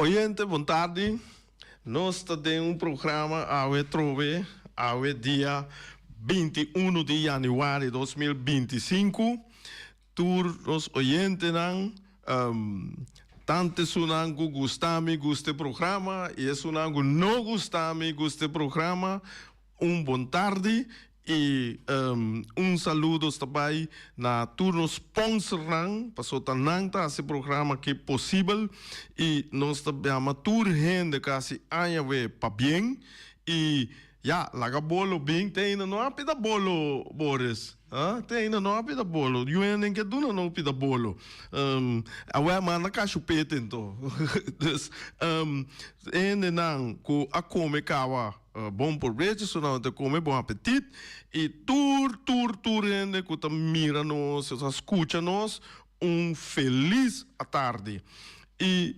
Oyente, bon tardi. Nos ta den un programa awe trobe, awe dia 21 di januari 2025. Tur nos oyentenan, tantu esunnan ku gusta mi gusta e programa i esunnan ku no gusta mi gusta e programa, un bon tardi i un saludo ta bai na tur nos sponsornan, pasobra ta nan ta hasi e programa aki posibel i nos ta yama tur hende ku a hasi aña awe pabien i ya laga bolo bin te ainda no a pida bolo Boris. Ah, te ainda no a pida bolo. Yu hende ke duna no pida bolo. Awe manda kashupete anto. Dus, e hendenan ku a kome kawa bon probecho, su nan ta kome bon apetit. I tur, tur, tur hende ku ta mira nos, ta skucha nos, un felis atardi. I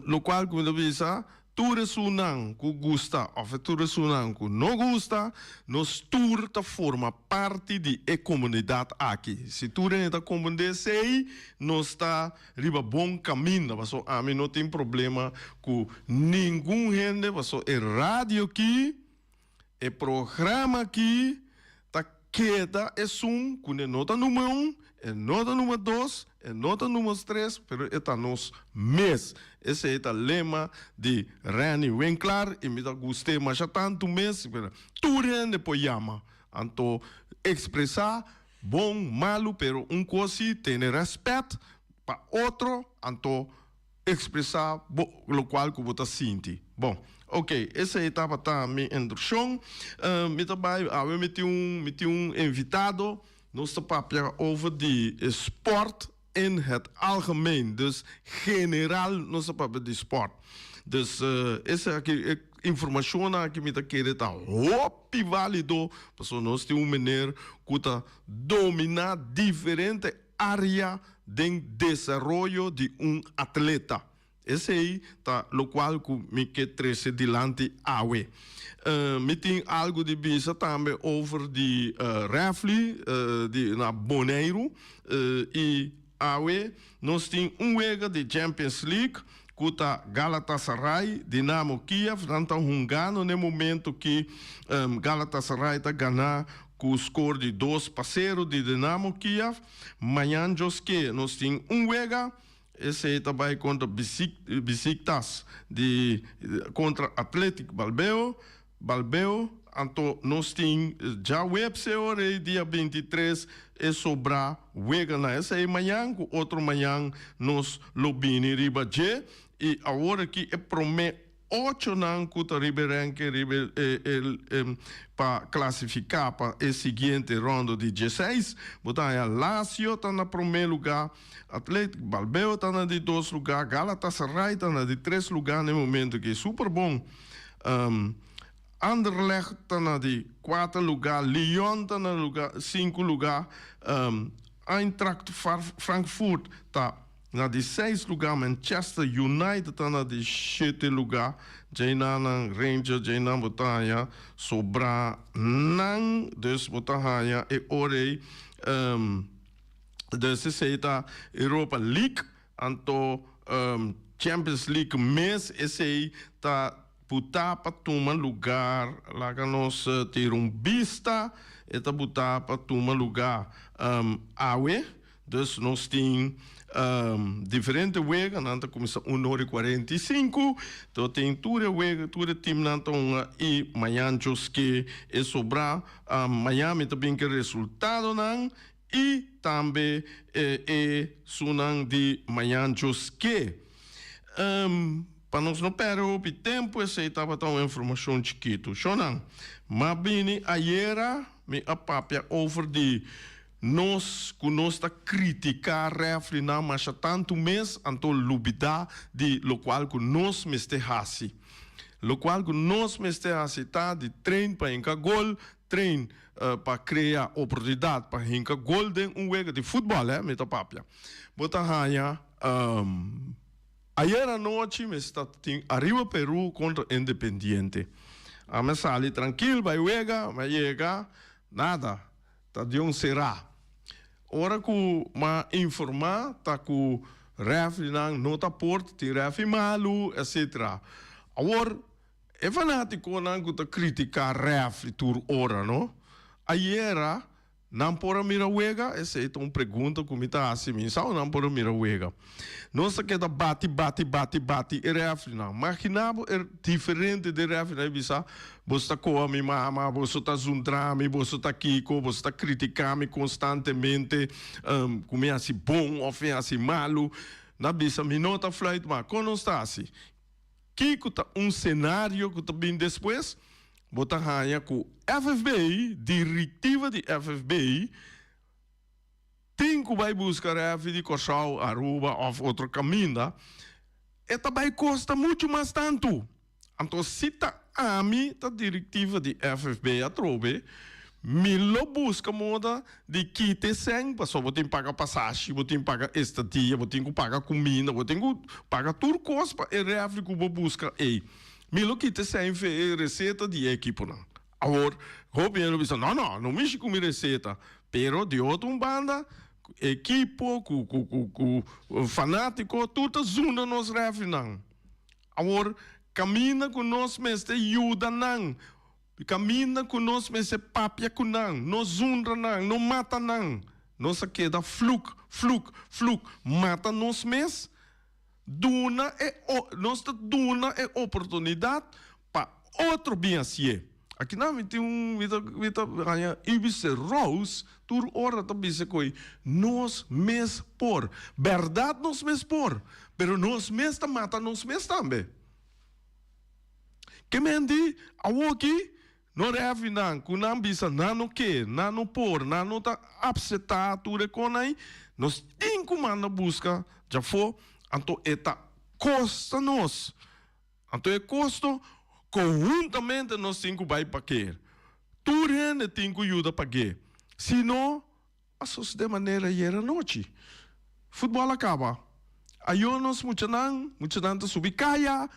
lokual ku mi ta bisa, Tur esunnan ku gusta òf tur esunnan ku no gusta, nos tur ta forma parti di e komunidat aki. Si tur hende ta komprendé esei, nos ta riba bon kaminda. Pasobra ami no tin problema ku ningun hende, pasobra e radio aki, E programa aki ta keda esun ku ne no ta numero un, e no ta numero dos, e no ta numero tres, pero e ta nos mes. Esei ta lema di Renny Winklaar i mi ta gust'é masha tantu mes, pero tur hende por yama. Anto ekspresá bon, malu, pero un kos si, tene rèspèt pa otro, anto Expresa bo locual cu bo ta sinti. Bon, ok, esey tabata mi introduccion. Mi ta bay, awe mi tin un, mi tin un invitado. Nos ta papia over di sport in het algemeen. Dus general nos ta papia di sport. Dus esaki, e informacionnan aki mi ta kere ta hopi valido, pasobra nos tin un meneer cu ta domina diferente Area den desaroyo di un atleta. Esei ta lokual ku mi ke trese dilanti awe. Mi tin algu di bisa tambe over di rèfli di na Boneiru i awe nos tin un wega di Champions League ku ta Galatasaray, Dinamo Kiev. Nan ta hungando n'e momento ki Galatasaray ta gana Ku skor di 2-0 di Dinamo Kiev, mañan djoske nos tin un wega, esei ta bai kontra Besiktas di kontra Athletic Balbeo, Balbeo, anto nos tin djaweps e ora ei dia 23 e sobrá weganan. Esei mañan ku otro mañan nos lo bini riba dje i awor aki e promé Ochonan ku ta riba e renke riba e pa klasifiká pa e siguiente rondo di dieseis. Bo ta haña Lazio ta na promé lugá, Athletic Balbeo ta na di dos lugá, Galatasaray ta na di tres lugá na e momento aki, super bon. Anderlecht ta na di kuater lugá, Lyon ta na lugá sinku lugá, Eintracht Frankfurt ta Na di seis lugá Manchester United ta na di shete lugá. Djeinan Rangers djeinan bo ta haña sobrá nan. Dus bo ta haña e ora ei dus esei ta Europa League anto Champions League mes esei ta butá pa tuma lugar. Laga nos tira un bista e ta butá pa tuma lugá awe. Dus nos tin diferente wega, nan ta kuminsá un ora i 45, to tin tur e wega, tur e timnan ta hunga i mañan djoske e sobrá. Mañan mi ta bin ku e resultadonan i tambe e sunan di mañan djoske. Pa nos no pèrdè hopi tempu esei tabata un informashon chikitu. Shonnan, m'a bini ayera mi a papia over di Nos ku nos ta kritiká rèfrinan masha tantu mes, anto lubidá di lokual ku nos mester hasi. Lokual ku nos mester hasi ta di train pa hinka gol, train pa krea oportunidat pa hinka gol den un wega di futbòl, hè, mi ta papia. Bo ta haña ayer anochi mester ta tin Arriba Peru kontra Independiente. Ami a sali trankil bai wega, mi a yega, nada. Ta di un será. Ora ku m'a informá ta ku Refrinan no ta por, tin refri malu, etc. Awor, e fanátikonan ku ta kritiká refri tur ora, no? Ayera Nan por a mira wega? Esei ta un pregunta ku mi ta hasi mi. Sa nan por a mira wega? Nos ta keda bati, bati, bati, bati e refrinan. Maginá bo e diferente den refrinan i bisa, Boso ta koha mi mama, boso ta zundra mi, boso ta kiko, boso ta kritiká mi konstantemente ku mi hasi bon òf mi hasi malu. Nan bisa, Mi no ta fluit mas. Kon nos ta hasi? Kiko ta un senario ku ta bin despues? Bo ta haña ku FFB, direktiva di FFB, tin ku bai buska rèfi di Kòrsou, Aruba òf otro kaminda. E ta bai kosta muchu mas tantu. Anto si ta ami ta direktiva di FFB atrobe, mi lo buska moda di kita e sèn, pasobra bo tin paga pasashi, bo tin paga estadia, bo tin ku paga kuminda, bo tin ku paga tur kos pa e rèfri ku bo buska ei. Mi lo kita e sèn fe e reseta di e ekiponan. Awor, hopi hende lo bisa, No, no, no mishi ku mi reseta. Pero di otro un banda, ekipo ku ku ku ku fanátiko tur ta zunda nos rèfrinan. Awor, kaminda ku nos mester yuda nan, kaminda ku nos mester papia ku nan, no zundra nan, no mata nan. Nos a keda fluk, fluk, fluk, mata nos mes. Duna e nos ta duna e oportunidat pa otro bin hasié. Akinan mi tin un mi ta mi ta haña Ibis Rose tur ora ta bisa koe nos mes por. Bèrdat nos mes por, pero nos mes ta mata nos mes tambe. Ke men di awoki no rèfinan ku nan bisa nan no ke, nan no por, nan no ta apseptá tur e kon ei, nos tin ku manda buska djafó, anto e ta kosta nos. Anto e kosto konhuntamente nos tin ku bai pag'é. Tur hende tin ku yuda pag'é. Si no, a sosodé manera ayer anochi. Futbòl a kaba. Ayo nos muchanan, muchanan ta subi kaya,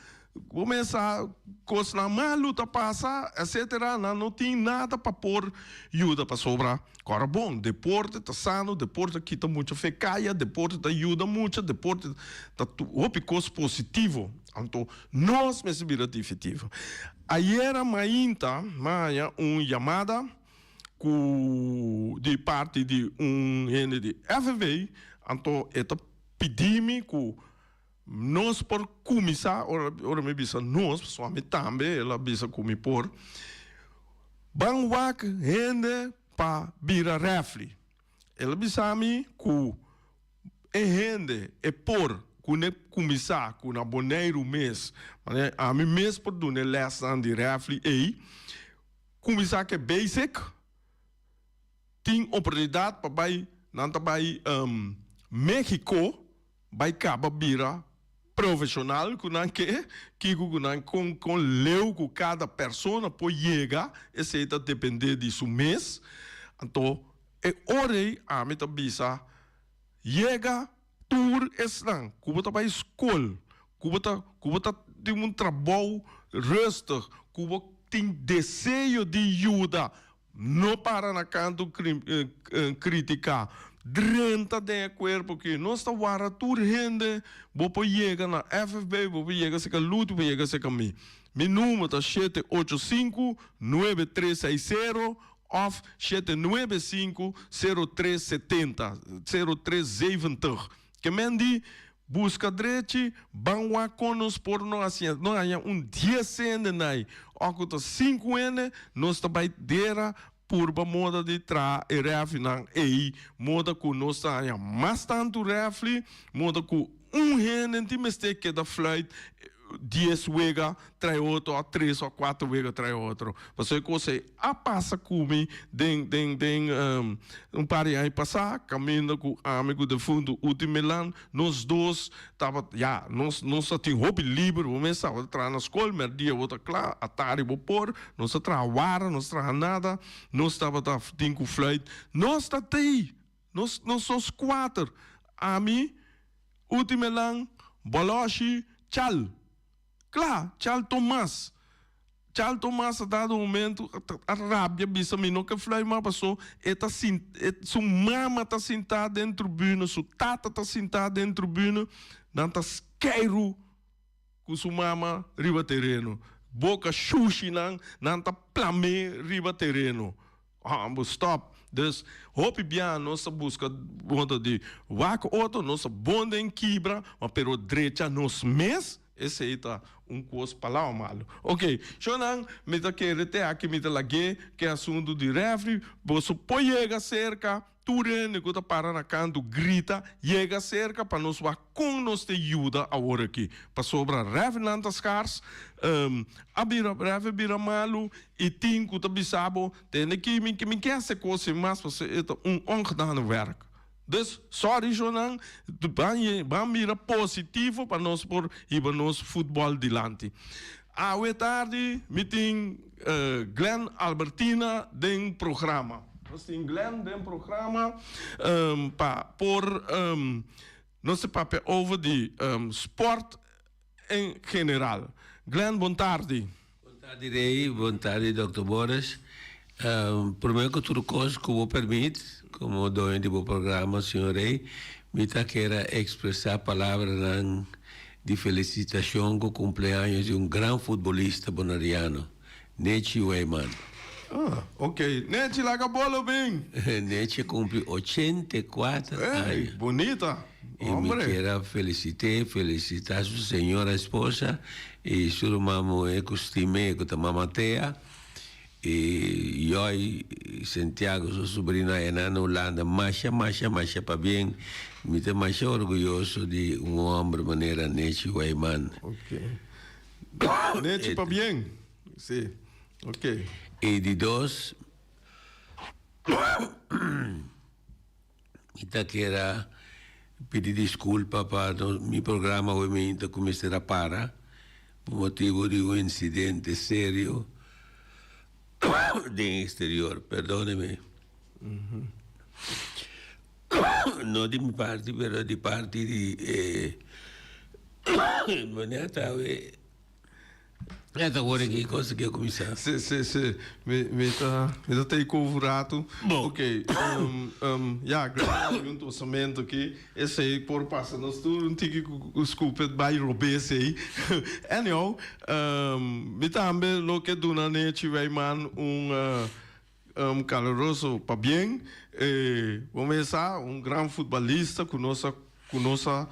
kuminsá kosnan malu ta pasa, etcetera. Nan no tin nada pa por yuda pasobra kòrda bon, deporte ta sano, deporte ta kita mucha fe kaya, deporte ta yuda mucha, deporte ta hopi kos positivo. Anto nos mester bira difitivo. Ayera mainta mi a haña un yamada ku di parti di un hende di FNV, anto e ta pidi mi ku nos por kuminsá, ora ora mi bisa nos, pasobra ami tambe el a bisa ku mi por, ban wak hende pa bira rèfri. El a bisa mi ku E hende e por ku ne kuminsá ku na Boneiru mes, manera ami mes por duna e lèsnan di rèfli ei, kuminsá ku e basic, tin oportunidat pa bai, nan ta bai Mexico bai kaba bira profeshonal ku nan ke, kiko ku nan kon kon leu ku kada persona por yega, esei ta dependé di su mes. Anto e ora ei ami ta bisa, yega tur esnan ku bo ta bai skol, ku bo ta ku bo ta tin un trabou rustig, ku bo tin deseo di yuda, No para na kantu kritiká. Drenta den e kuerpo ki nos ta warda tur hende. Bo por yega na FFB, bo por yega serka Luti, bo por yega serka mi. Mi number ta shete ocho sinku, nuebe tres seis sero òf shete nuebe sinku, sero tres setenta, sero tres zeventeg. Ke men di buska drechi, ban wak kon nos por no hasi, no haña un dies hende nai òf ku ta sinku hende, nos ta bai dera purba moda di traha e rèfrinan ei, moda ku nos ta haña mas tantu rèfri, moda ku un hende tin mester keda fluit dies wega trae otro òf tres òf kuater wega trae otro. Pasobra e kos ei a pasa ku mi den den den un par di aña pasá kaminda ku ami ku defuntu Uti Melan nos dos tabata ya nos nos a tin hopi liber bo mes tabata traha na skol mèrdia bo ta kla atardi bo por nos a traha wara nos traha nada nos tabata tin ku fluit nos ta tei nos nos nos kuater ami Uti Melan Bòlòshi Chal kla Chal Tomas. Charles Thomas a dado momento a rabia bisa mi no ke fluit mas paso e ta sin su mama ta sintá den tribune, su tata ta sintá den tribune, nan ta skeiru ku su mama riba tereno. Boka shushi nan, nan ta plam'é riba tereno. Bo stop. Dus hopi bia nos ta buska modo di wak otro, nos ta bon den kibra, ma pero drecha nos mes, esei ta un kos palao malo. Ok, shownan, mi ta kere te aki mi ta lag'é ku e asuntu di refri, boso por yega serka Tur hende ku ta para na kantu grita, Yega serka pa nos wak kon nos ta yuda awor aki. Pasobra rèfnan ta skars, a bira rèf a bira malu i tin ku ta bisa bo, Tende ki mi mi ke hasi kos sin mas pasobra e ta un ongedane wèrk. Dus, sòri shownan, ban ban mira positivo pa nos por hiba nos futbòl dilanti. Awe tardi mi tin Glenn Albertina den programa. Nos tin Glenn den programa pa por nos ta papia over di sport en general. Glenn bon tardi. Bon tardi Rey, bon tardi Dòkter Boris. Prome ku tur kos ku bo permit komo doño di bo programa señor Rey mi ta kere ekspresá palabranan di felisitashon ku kumpleaños di un gran futbolista boneriano. Nechi Wijman. Ah, ok. Nechi laga bolo bin. Nechi a cumpli 84 aña. Ey, bunita. Hombre. Y mi kier a felicit'é, felicita su señora esposa y su ruman muhé cu stim'é cu ta mama Thea y Joy Santiago su sobrino aya na Hulanda. Masha, masha, masha pabien. Mi ta masha orguyoso di un homber manera Nechi Wijman. Ok. Nechi pabien. Si. Ok. E di dos, mi ta kier a pidi disculpa pa mi programa awe mainta cu mester a para pa motibo di un incidente serio den exterior. Perdoneme. No di mi parti pero di parti di e manera ta awe. E ta worde ki cosa ki a cuminsa. Si, si, si. Mi, mi ta, mi ta take over rato. Bon. Ok, um, um, ya, Glenn, un tosamento aki. Esey por pasa nos tur un tiki cu scoop bay robes ey. Anyhow, um, mi tambe lo ke duna Nechi Wijman un, uh, un caluroso pabien. E, bo mesa, un gran futbalista cu nos a, cu nos a,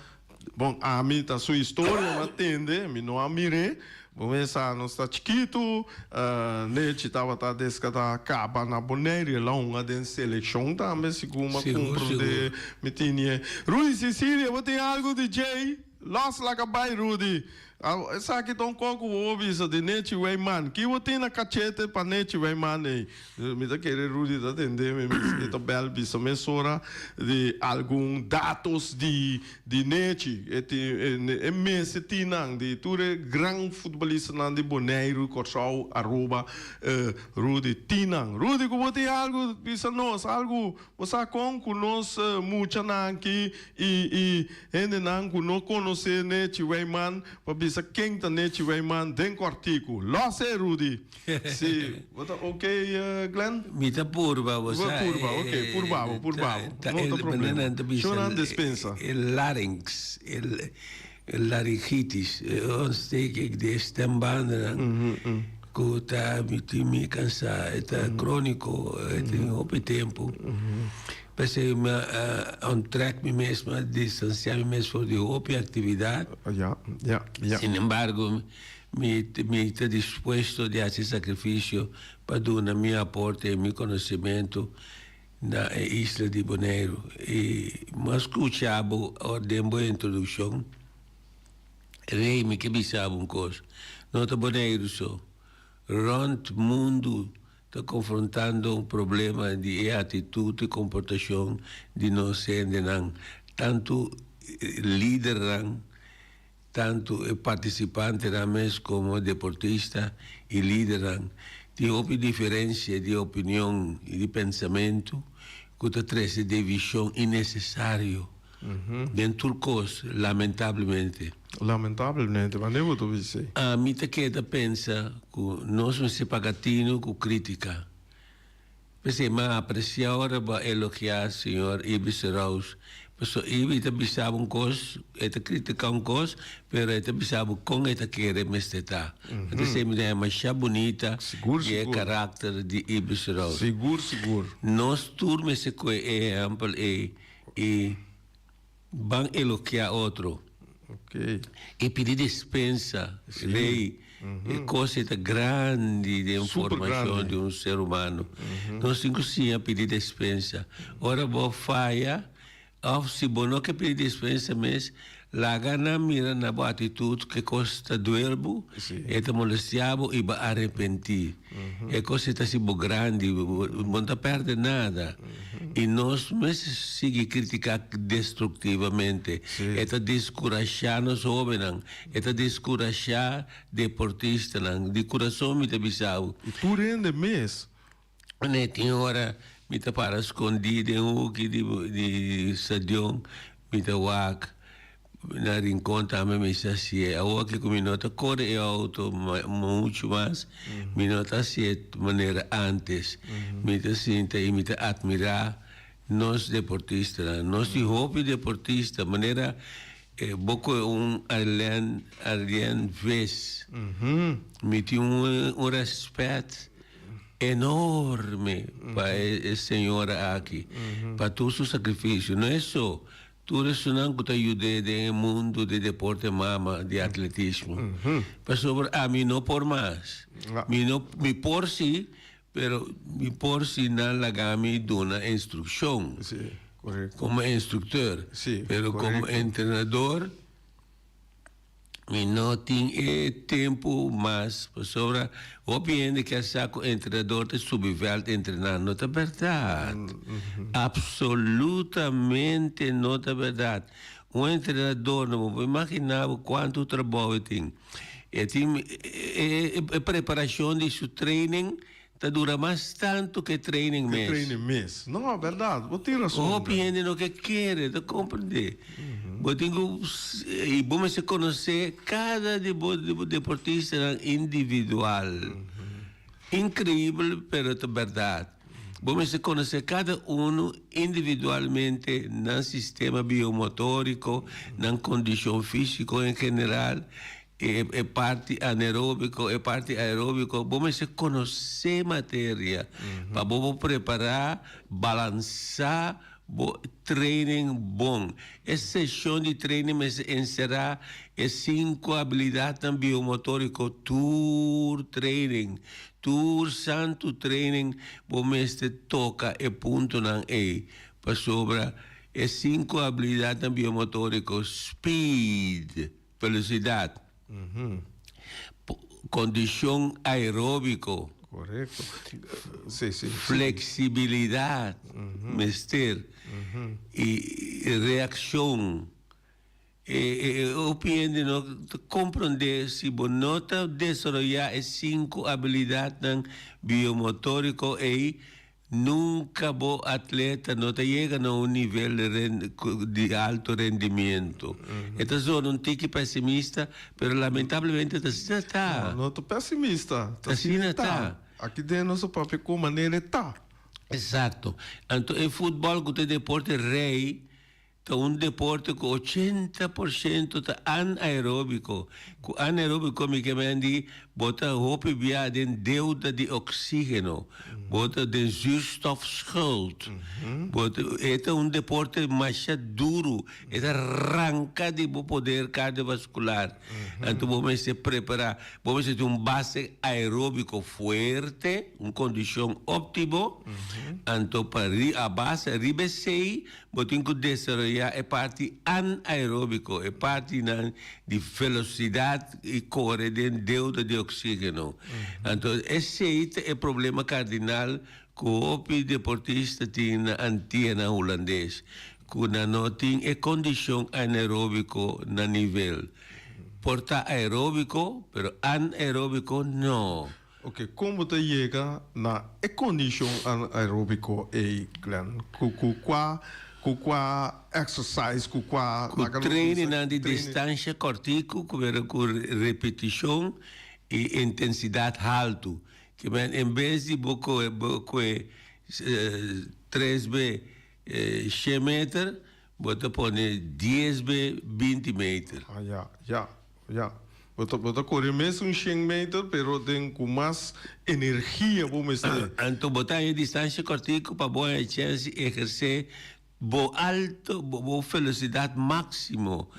bon, ami ta su historia mi a tende, mi no a mir'é. Bo mesa, nos ta chikitu, Nechi tabata desca ta caba na Bonaire, el a hunga den seleccion tambe, segun mi a comprende, mi tini. Rudy Cecilia, bo tin algo di djey? Los laga bai, Rudy. Esaki ta un kos ku bo por bisa di Nechi Wijman. Ki bo tin na kachete pa Nechi Wijman ei? Mi ta kere Rudy ta tende mi, mi ta bel bisa mesora di algun datos di di Nechi. E tin e mester tin nan di tur e gran futbolistanan di Boneiru, Kòrsou, Aruba. Rudy tin nan. Rudy ku bo tin algu bisa nos, algu Bo sa kon ku nos muchanan aki i i hendenan ku no konosé Nechi Wijman pa bisa ken ta Nechi Wijman den kòrtiku. Lòs e, Rudy! Si, bo ta ok, Glenn? Mi ta purba, bo sa. Bo purba, ok, purba bo, purba bo. No ta problema. Shownan despensa. E larynx, e laringitis, e ontsteking di e stembandennan ku ta mi tin mi kansá, e ta króniko, e tin hopi tempu. P'esei mi a onttrek mi mes, mi a distansiá mi mes for di hopi aktividat. Sin embargo, mi mi ta dispuesto di hasi sakrifisio pa duna mi aporte i mi konosementu na e isla di Boneiru. I mi a skucha bo ora den bo introdukshon. Rei, mi ke bisa bo un kos, no ta Boneiru so, rònt mundu ta konfrontando un problema di e atitut i komportashon di nos hendenan, tantu lidernan, Tantu e partisipantenan mes komo deportista i lidernan tin hopi diferensia di opinion i di pensamentu ku ta trese divishon innesesario. Den tur kos, lamentablemente. Lamentablemente, wanneer bo ta bisa esei? Ami ta keda pensa ku nos mester paga tinu ku krítika. P'esei mi a apresiá ora bo a elogiá señor Ibis Roos. Pasobra Ibi ta bisa bo un kos, e ta kritiká un kos, pero e ta bisa bo kon e ta kere mester ta. Entonces mi ta haña masha bunita Sigur, di e sigur. karakter di Ibis Roos. Sigur, sigur. Nos tur mester kohe e ehèmpel ei i ban elogiá otro. Ok. I pidi dispensa. Sí. Rei, e kos ei ta grandi den Super formashon grandi. di un ser humano. Nos tin ku siña pidi dispensa. Ora bo faya, Of si bo no ke pidi dispensa mes, laga nan mira na bo atitut ke kos ta duel bo, e ta molestia bo i bo a arepentí. E kos ei ta hasi bo grandi, bo no ta pèrdè nada. I nos mester sigui kritiká destruktivamente. E ta deskurashá nos hóbennan, e ta deskurashá deportistanan. Di kurason mi ta bisa bo. I tur hende mes. Ne tin ora mi ta para skondí den huki di stadion, mi ta wak na Rincon tambe mi sa hasié. Awor aki ku mi no ta kore e outo muchu mas, mi no ta hasié manera ántes. Mi ta sinta i mi ta atmirá nos deportistanan. Nos tin hopi deportista, manera bo kohe un Arlene Arlene Vis, mi tin un rèspèt. Enorme pa e señora aki, pa tur su sacrificio. No es so, tur esunnan cu ta yud'é den e mundo di deporte mama di atletismo. Pasobra ami no por mas. Mi no, mi por si, pero mi por si nan laga mi duna instruccion. Como instructor. Pero como entrenador. Mi no tin e tempu mas pasobra hopi hende ke a sa ku entrenador ta subi vèlt entrená. No ta bèrdat. Apsolutamente no ta bèrdat. Un entrenador no bo por imaginá bo kuantu trabou e tin. E tin e preparashon di su training Ta dura mas tantu ke training mes. Ke training mes. No, berdad. Bo tin rason. Hopi hende no ke kere, ta komprendé. Bo tin ku, i bo mester konosé kada di bo deportistanan individual. Inkreibel, pero ta berdad. Bo mester konosé kada unu individualmente, nan sistema biomotoriko, nan kondishon físiko en general. E parti anaeróbiko, e parti aeróbiko, bo mester konosé materia pa bo por prepará, balansá bo training bon. E seshon di training mester enserá e sinku abilidatnan biomotoriko tur training, tur santu training bo mester toka e puntonan ei pasobra e sinku abilidatnan biomotoriko, speed. Velocidad. Condicion aerobico. Correcto. Sí, sí. Flexibilidad mester y reaccion. E hopi hende no ta comprende si bo no ta desaroya e cinco habilidadnan biomotorico ey Nunca bo atleta no ta yega na un nivel di alto rendimiento. E ta zona un tiki pesimista, pero lamentablemente ta asina ta. No, no ta pesimista, ta asina ta. Aki den nos a papia cu manera e ta. Exacto. Anto e futbol cu ta e deporte rey Ta un deporte ku 80% ta anaeróbiko. Ku anaeróbiko mi ke men di bo ta hopi bia den deuda di oksígeno, bo ta den zuurstofschuld. Bo ta, e ta un deporte masha duru, e ta ranka di bo poder kardiovaskular. Anto bo mester prepará, bo mester tin un base aeróbiko fuerte, un kondishon óptimo, anto pa a base riba esei Bo tin ku desaroyá e parti anaeróbiko, e partinan di velosidat i kore den deuda di oksígeno. Anto esei ta e problema kardinal ku hopi deportista tin na Antianan Hulandes, ku nan no tin e kondishon anaeróbiko na nivel. Por ta aeróbiko, pero anaeróbiko no. Oke, kon bo ta yega na e kondishon anaeróbiko ei, Glenn? Ku ku kua. Ku kua exercise, ku kua. Ku training-nan di distansha kòrtiku ku bira ku repetishon i intensidat haltu. Ke men en bes di bo kohe bo kohe tres be shen meter, bo ta pone dies be 20 meter. Ah ya, ya, ya. Bo ta bo ta kore mesun shen meter pero den ku mas energia bo mester. Anto bo ta haña distansha kòrtiku pa bo haña chèns di ehersé bo alto bo velosidat máksimo.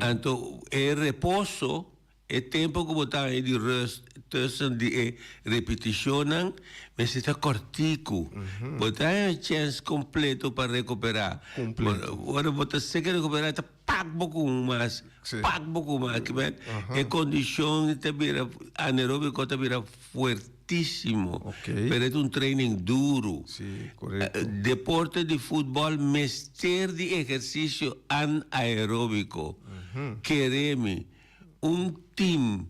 Anto e reposo, e tempu ku bo ta haña di rùst tussen di e repetishonnan mester ta kòrtiku. Bo ta haña chèns kompleto pa rekuperá. Ora bo ta seka rekuperá ta. Pak bo ku un mas, pak bo ku mas. Kimen e kondishon ta bira anaeróbiko ta bira fuertísimo. Pero e ta un training duru. Deporte di futbòl mester di ehersisio anaeróbiko. Kere mi, un tim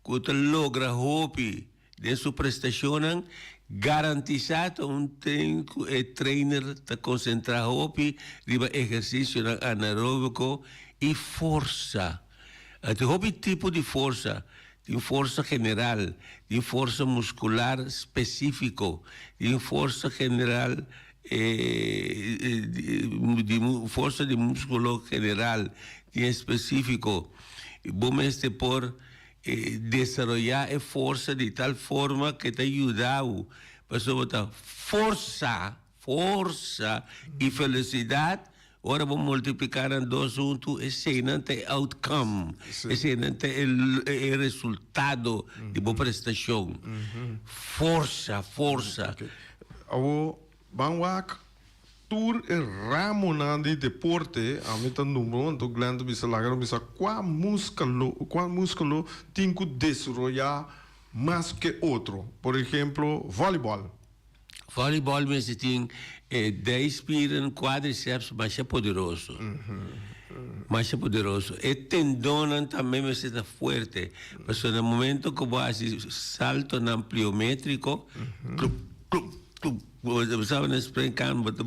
ku ta logra hopi den su prestashonnan, garantisá ta un tren ku e trainer ta konsentrá hopi riba ehersisionan anaeróbiko i forsa. Tin hopi tipo di forsa, tin forsa general, tin forsa muskular spesífiko, tin forsa general di forsa di múskulo general, tin espesífiko. Bo mester por Desaroyá e forsa di tal forma ke ta yuda bo, pasobra bo ta forsa, forsa i felisidat, ora bo multipliká nan dos huntu, eseinan ta e outcome, eseinan ta e resultado di bo prestashon. Forsa, forsa. Awor, ban wak Tur e ramonan di deporte, ami ta nombra anto Glenn ta bisa laga nos bisa kua muskalo kua muskalo tin ku desaroyá mas ke otro. Por ehemplo vòlibòl. Vòlibòl mester tin e dijspieren, quadriceps masha poderoso. Masha poderoso. E tendonnan tambe mester ta fuerte, pasobra na momento ku bo hasi saltonan pliometriko, klup klup klup. Bo sa na springkaan bo ta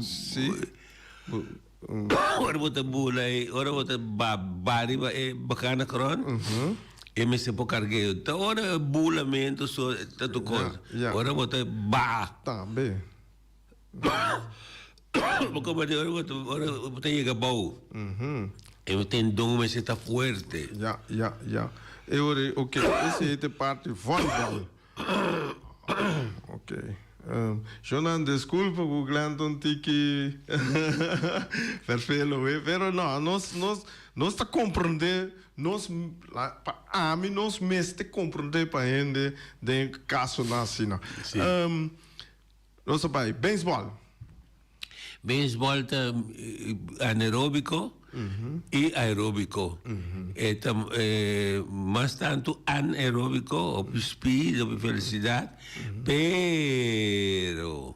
ora bo ta bula e ora bo ta ba riba e bakana kron e mester por karg'é. Ta ora e bulamento so ta tur kos. Ora bo ta ba. Tambe. Bo komprende ora bo ta ora bo ta yega abou e tendon mester ta fuerte. Ya ya ya e ora ok esei ta e parti volleyball. Ok. Shonan, disculpa cu Glenn ta un tiki vervelo, eh, pero no, nos, nos, nos ta comprende, nos, pa ami nos mester comprende pa hende den casonan asina. Sí. Nos ta bai beisbòl. Beisbòl ta anaeróbiko i aeróbiko. E ta mas tantu anaeróbiko, hopi speed, hopi velosidat, pero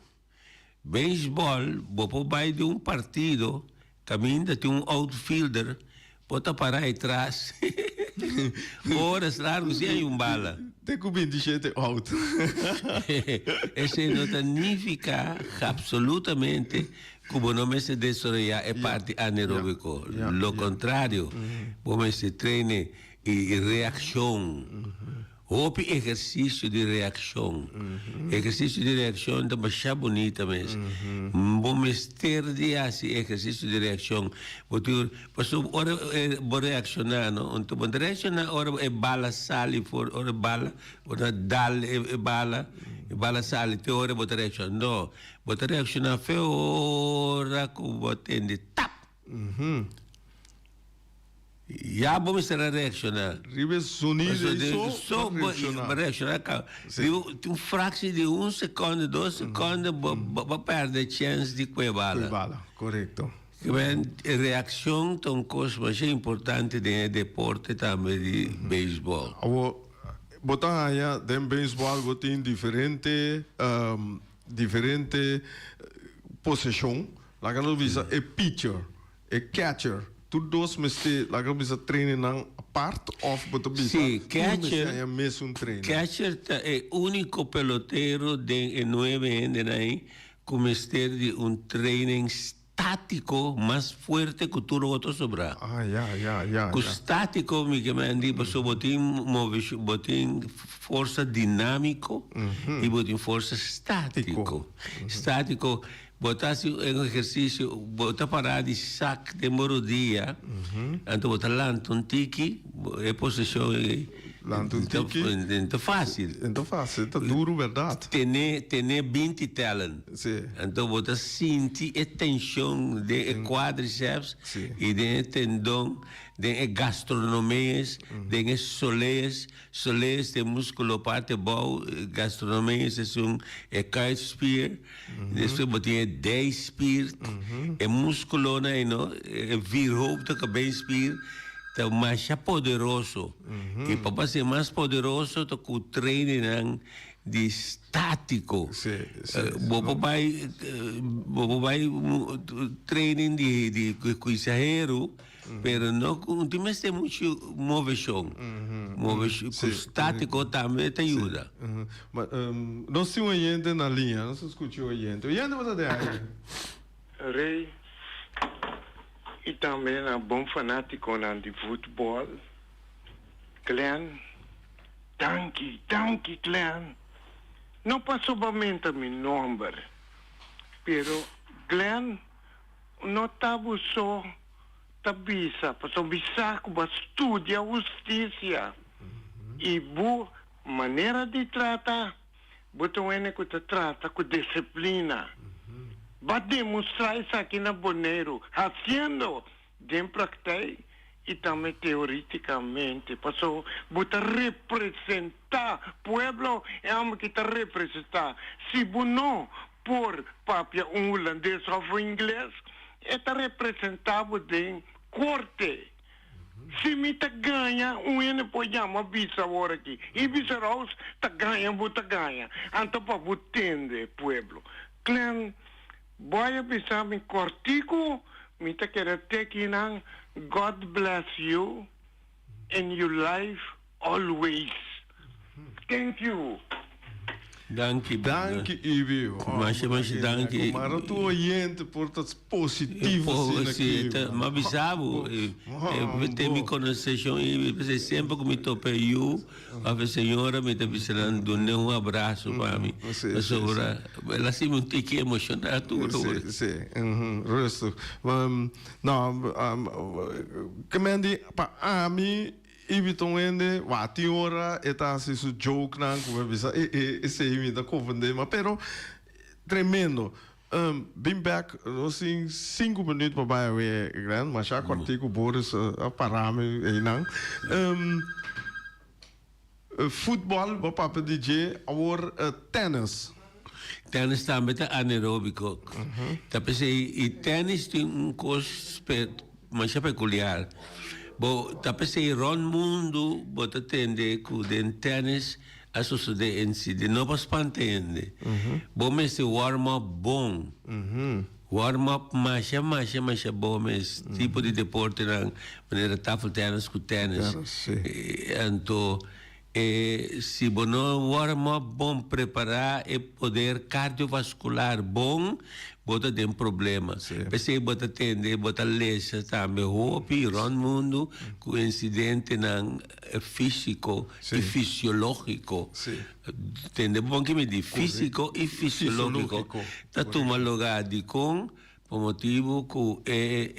beisbòl bo por bai den un partido Caminda tin un outfielder por ta para ahí tras horas largo sin hay un bala. Te cu 27 out. Esey no ta nifica absolutamente cu bo no mester desaroya e parti anaerobico. Lo contrario, bo mester traine e reaccion. Hopi ehersisio di reakshon. Ehersisio di reakshon ta masha bunita mes. Bo mester di hasi ehersisio di reakshon. Bo tin, pasobra ora bo reakshoná no, anto bo ta reakshoná ora e bala sali for, ora e bala, bo ta dal e bala, e bala sali te ora bo ta reakshoná. No, bo ta reakshoná fe ora ku bo tende tap! Ya bo mester a reacciona. Riba e zonido ei so bo reacciona. Bo reacciona caba. Riba un fractie di un seconde, dos seconde bo bo perde chens di cue bala. Cue bala, corecto. Kiben reaccion ta un cos masha importante den e deporte tambe di baseball. Awor bo ta haya den baseball bo tin diferente diferente posicion. Laga nos bisa e pitcher. E catcher, tur dos mester laga bisa trainen nan apart of bo ta bisa Sí, tur mester catcher, haña mesun trainen? catcher ta e úniko pelotero den e nuebe hendenan ei ku mester di un training. státiko mas fuerte ku tur otro sobrá. Ah, ya, ya, ya, Ku ya. státiko mi ke men di pasobra bo tin moveshon, bo tin forsa dinámiko i bo tin forsa státiko. Státiko, bo ta hasi un ehersisio, bo ta pará di sak den bo rodia, anto bo ta lanta un tiki, e posishon ei Lanta un tiki. No ta fásil. No ta fásil, ta duru bèrdat. Tene, tene binti tèlen. Sí. Anto bo ta sinti e tenshon den e quadriceps i den e tendon, den e gastronomeus, den e soleus. Soleus ta e muskulo parti abou, gastronomeus esun e kuitspier. Despues bo tin e dijspier. E muskulonan ei no, e vierhoofdige beenspier ta masha poderoso. I pa bo hasi mas poderoso ta ku trainingnan di státiko. Bo por bai bo por bai training di di kuisahero pero no ku tin mester muchu moveshon. Moveshon ku státiko tambe ta yuda. Nos tin un oyente na liña, nos ta skucha e oyente. Oyente bo ta den aire. Rey y tambe na bon fanaticonan di voetbal. Glenn, danki, danki Glenn. No pasobra menta mi nomber, pero Glenn no ta bo so ta bisa, pasobra mi sa cu bo a studia husticia y bo manera di trata. Bo ta un hende ku ta trata ku disiplina. Bo a demostrá esaki na Boneiru, hasiendo den praktijk i tambe teorítikamente. Pasobra bo ta representá pueblo, e hòmber ki ta representá. Si bo no por papia un hulandes òf un ingles, e ta representá bo den korte. Si mi ta gaña, un hende por yama bisa awor aki, i bisa Rouse ta gaña bo ta gaña. Anto pa bo tende, pueblo. Glenn, bo a bisa mi kòrtiku, mi ta kere teki nan, God bless you in your life always. Thank you. Danki. Danki Ibi. Masha masha danki. Mara tu oyente por ta positivo asina aki. Si, m'a bisa bo, te mi konoseshon Ibi, p'esei semper ku mi topa e yu òf e señora mi ta bisa nan dun'e un abraso pa mi, pasobra el a hasi mi un tiki emoshoná tur ora. Si, si, rustig. No, ke men di pa ami Ibi ta un hende, wak tin ora e ta hasi su jokenan ku mi a bisa e e esei mi ta konfundé ma pero tremendo. Bin bek nos tin sinku minuut pa bai awe Glenn, masha kòrtiku Boris a para mi einan. Futbòl bo papia di dje, awor tènis. Tènis tambe ta anaeróbiko. Ta p'esei i tènis tin un kos masha pekuliar. Bo ta p'esei rònt mundu bo ta tende ku den tènis a sosodé insidente. No pa spanta hende. Bo mester warm up bon. Warm up masha masha masha bon mes. Tipo di deportenan manera tafeltènis ku tènis. Anto E si bo no warm up bon prepará e poder cardiovascular bon, bo ta den problema. P'esei bo ta tende, bo ta lesa tambe hopi rònt mundu ku insidentenan físiko i fisiológiko. Tende bon ki mi di, físiko i fisiológiko ta tuma lugá. Dikon? Pa motibu ku e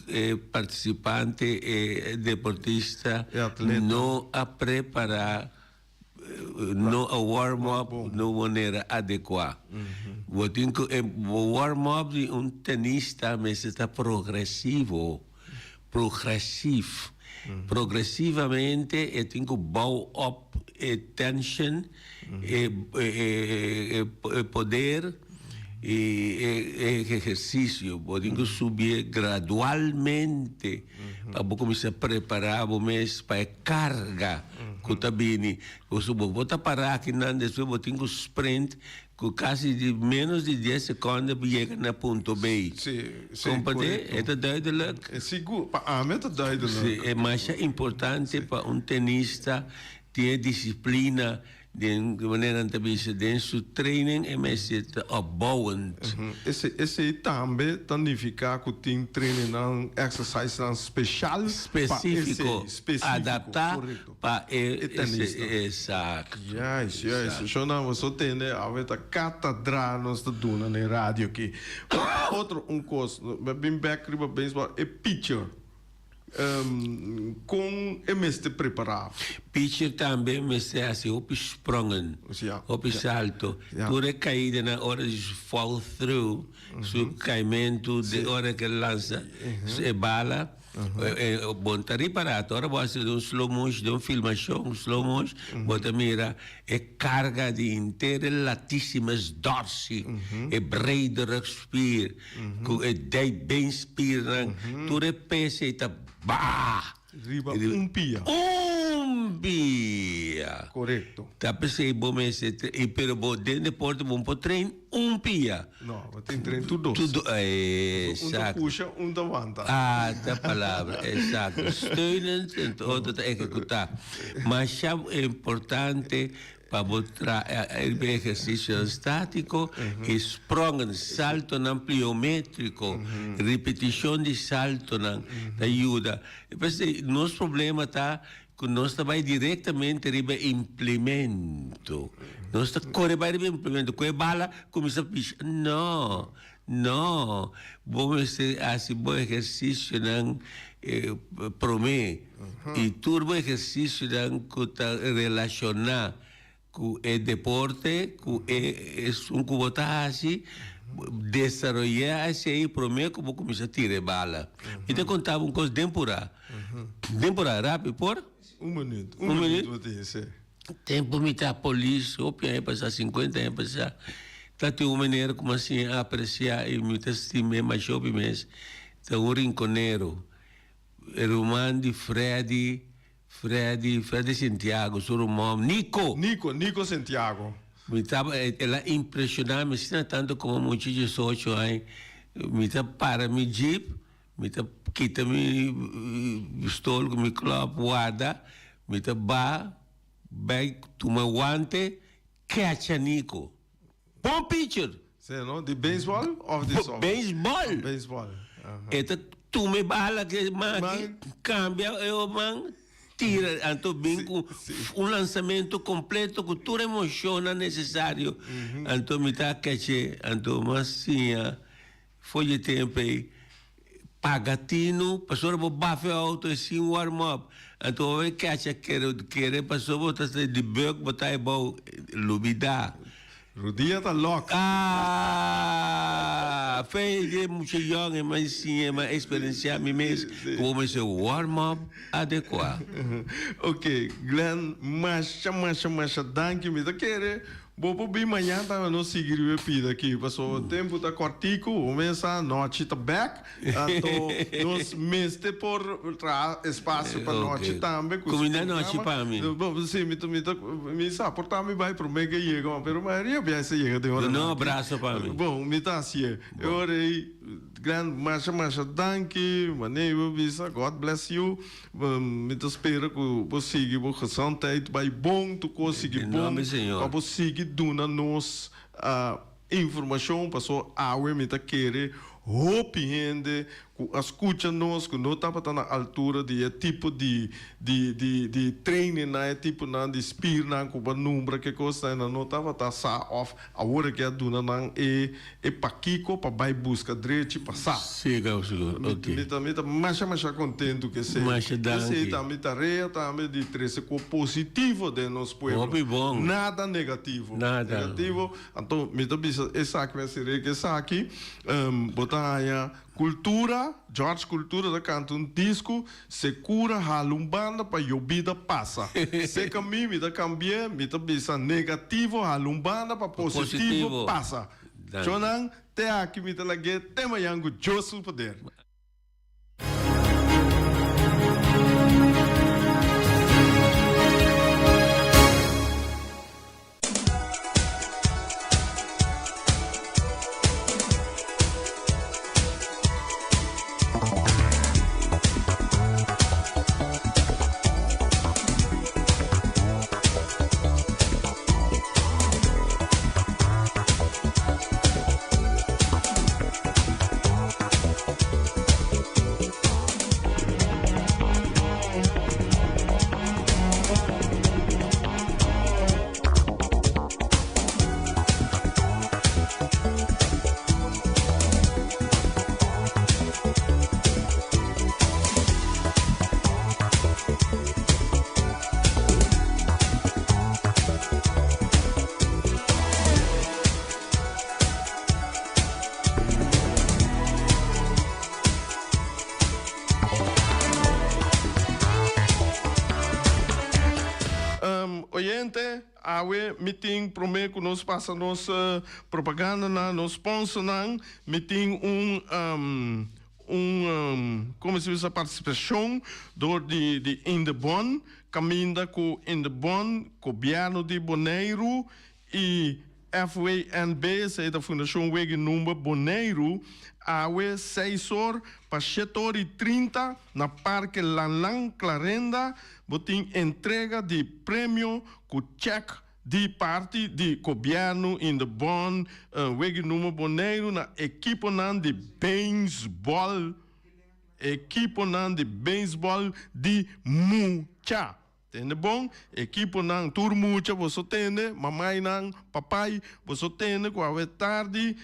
e partisipante, e deportista no a prepará, no a warm up na un manera adekuá. Bo tin ku e warm up di un tenista mester ta progresivo, progresief. Progresivamente e tin ku bou op e tension, e poder i e ehersisio. Bo tin ku subié gradualmente pa bo kuminsá prepará bo mes pa e karga ku ta bini. Pasobra bo ta pará akinan despues bo tin ku sprint Ku kasi di menos di dies sekonde bo yega na punto B. Sí, sí, Komprendé? korekto. E ta duidelijk? E sigur, pa ami e ta duidelijk. Sí, e masha importante pa un tenista tin e disiplina. Den manera nan ta bisa den su training e mester ta opbouwend. Ese esey tambe ta nifica cu tin trainingnan, exercisenan special pa Specifico, esey, specifico, adapta correcto, pa e e tenista. Exacto. Juist, juist. Shona, boso tende awe ta catadra nos ta duna na e radio aki. Otro un cos, mi a bin bek riba baseball, e pitcher. Kon e mester prepará? Pitcher tambe mester hasi hopi sprongen, hopi salto. Tur e kaidanan ora di su fall through, su kaimentu di ora ke lansa e bala, bo no ta ripará. Ora bo hasi den un slow motion, den un filmashon slow motion, bo ta mira e karga di henter e latissimus dorsi, e brede rugspier. Ku e dijbeenspiernan, tur e pes ei ta bah! Riba un pia. Un pia! Korekto. Ta p'esei bo mester i pero bo den deporte bo no por train un pia. No, bo tin train tur dos. Tur dos, Un ta exacto. pusha, un ta wanta. Ah, ta palabra, exacto. Steunend en otro ta ehekutá. Masha importante Pa bo traha e ehercicionan statico y sprongen, saltonan pliometrico, ripeticion di saltonan ta yuda. P'esei nos problema ta cu nos ta bay directamente riba e implemento. Nos ta core bay riba e implemento, cu e bala cuminsa pisha. No, no, bo mester haci bo ehercicionan prome y tur bo ehercicionan cu ta relaciona cu e deporte, cu e esun cu bo ta haci, desaroya esey prome cu bo cuminsa tira e bala. Mi ta conta bo un cos den pura, den pura, rapido, por? Un minuut, un minuut bo tin, si. Tempu mi ta polis, hopi aña pasá, sinkuenta aña pasá, ta tin un manera ku mi a siña apresiá i mi ta stim'é masha hopi mes, ta un rinkonero, e ruman di Freddy, Freddy, Freddy Sintiago, su ruman, Nico! Nico, Nico Sintiago. Mi tabata, el a impreshoná mi asina tantu komo mucha diesocho aña, mi ta para mi jeep, Mi ta kita mi pistol ku mi klòp warda, mi ta ba bai tuma wante, kecha Nico. Bon pitcher! Sí, no? Di baseball of di softball? Baseball! Baseball. E ta tuma e bala ku e man aki, kambia e otro man, tira. Anto bin ku un lansamento kompleto ku tur emoshonnan nesesario. Anto mi ta keche, anto mi a siña. For dje tempu ei, paga tinu pasobra bo bafa e auto e sin warm up. Anto bo bai kecha kere kere pasobra bo ta di buk bo ta ebou lubida. Rudia ta lok. Ah! Fe dje mucha yong e mai siña e mai experencia mi mes ku bo mester warm up adekua. Ok, Glenn, masha masha masha danki. Mi ta kere Bo por bin mañan tambe nos sigui riba e pida aki, pasobra tempu ta kòrtiku, bo mes sa, nochi ta bèk, anto nos mester por traha espasio pa nochi tambe ku su Kuminda nochi programa. pa mi. Bo, si, mi ta, mi ta, mi sa por ta mi bai promé ke yega, pero mayoria biaha sa yega den ora Duna un nan aki. abraso pa mi. Bon, mi ta hasié. E ora ei, Glenn, masha masha danki, manera bo bisa, God bless you. Mi ta spera ku bo sigui bo gezondheid bai bon, tur kos sigui bon, pa bo sigui duna nos informashon, paso awe mi ta kere hopi hende ku a skucha nos ku no tabata na altura di e tipo di di di di trainingnan, e tiponan di spiernan ku bo a nombra ke kosnan, nan no tabata sa òf Awor e ke a duna nan e e pakiko pa bai buska drechi pa sa. Sí, Gausigur, ok. Mi ta mi ta masha masha kontentu ku esei. Masha danki. Esei ta mi tarea tambe di trese ku positivo den nos pueblo. Hopi bon. Nada negativo. Nada. Negativo, anto mi ta bisa esaki mi a sere ku esaki bo ta haña Cultura, George Cultura ta canta un disco, Secura hala un banda pa yobida pasa. Seca mi, mi ta cambi'e, mi ta bisa negativo hala un banda pa positivo pasa. Chonan, te aki mi ta lag'e te mañan cu Dios su poder. Awe mi tin promé ku nos pasa nos propagandanan, nos sponsornan, mi tin un un komo si bisa partisipashon dor di di Indebon, kaminda ku Indebon, Gobièrnu di Boneiru i FWNB, esei ta Fundashon Wege Number Boneiru, awe seis or pa shete or i 30 na Parke Lanlan Clarenda bo tin entrega di premio ku chèk di parti di Gobièrnu Indebon Wege Number Boneiru na ekiponan di beisbòl ekiponan di beisbòl di mucha. Tende bon, ekiponan, tur mucha boso tende, mamainan, papai, boso tende ku awe tardi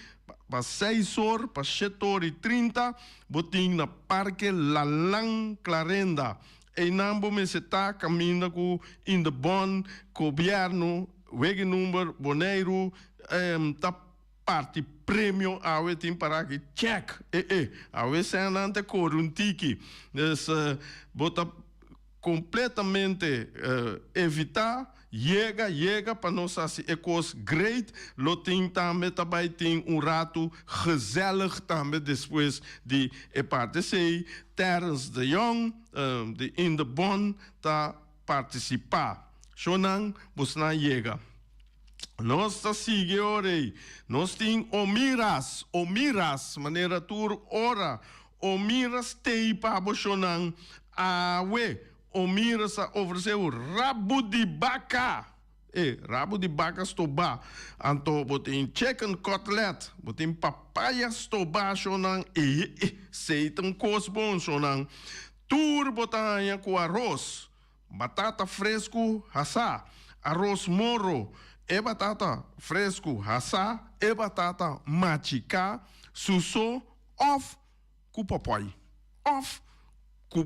pa seis or pa shete or i 30 bo tin na Parke Lalan Clarenda. Einan bo mester ta kaminda ku Indebon, Gobièrnu, Wege Number, Boneiru ta parti premio awe tin para ki check e e awe sènnan ta kore un tiki. Dus bo ta. Completamente evita yega yega pa nos haci e cos great lo tin tambe ta bay tin un rato gezellig tambe despues di e parti esey Terrence de Jong di In de Bon ta participa shonan bosnan yega nos ta sigui ora ey nos tin Omiras Omiras manera tur ora O mira stay pa bo shonnan awe. O mira sa ofresé bo rabu di baka. E, rabu di baka stobá. Anto bo tin chicken cutlet, bo tin papaya stobá shonnan. E, e, sey ta un kos bon shonnan. Tur bo ta haña ku aros, batata fresku hasá, aros moro, e batata fresku hasá, e batata machiká, suso, Of ku popoi. Of ku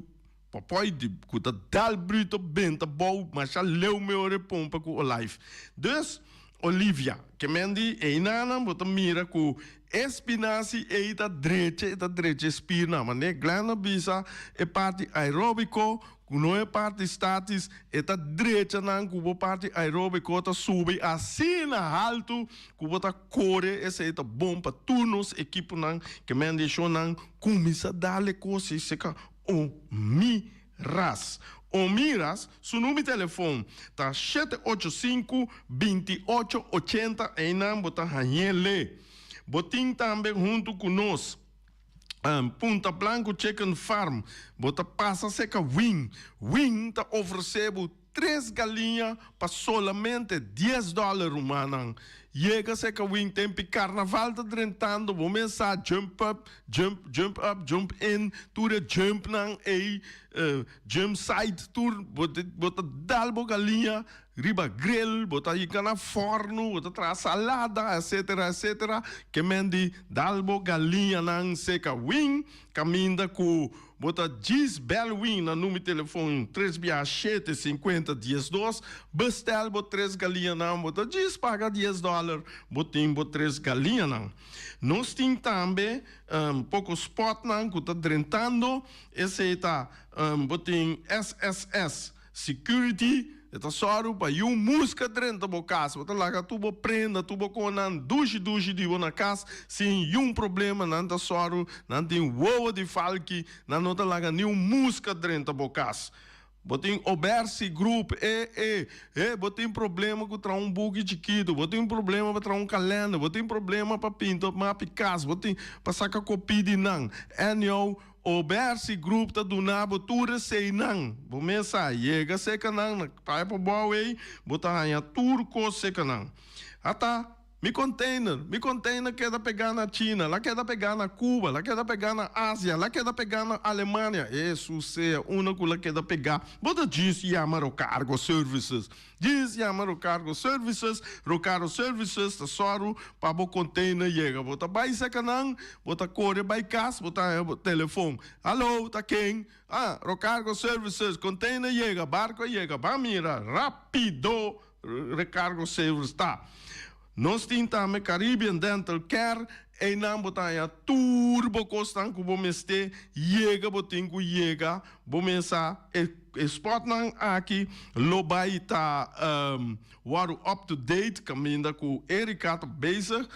popoi di ku ta dal bruto benta bou masha leu mehor e pompa ku olijf. Dus Olivia, ke men di einanan bo ta mira ku e spinasi ei ta drecha e ta drecha e spirnan. Mane Glenn a bisa e parti aerobico Ku no e parti statis, e ta drecha nan ku bo parti aerobico ta subi asina haltu ku bo ta kore, esei ta bon pa tur nos ekiponan ke men di shownan kuminsa dal e kos ei seka Omiras. Omiras su number di telefon ta 785 28 80 einan bo ta hañ'ele. Bo tin tambe huntu ku nos. Punta Blanco Chicken Farm, bo ta pasa serka Wing. Wing ta ofresé bo tres galiña pa solamente dies dòler, rumannan. Yega serka Wing tempi karnaval ta drentando, bo mes sa jump up, jump, jump up, jump in, tur e jumpnan ei, jump side, tur bo ta dal bo galiña Riba grill, bo ta hinka na forno, bo ta traha salada, etcetera, etcetera. Ke men di dal bo galiñanan seka win, kaminda ku bo ta djis bel win na number telefon tres bia shete sinkuenta 12, bestel bo tres galiñanan, bo ta djis paga dies dòler, bo tin bo tres galiñanan. Nos tin tambe poko spòtnan ku ta drentando, esei ta bo tin SSS. Security, e ta sòru pa yu muska drenta bo kas. Bo ta laga tur bo prenda, tur bo konan dushi dushi di bo na kas sin yun problema. Nan ta sòru, nan tin wowo di falki, nan no ta laga niun muska drenta bo kas. Bo tin Obersi Group, e e e bo tin problema ku traha un buki chikitu, bo tin problema pa traha un kalender, bo tin problema pa pinta mapi kas, bo tin pa saka kopi di nan. Anyhow, Obersi Group ta duna bo tur eseinan. Bo mes sa yega serka nan na Piper Bow ei, bo ta haña tur kos serka nan. Ata, mi container, mi container keda pegá na China, la keda pegá na Cuba, la keda pegá na Asia, la keda pegá na Alemania. Hesus sea, unda ku la keda pegá, bo ta djis yama Rocargo Services. Djis yama Rocargo Services, Rocargo Services ta sòru pa bo container yega. Bo ta bai seka nan, bo ta kore bai kas, bo ta haña bo telefon. Hallo, ta ken? Ah, Rocargo Services, container yega, barko a yega, ban mira, rapido Recargo Service ta. Nos tin tambe Caribbean Dental Care. Einan bo ta haña tur bo kosnan ku bo mester yega bo tin ku yega bo mesa e e spotnan aki lo bai ta wòrdu up to date kaminda ku Erika ta bezig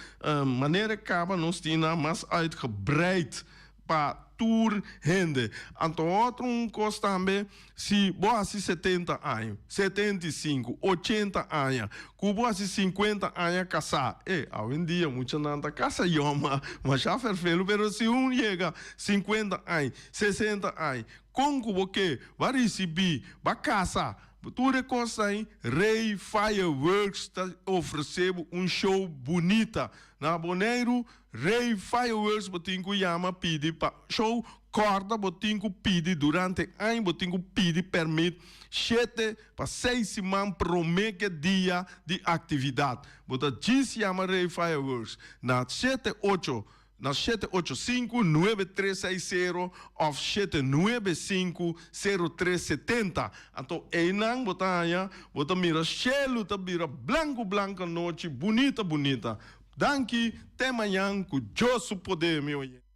manera e kaba nos tin nan mas uitgebreid pa tur hende. Anto otro un kos tambe, si bo hasi 70 aña, 75, 80 aña, ku bo hasi 50 aña kasá, e, awendia muchanan ta kasa yòn ma masha ferfelu, pero si un yega 50 aña, 60 aña, kon ku bo ke bo a risibí, bo a kasa, tur e kosnan ei, Rey Fireworks ta ofresé bo un show bunita. Na Boneiru Rey Fireworks bo tin ku yama pidi pa show kòrda bo tin ku pidi durante aña bo tin ku pidi pèrmit 7 pa 6 siman promé ku e dia di aktividat. Bo ta djis yama Rey Fireworks na 7 8 na 785-9360 òf 795-0370. Anto einan bo ta haña bo ta mira shelu ta bira blanku blanku anochi bunita bunita. Danki, te mañan ku Dios su poder, mi oyente.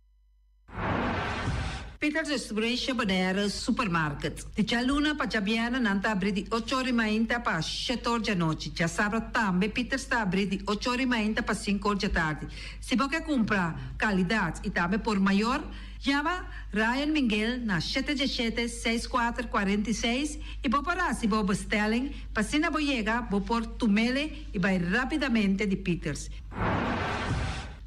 Peters Distribution Bonaire Supermarket. Di djaluna pa djabièrnè nan ta abrí di 8 or i mainta pa 7 or djanochi. Djasabra tambe Peters ta abrí di 8 or i mainta pa 5 or djatardi. Si bo ke kumpra kalidat i tambe por mayor, yama Ryan Miguel na 717 6446 i bo por hasi bo bestelling pa asina bo yega bo por tum'é i bai rápidamente di Peters.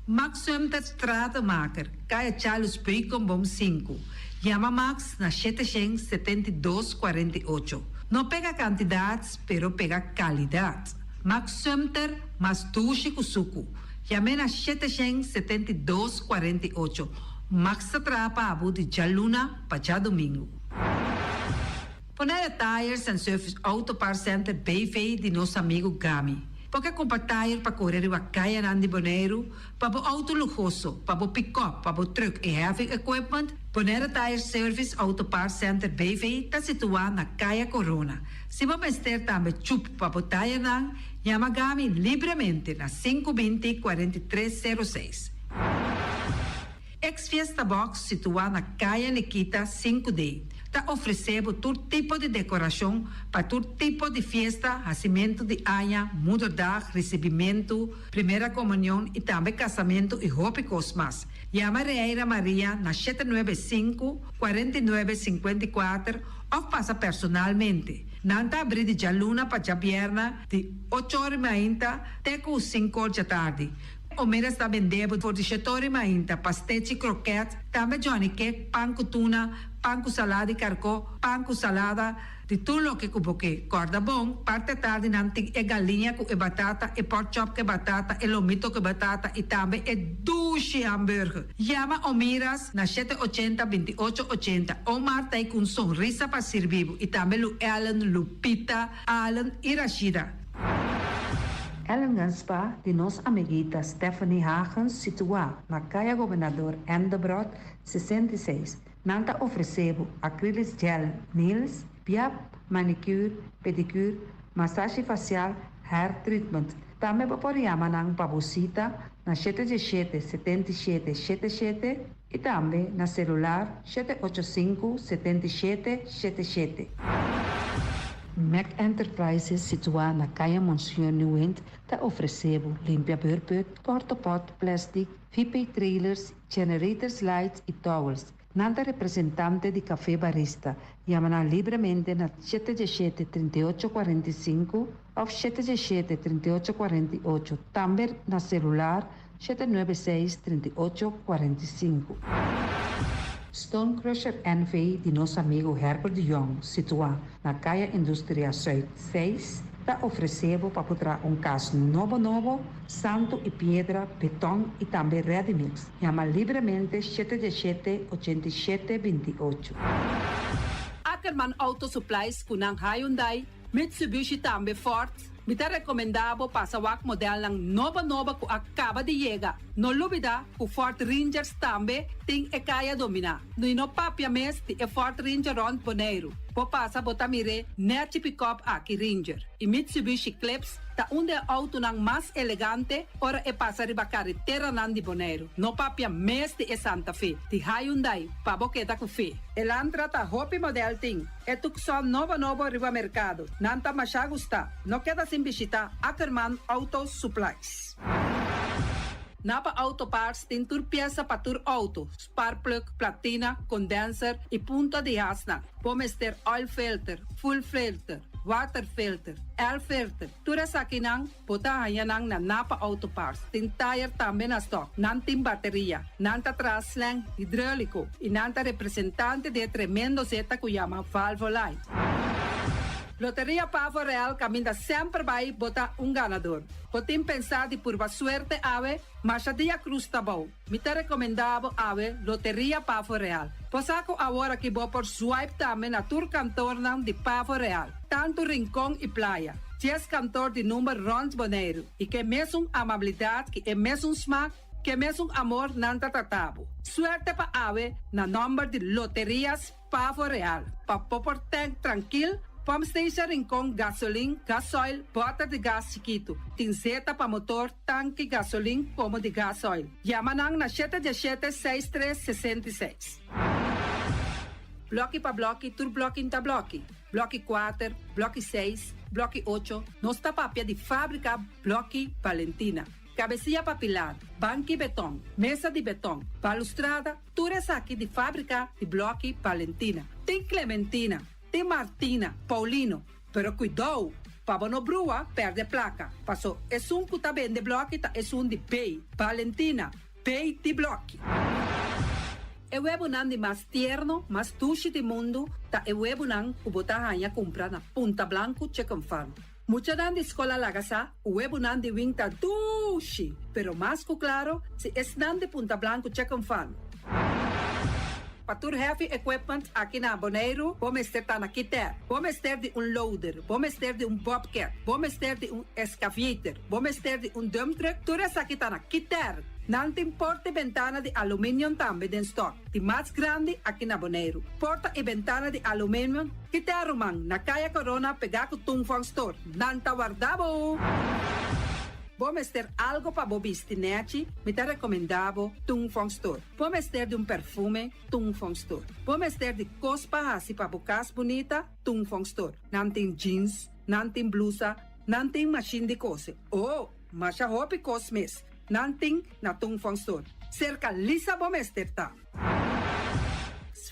Max Sumter Stratenmaker, Kaya Charles Beukenboom 5. Yama Max na 772 48. No pega kantidat, pero pega kalidat. Max Sumter, mas dushi ku suku. Yam'é na 772 48. Max ta traha pa bo di djaluna pa djadumingu. Bonaire Tires and Service Auto Parts Center BV di nos amigu Gami. Bo ke kumpra tire pa kore riba kayanan di Boneiru, pa bo outo luhoso, pa bo pick-up, pa bo truck i heavy equipment, Bonaire Tire Service Auto Parts Center BV ta situá na Kaya Corona. Si bo mester tambe chup pa bo tirenan, yama Gami libremente na 520 4306. Ex Fiesta Box, situá na Kaya Nikita 5D, ta ofresé bo tur tipo di dekorashon pa tur tipo di fiesta, hasimentu di aña, moederdag, risibimentu, primera komunion i tambe kasamentu i hopi kos mas. Yama Reira Maria na 795 49 54 òf pasa personalmente. Nan ta abrí di djaluna pa djabièrnè di 8 or i mainta te ku 5 or djatardi. Omeras ta bende bo for di 7 or i mainta, pastechi, kroket, tambe johnny cake, pan ku tuna, pan ku salada di karkó, pan ku salada, di tur loke ku bo ke. Kòrda bon, parti atardi nan tin e galiña ku e batata, e pork chop ku e batata, e lomito ku e batata i tambe e dushi hamburger. Yama Omiras na 780 28 80. Omar ta ku un sonrisa pa sirbi bo i tambe Lu Ellen, Lupita, Allen i Rashida. Ellen Spa di nos amiguita Stephanie Hagens, situá na Kaya Gobernador Endebrot 66. Nan ta ofresé bo acrylic gel nails, BIAP, manicure, pedicure, masaje fasial, hair treatment. Tambe bo por yama nan pa bo sita na 717 77 77 i tambe na selular 785 77 77. Mac Enterprises, situá na Kaya Monsieur Nieuwind, ta ofresé bo limpia beurput, portapot, plastic, VP trailers, generators lights i towels. Nan ta representante di Café Barista. Yama nan libremente na 717 38 45 òf 717 38 48. Tambe na selular 796 38 45. Stone Crusher NV di nos amigu Herbert de Jong, situá na Kaya Industria Zuid 6, ta ofresé bo pa traha un kas nobo nobo, santu i piedra, beton i tambe ready mix. Yama libremente 717 87 28. Ackerman Auto Supplies ku nan Hyundai, Mitsubishi tambe Ford. Mi ta rekomendá bo pasa wak modelnan nobo nobo ku a kaba di yega. No lubidá ku Ford Rangers tambe tin e kaya dominá. No i no papia mes di e Ford Ranger rònt Boneiru. Bo pasa bo ta mir'é nèchi pikòp aki Ranger i Mitsubishi Eclipse ta un di e outonan mas elegante ora e pasa riba kareteranan di Boneiru. No papia mes di e Santa Fe, di Hyundai, pa bo keda ku fe. Elantra ta hopi modèl tin e Tucson nobo nobo riba merkado. Nan ta mashá gustá. No keda sin bishitá Ackerman Auto Supplies. Napa Auto Parts tin tur piesa pa tur outo, sparkplug, platina, condenser y punta di hasnan. Bo mester oil filter, fuel filter, water filter, air filter, tur esakinan bo ta haña nan na Napa Auto Parts. Tin tayer tambe na stock. Nan tin bateria. Nan ta traha slang hidrolico y nan ta representante di e tremendo zeta cu yama Valvoline. Loteria Pavo Real caminda semper bay bo ta un ganador. Bo tin pensá di purba suerte awe? Masha dia cruz ta bou. Mi ta recomendá bo awe Loteria Pavo Real. Bo sa cu awor aki bo por swipe tambe na tur kantornan di Pavo Real, tantu Rincon y Playa. Dies kantor di number rond Boneiru y ke mesun amabilidad ki e mesun smak, ke mesun amor nan ta trata bo. Suerte pa awe na nomber di Loterias Pavo Real, pa bo por tank trankil, pump station Rincon, gasolin, gasoil, bòter di gas chikitu. Tin zeta pa motor, tanki, gasolin komo di gasoil. Yama nan na shete diesshete seis tres 66. Blòki pa blòki, tur blòki n'ta blòki. Blòki kuater, blòki seis, blòki ocho, nos ta papia di fábrika Blòki Valentina. Kabesia pa pilar, banki beton, mesa di beton, balustrada, tur esaki di fábrika di blòki Valentina. Tin Clementina, tin Martina, Paulino, pero kuidou pa bo no brua pèrdè plaka, paso esun ku ta bende blòki ta esun di B, Valentina, B di blòki. E webunan di mas tierno, mas dushi di mundu ta e webunan ku bo ta haña kumpra na Punta Blanco Chicken Farm. Muchanan di skol a laga sa ku webunan di wing ta dushi, pero mas ku klaro si esnan di Punta Blanco Chicken Farm. Pa tur heavy equipment aki na Boneiru bo mester ta na Kiter. Bo mester di un loader, bo mester di un bobcat, bo mester di un excavator, bo mester di un dump truck, tur esaki ta na Kiter. Nan tin porta i bentana di aluminium tambe den stock. Di mas grandi aki na Boneiru. Porta i bentana di aluminium Kita ruman, na Kaya Corona pegá ku Tung Fong Store. Nan ta warda bo! Bo mester algo pa bo bisti nèchi? Mi ta rekomendá bo Tung Fong Store. Bo mester di un perfume? Tung Fong Store. Bo mester di kos pa hasi pa bo kas bunita? Tung Fong Store. Nan tin jeans, nan tin blusa, nan tin mashin di kose. Oh! Masha hopi kos mes nan tin na Tung Fong Store. Serka Lisa bo mester ta.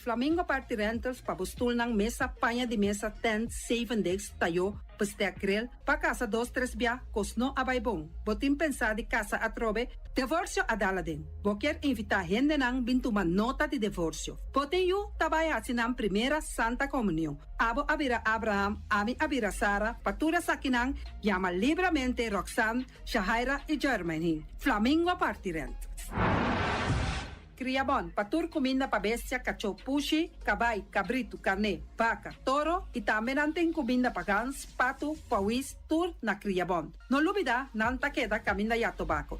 Flamingo Party Rentals pa bo stulnan, mesa, paña di mesa, tent, zeven desk, tayó, bestek, grill, pa kasa dos tres bia, kos no a bai bon. Bo tin pensá di kasa atrobe? Devorsio a dal aden. Bo kier invitá hendenan bin tuma nota di devorsio. Bo tin yu ta bai hasi nan primera Santa Komunion. Abo a bira Abraham, ami a bira Sara, pa tur esakinan Yama libramente Roxanne, Shahaira i Jermaine. Flamingo parti rent. Kria bon pa tur kuminda pa bestia, kachó, pushi, kabai, kabritu, karné, baka, toro i tambe nan tin kuminda pa gans, patu, pawis, tur na Kria Bon. No lubida nan ta keda kaminda ya tobako.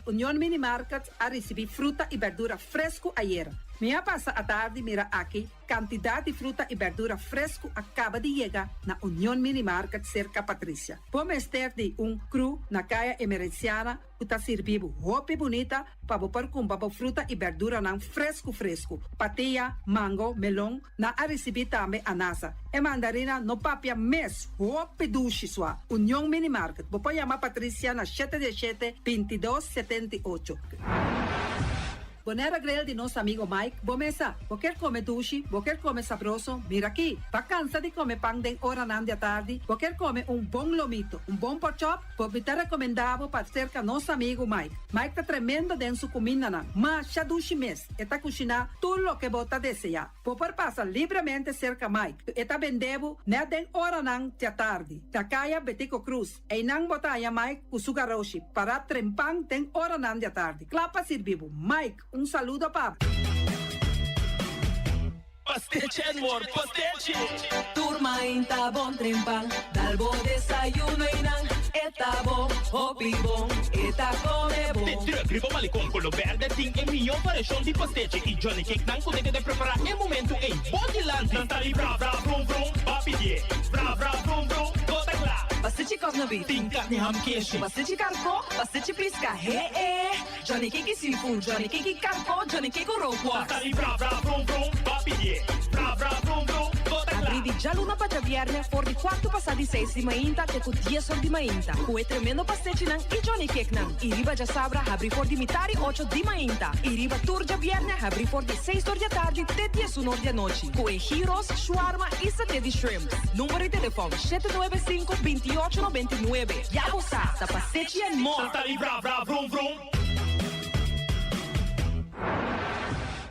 Union Mini Market a risibí fruta i berdura fresku ayera. Mi a pasa atardi mira aki Kantidat di fruta i bèrdura fresku a kaba di yega na Union Mini Market serka Patricia. Bo mester di un kru na Kaya Emerenciana ku ta sirbi bo hopi bunita pa bo por kumpra bo fruta i bèrduranan fresku fresku. Patia, mango, melon, nan a risibí tambe anasa. E mandarina no papia mes, hopi dushi sua. Union Mini Market, bo por yama Patricia na shete diesshete, 22, 78. Bonera Grill di nos amigo Mike, bo mesa. Bo kier come dushi, bo kier come sabroso, mira aki. Ba cansa di come pan den oranan di atardi, bo kier come un bon lomito, un bon porkchop, bo mi ta recomenda bo pa cerca nos amigo Mike. Mike ta tremendo den su cumindanan, masha dushi mes, e ta cushina tur loke bo ta desea. Bo por pasa libremente cerca Mike, e ta bende bo net den oranan di atardi, na caya Betico Cruz. Einan bo ta haña Mike ku su garoshi pará trempan den oranan di atardi, kla pa sirbi bo. Mike, un saludo pa bo. Pastechi Edward, pastechi! Tur mainta bon trempan, dal bo desayuno einan. E ta bon, hopi bon, e ta come bon. Den truck riba Malecon Color Berde tin e mihó variashon di pastechi y Johnny Cake nan cu ta keda prepara e momento ey bo dilanti. Nan ta di bra bra brum brum, ba pidié. Bra bra brum brum, bo ta cla. Pastechi kòf beef. Tin carni ham keshi. Pastechi karkó, pastechi piska, he e. Johnny Cake y seafood, Johnny Cake y karkó, Johnny Cake ku rookworst. Nan ta di bra bra brum brum, ba pidié. Bra bra brum brum, bo ta Abrí cla. di djaluna pa djabièrnè for di kuartu pasá di seis di mainta te ku dies or di mainta ku e tremendo pastechinan i Johnny Cakenan. I riba djasabra habrí for di mitar i ocho di mainta i riba tur djabièrnè habrí for di seis or di atardi te diesun or di anochi ku e gyros, shawarma i saté di shrimps. Number di telefòn, 795 28 99. Ya bo sa, ta pastechi and more! Nan ta di bra bra brum brum.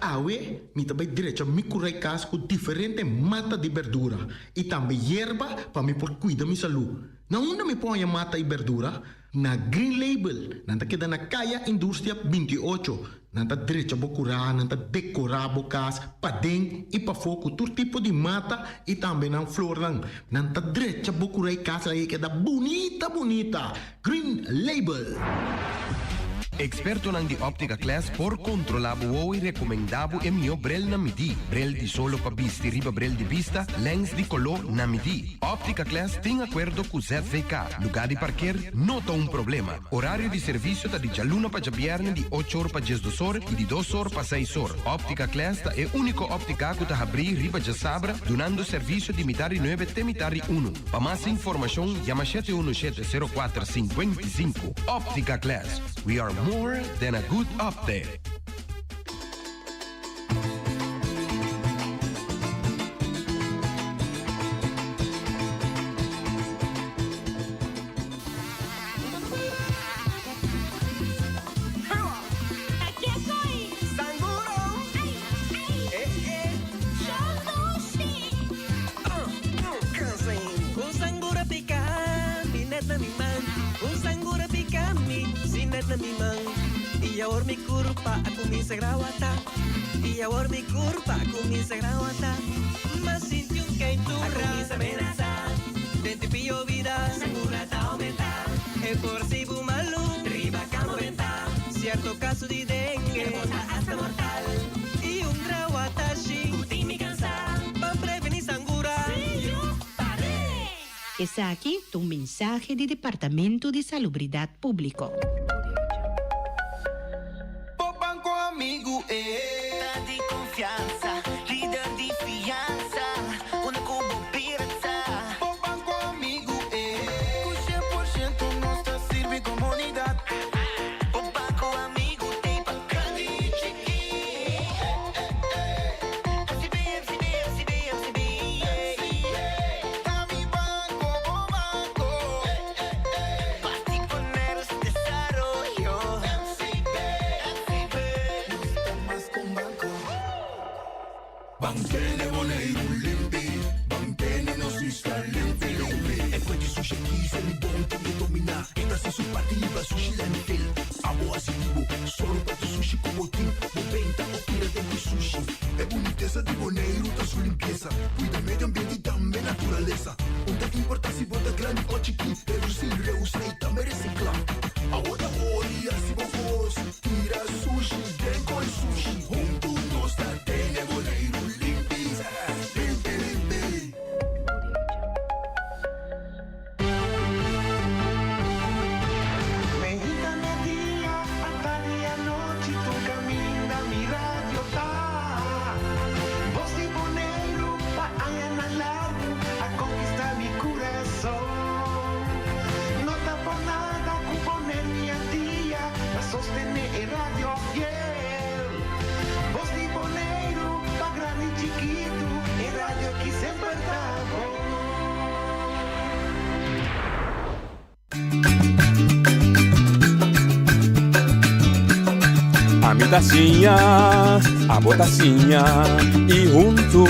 Awe mi ta bai drecha mi kurai kas ku diferente mata di berdura i tambe yerba pa mi por kuida mi salú. Na unda mi por haña mata i berdura? Na Green Label. Nan ta keda na Kaya Industria 28. Nan ta drecha bo kurá, nan ta dekorá bo kas paden i pafó ku tur tipo di mata i tambe nan flornan. Nan ta drecha bo kurá i kas ei keda bunita bunita. Green Label. Ekspertonan di Optica Class por kontrolá bo wowo i rekomendá bo e mihó brel na midí. Brel di solo pa bisti riba brel di bista, lèns di koló na midí. Optica Class tin akuerdo ku ZVK. Lugá di parker no ta un problema. Orario di servisio ta di djaluna pa djabièrnè di ocho or pa diesdos or i di dos or pa seis or. Optica Class ta e úniko óptika ku ta habrí riba djasabra dunando servisio di mitar di nuebe te mitar di unu. Pa mas informashon yama shete unu shete sero kuater 55. Optica Class, we are more than a good optic. Esaki ta un mensahe di Departamento di Salubridat Públiko. Bo banco amigu e ta di confiansa, lider di fiansa, unda cu bo bira ta. Bo banco amigu e cu 100% nos ta sirbi comunidad. Bo banco amigu t'ey pa grandi y chiki. MCB, MCB, MCB, MCB, yeah. Ta mi banco, bo banco. Parti poner su desaroyo. MCB, MCB, nos ta mas cu un banco. Ban tene Boneiru limpi, ban tene nos isla limpi limpi. E kue di sushi aki sa mi bon ta mi dominá. E ta hasi su parti liba sushi landfill. Abo hasi di bo, sòru pa tur sushi ku bo tin. Bo benta o tira den ku sushi. E bunitesa di Boneiru ta su limpiesa. Kuida medio ambiente i tambe naturalesa. Un ta importá si bo ta grandi o chikí. Redusí, reusá i tambe resiklá. Abo ta ora i hasi bo kos. Tira sushi den koi sushi. Huntu nos ta tene Boneiru limpi, limpi, limpi. Meinta merdia, atardi anochi, tur caminda mi radio ta. Bos di Boneiru pa añanan largu a conquista mi curason. No ta por nada cu Boneiru y Antia ta sostene e radio fiel. Bos di Boneiru pa grandi y chikitu, e radio aki semper ta bon. Ami ta siña, abo ta siña, i huntu.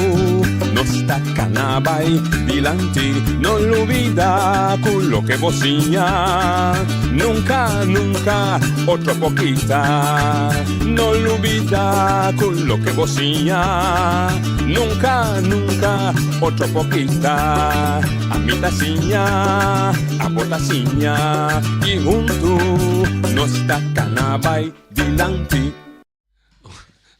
Nos ta kana bai dilanti, no lubida ku loke bo siña nunka, nunka otro por kita. No lubida ku loke bo siña nunka, nunka otro por kita. Ami ta siña, abo ta siña i huntu nos ta kana bai dilanti.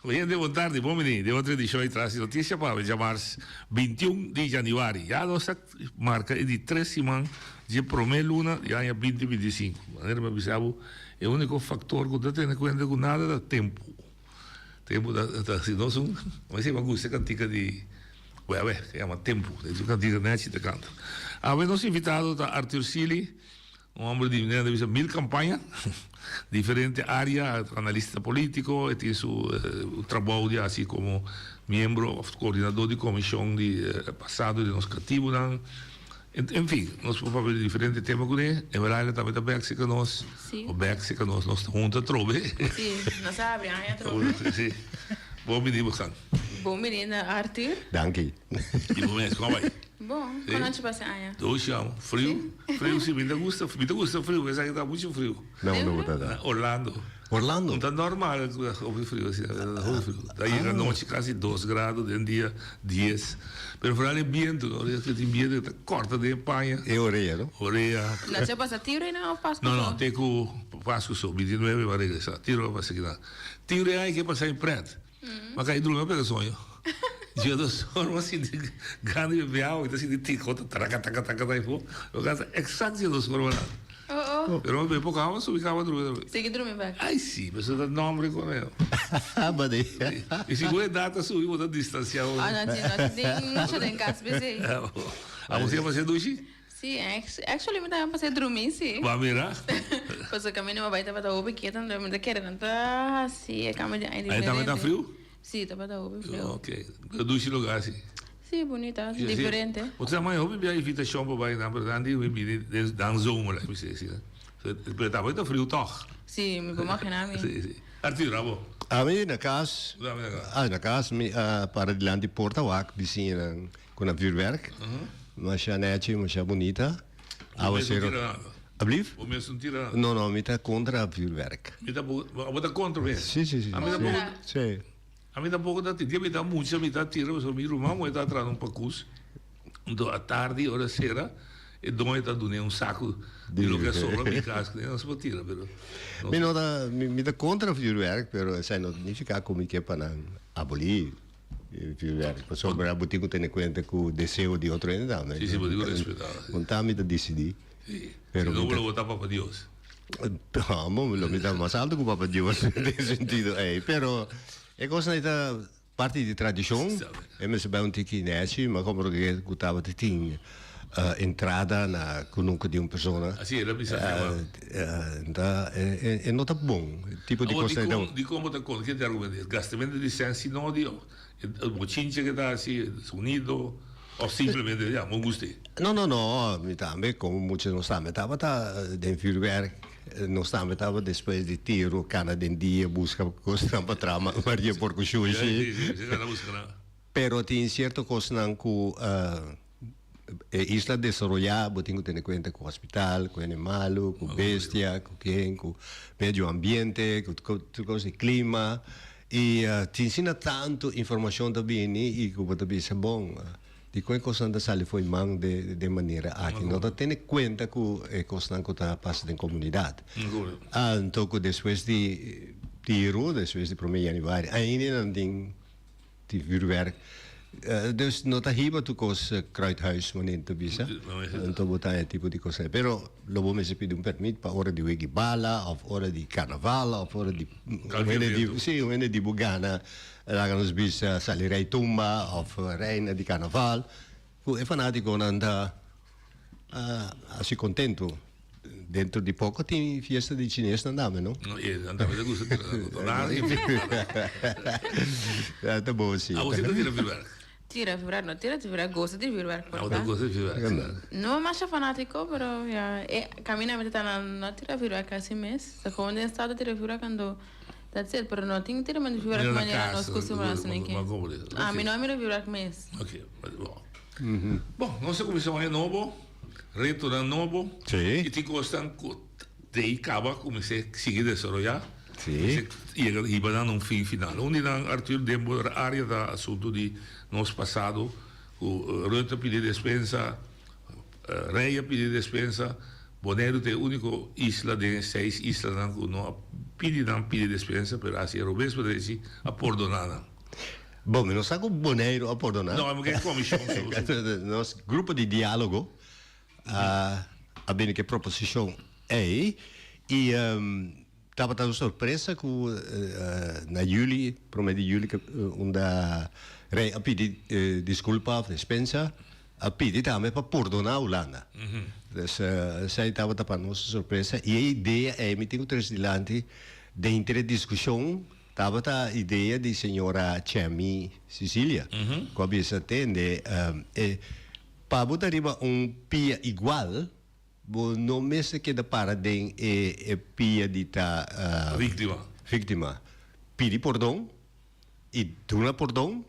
Oyente bon tardi, bon bini den otro edicion di Tras di Noticia pa awe djamars 21 di januari. Ya nos ta marca e di tres siman dje prome luna di aña binti binti i sinku. Manera mi a bisa bo, e unico factor cu ta tene cuenta cu nada ta tempo. Tempo ta ta si nos un, mi a gusta e cantica di Wewe, ke yama Tempo. E un cantica nechi ta canta. Awe nos invitado ta Arthur Sealy. Un homber di manera ta bisa mil campaña, diferente area, analista politico, e tin su trabou di haci como miembro of coordinador di comision di pasado di nos catibonan. En fin, nos por papia di diferente tema cune. Emeralda tambe ta bek cerca nos, Si. o bek cerca nos, nos ta hunto atrobe. Si, nos a habri aña atrobe. Si. Bon bini bosan. Bon bini na Arthur. Danki. Y bo mes, con a bay? Bon, con nochi pasa aña? Doshi amo. Friu? Friu si, mi ta gusta, mi ta gusta friu, esaki ta mucho friu. Na unda bo ta ta? Na Orlando. Orlando? No ta normal ku hopi friu asina, hopi friu. Ta yega nochi kasi dos grado, den dia dies. Pero foral e bientu, no? Ora ku tin bientu ta korta den e paña. E orea, no? Orea. Nochi a pasa tiro ei nan of Pasku so? No, no, te ku Pasku so, bintinuebe mi a regresa. Tiro a pasa kinan. Tiro ei ke pasa in pret. Ma kai drumi a pega soño. Yo ta sorma sinti gana di bebe awa, mi ta sinti tiko ta traka traka traka ta ifo. Lo kasa exact yo ta sorma nan. Oh oh. Pero mi bebe poko awa subi kama drumi drumi. Sigui drumi bek. Ai si, pasobra ta nombre con el. Bade. I si bo edad ta subi bo ta distancia. Ah no si no tin mucho den kas p'esei. Abo si a pasa dushi? Si, actually mi tambe pasé drumí si. Bo a mira? Pasobra kaminda mi a bai tabata hopi kiet anto mi ta kere nan ta hasi e kambio di aña Ahí tambe ta diferente. friu? Si, tabata hopi friu. Ok, pero dushi lugar si. Si, bunita, diferente. Bo ta maya hopi bia invitashon pa bai nan, pero nan di mi bini den dan zomer, mi si asina. Pero tambe ta friu tog. Si, mi por imagina mi. Si, si. Arthur, abo? Ami na kas, Bo tambe na kas? Ah, na kas mi a para dilanti porta wak bisiñanan. Ku na vuurwerk. Masha nechi, masha bunita. Bo mes no tira nada? Ablief? Bo mes no tira nada? No, no, mi ta kontra vuurwerk. Mi tampoco, abo ta kontra mes? Si, si, si. Ami tampoco. Si. Ami tampoco ta tira. Dia mi ta mucha mi ta tira, pasobra mi ruman muhe ta traha un pakus. Anto atardi ora sera e doño ta dun'é un saku di loke a sobra mi kas, ku nos por tira, pero. Mi no ta, mi ta kontra vuurwerk, pero esei no significa ku mi ke pa nan abolí. Vuurwerk, pasobra bo tin ku tene kuenta ku deseo di otro hende tambe. Sí, sí, bo tin ku respetá. Un ta mi ta disidí. Sí. Pero si no, bo lo ta Papa Dios. Amo, lo mi ta mas alto ku Papa Dios den sentido ei. Pero e kosnan ei ta parti di tradishon. E mester bai un tiki nèchi, ma komo loke ku tabata tin entrada na kunuku di un persona. Así el a bisa si Ta e no ta bon. Tipo di Awor kos ta dikon dikon bo ta kontra ke ta argumento es gastamento di sèn si no di e bochinche ke ta hasi sonido of simplemente ya bo guste. No no no mi tambe komo mucha nos tambe tabata den vuurwerk nos tambe tabata despues di tiro kana den dia buska kosnan pa traha maria porko shushi. Si si si kana buska nan. Pero tin sierto kosnan ku E isla desaroyá bo tin ku tene kuenta ku hospital, ku hende malu, ku bestia, ku ken, ku medio ambiente, ku tur kos di klima. I tin asina tantu informashon ta bini i ku bo ta bisa bon dikon e kosnan ta sali for e man den manera aki. No ta tene kuenta ku e kosnan ku ta pasa den komunidat. Anto ku despues di tiru, despues di prome yanüari ainda nan tin. Di vuurwerk. Dus no ta hiba tur kos Kruithuis manera ta bisa. Anto bo ta e tipo di kos ei. Pero lo bo mester pidi un permit pa ora di wegi bala of ora di karnaval of ora di un hende di si un hende di bo gana laga nos bisa sali rei tumba of reina di karnaval. Ku e fanatikonan ta hasi kontentu. Dentro di poko tin fiesta di chinesnan tambe, no? No, e nan tambe ta gusta tira nan koto. Nada di Ja, ta bon si. Abo si ta tira vuurwerk? Tira vuurwerk, no tira vuurwerk, gosa di vuurwerk por Abo ta gosa di vuurwerk. No masha fanatico, pero ya, e camina mi ta na no tira vuurwerk asi mes. Ta gewoon den stad ta tira vuurwerk ando. That's it, pero no tin tiramentu di vuurwerk manera nos kustumbrá asina aki. Ami no a mira vuurwerk mes. Ok, bon. Bon, nos a kuminsá un aña nobo, retonan nobo. I tin kosnan ku dei kaba kuminsá sigui desaroyá. Kuminsá yega hiba nan na un fin final. Un di nan, Arthur, den bo área ta asuntu di nos pasado ku Rutte a pidi despensa, Rey a pidi despensa. Boneiru ta e úniko isla den e seis islanan ku no a pidi nan pidi despensa, pero hasi e robes pa tresi a pordoná nan. Bon, mi no sa ku Boneiru a pordoná. No, mi ke komishon su. Nos grupo di diálogo a a bini ku e proposishon ei i tabata un sorpresa ku na yüli, promé di yüli unda Rei a pidi diskulpa òf despensa. A pidi tambe pa pordoná Hulanda. Dus esei tabata pa nos un sorpresa. I e idea ei mi tin ku trese dilanti den henter e diskushon tabata idea di señora Chemy Cicilia ku a bisa tende e pa bo ta riba un pia igual bo no mester keda para den e e pia di ta Víktima. víktima. Pidi pordon i duna pordon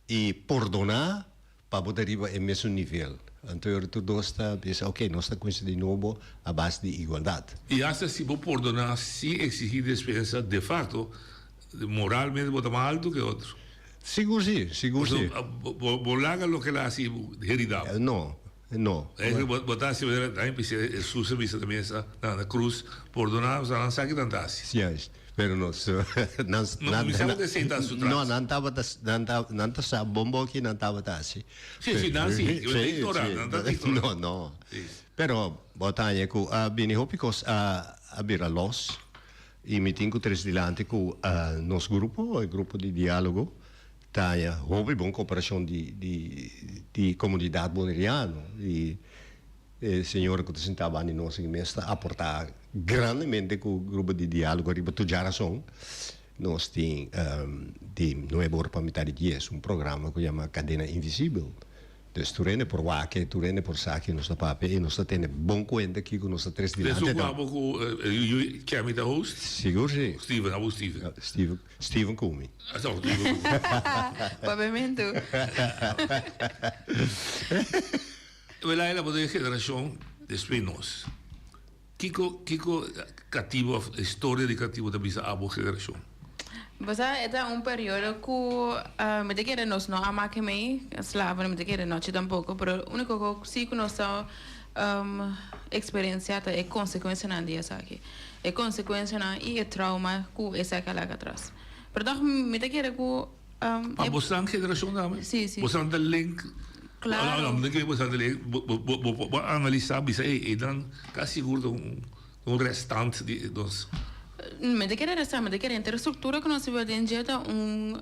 I pordoná pa bo ta riba e mesun nivel. Anto e ora tur dos ta bisa, ok, nos ta kuminsá di nobo a base di igualdat. I asta si bo pordoná sin eksigí despensa, de fakto, moralmente bo ta mas altu ku e otro. Sigur si, sigur si. Pasobra bo laga loke el a hasi heridá bo. No, no. Bo ta hasi manera, nan bisa, Hesus a bisa na mesa, na krus, pordoná, pasobra nan sa ki nan ta hasi. Juist. Pero nos nan No kuminsá ku esei ta su tras. No, nan tabata nan ta nan ta sa bon bon ki nan tabata hasi. Sí, sí, nan sí. Yo ta ignorá, nan ta ignorá. No, no. Pero bo ta haña ku a bini hopi kos a a bira los i mi tin ku tres dilanti ku nos grupo, e grupo di diálogo ta haña hopi bon koperashon di di di komunidat boneriano i E señora ku ta sintá banda di nos aki mes ta aportá grandemente ku grupo di diálogo riba tur djarason. Nos tin di nuebe ora pa mitá di dies un programa ku yama Kadena Invisibel. Dus tur hende por wak e, tur hende por sa ki nos ta papia i nos ta tene bon kuenta kiko nos ta tres Esun dilante ku ta. abo ku Kemi ta host? Sigur si. Steven, abo Steven. Steven, Steven ku mi. Aso, Steven ku mi. Papiamentu. Welaila bo den generashon despues nos. Kiko kiko katibu of historia di katibu ta bisa abo generashon? Bo sa e ta un periodo ku mi ta kere nos no a make mei slaven mi ta kere nochi tampoko pero uniko ku si ku nos ta eksperensia ta e konsekuensianan di esaki. E konsekuensianan i e trauma ku esaki a laga atras. Pero tòg mi ta kere ku. Pa bosan generashon tambe? Sí, sí. Bosan ta link? Claro. No, no, no, bosan ta link. Bo, bo, bo, bo, bo analisá, bisa, ey, eynan kasi sigur ta un, un restant di nos. Mi ta kere restant, mi ta kere henter struktura ku nos vive den dje ta un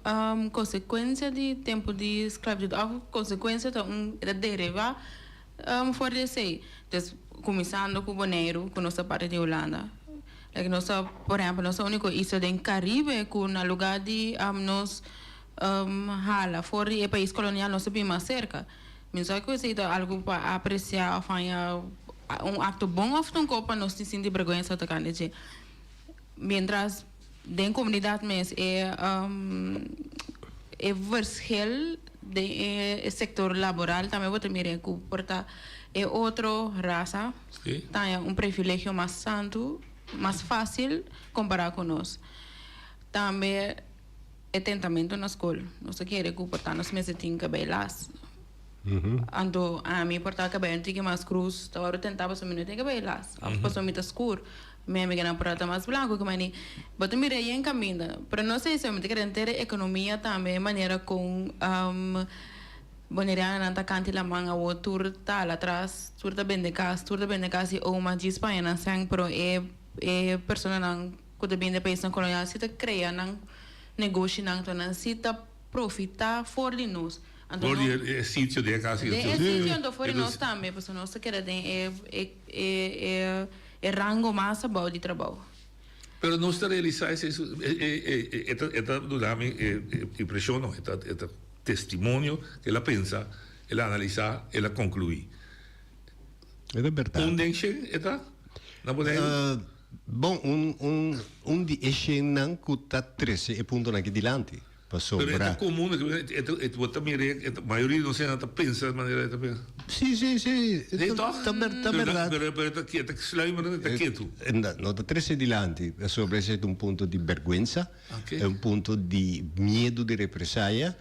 konsekuensia di tempu di sklabitut òf konsekuensia ta un, e ta derivá for di esei. Des, kuminsando ku Boneiru, ku nos ta parti di Hulanda. Like nos ta, por ehempel, nos ta unico isla den Caribe cu na lugar di nos hala for di e pais colonial nos ta bin mas cerca. Mi no sa cu esey ta algo pa aprecia of haña un acto bon of tampoco pa nos tin sinti berguensa tocante dje. Mientras den comunidad mes e e verschil den e sector laboral tambe bo ta mira cu por ta e otro rasa. Ta haña un privilegio mas santu, mas fásil kompará ku nos. Tambe e tentamentu na skol. Nos ta kere ku por ta nos mester tin kabei las. Anto ami por ta kabei un tiki mas krus, ta wòrdu tentá pasobra mi no tin kabei las òf pasobra mi ta skur. Mi amiganan por ta mas blanku ku mi. Bo ta mira yen kaminda. Pero no esei so, mi ta kere henter e ekonomia tambe, e manera kon. Bonerianonan ta kanti laman awor tur ta al atras, tur ta bende kas, tur ta bende kas i oma djis paña nan sèn pero e e personanan ku ta bini di paisnan kolonial si ta krea nan negoshinan anto nan si ta profitá for di nos. Anto For di e sitio den e kas. Den e sitio anto for di nos tambe pasobra nos ta keda den e e e e rango mas abou di trabou. Pero nos ta realisá esei e ta e ta duna mi e impreshon no e ta e ta testimonio ku el a pensa, el a analisá, el a konkluí. E ta bèrdat. Un den shen e ta na Boneiru? Bon, un un un di e shennan ku ta trese e puntonan aki dilanti, Pero e pasobra. ta komun, e ta e bo ta mira e mayoria di nos hende ta pensa di manera e ta pensa. Sí, sí, sí. Sí, tòg? Ta ta bèrdat. Pero pero e ta e ta sluimerend, e ta ketu. No ta trese dilanti, pasobra esei ta un punto di bèrgwensa, e un punto di miedu di represaya,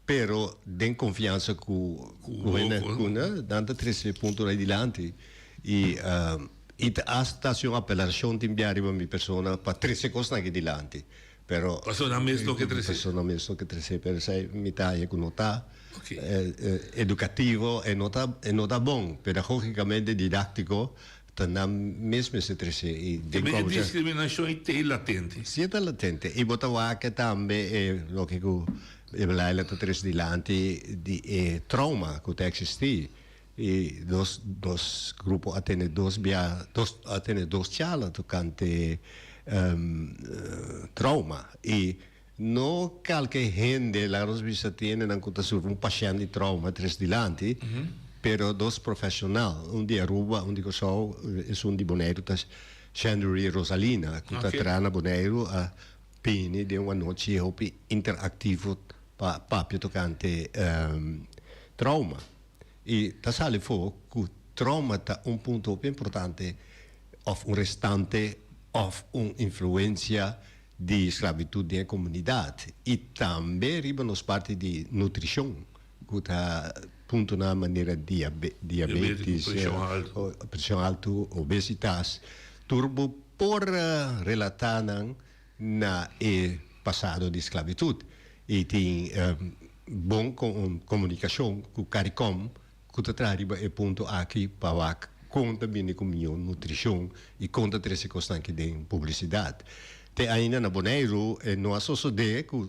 pero den konfiansa ku ku hende ku nan ta trese e puntonan dilanti i i ta asta hasi un apelashon tin bia riba mi persona pa trese kosnan aki dilanti pero Pasobra nan mes no ke trese. Pasobra nan mes no ke trese pero esei mi ta haña ku no ta edukativo e no ta e no ta bon pedagogikamente didaktiko ta nan mes mester trese i den E diskriminashon ei ta latente. Si e ta latente i bo ta wak tambe e loke ku Evelyn ta trese dilanti di e trauma ku ta eksistí i nos nos grupo a tene dos bia dos a tene dos charla tokante trauma i no kalke hende laga nos bisa tin hendenan ku ta sufri un pashènt di trauma trese dilanti pero dos profeshonal un di Aruba un di Kòrsou esun di Boneiru ta Shandery Rosalina ku ta traha na Boneiru a Bini den un anochi hopi interaktivo pa papia tokante trauma. I ta sali afó ku trauma ta un punto hopi importante òf un restante òf un influensia di sklabitut den e komunidat i tambe riba nos parti di nutrishon ku ta puntonan manera diabetis, preshon haltu, obesitas, tur bo por relatá nan na e pasado di sklabitut i tin bon komunikashon ku Caricom ku ta traha riba e punto aki pa wak kon ta bini ku mihó nutrishon i kon ta trese kosnan aki den publisidat. Te ainda na Boneiru e no a sosodé ku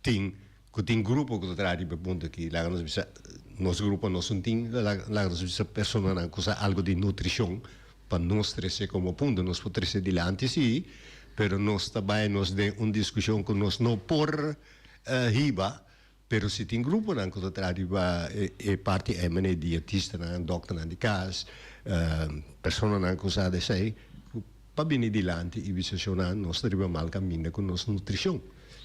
tin ku tin grupo ku ta traha riba e punto aki. Laga nos bisa nos grupo nos un tin laga nos bisa personanan ku sa algu di nutrishon pa nos trese komo punto. Nos por trese dilanti si, pero nos ta bai nos den un diskushon ku nos no por hiba, pero si tin gruponan ku ta traha riba e parti ei manera dietistanan, dòkternan di kas, personanan ku sa di esei ku pa bini dilanti i bisa shownan nos ta riba mal kaminda ku nos nutrishon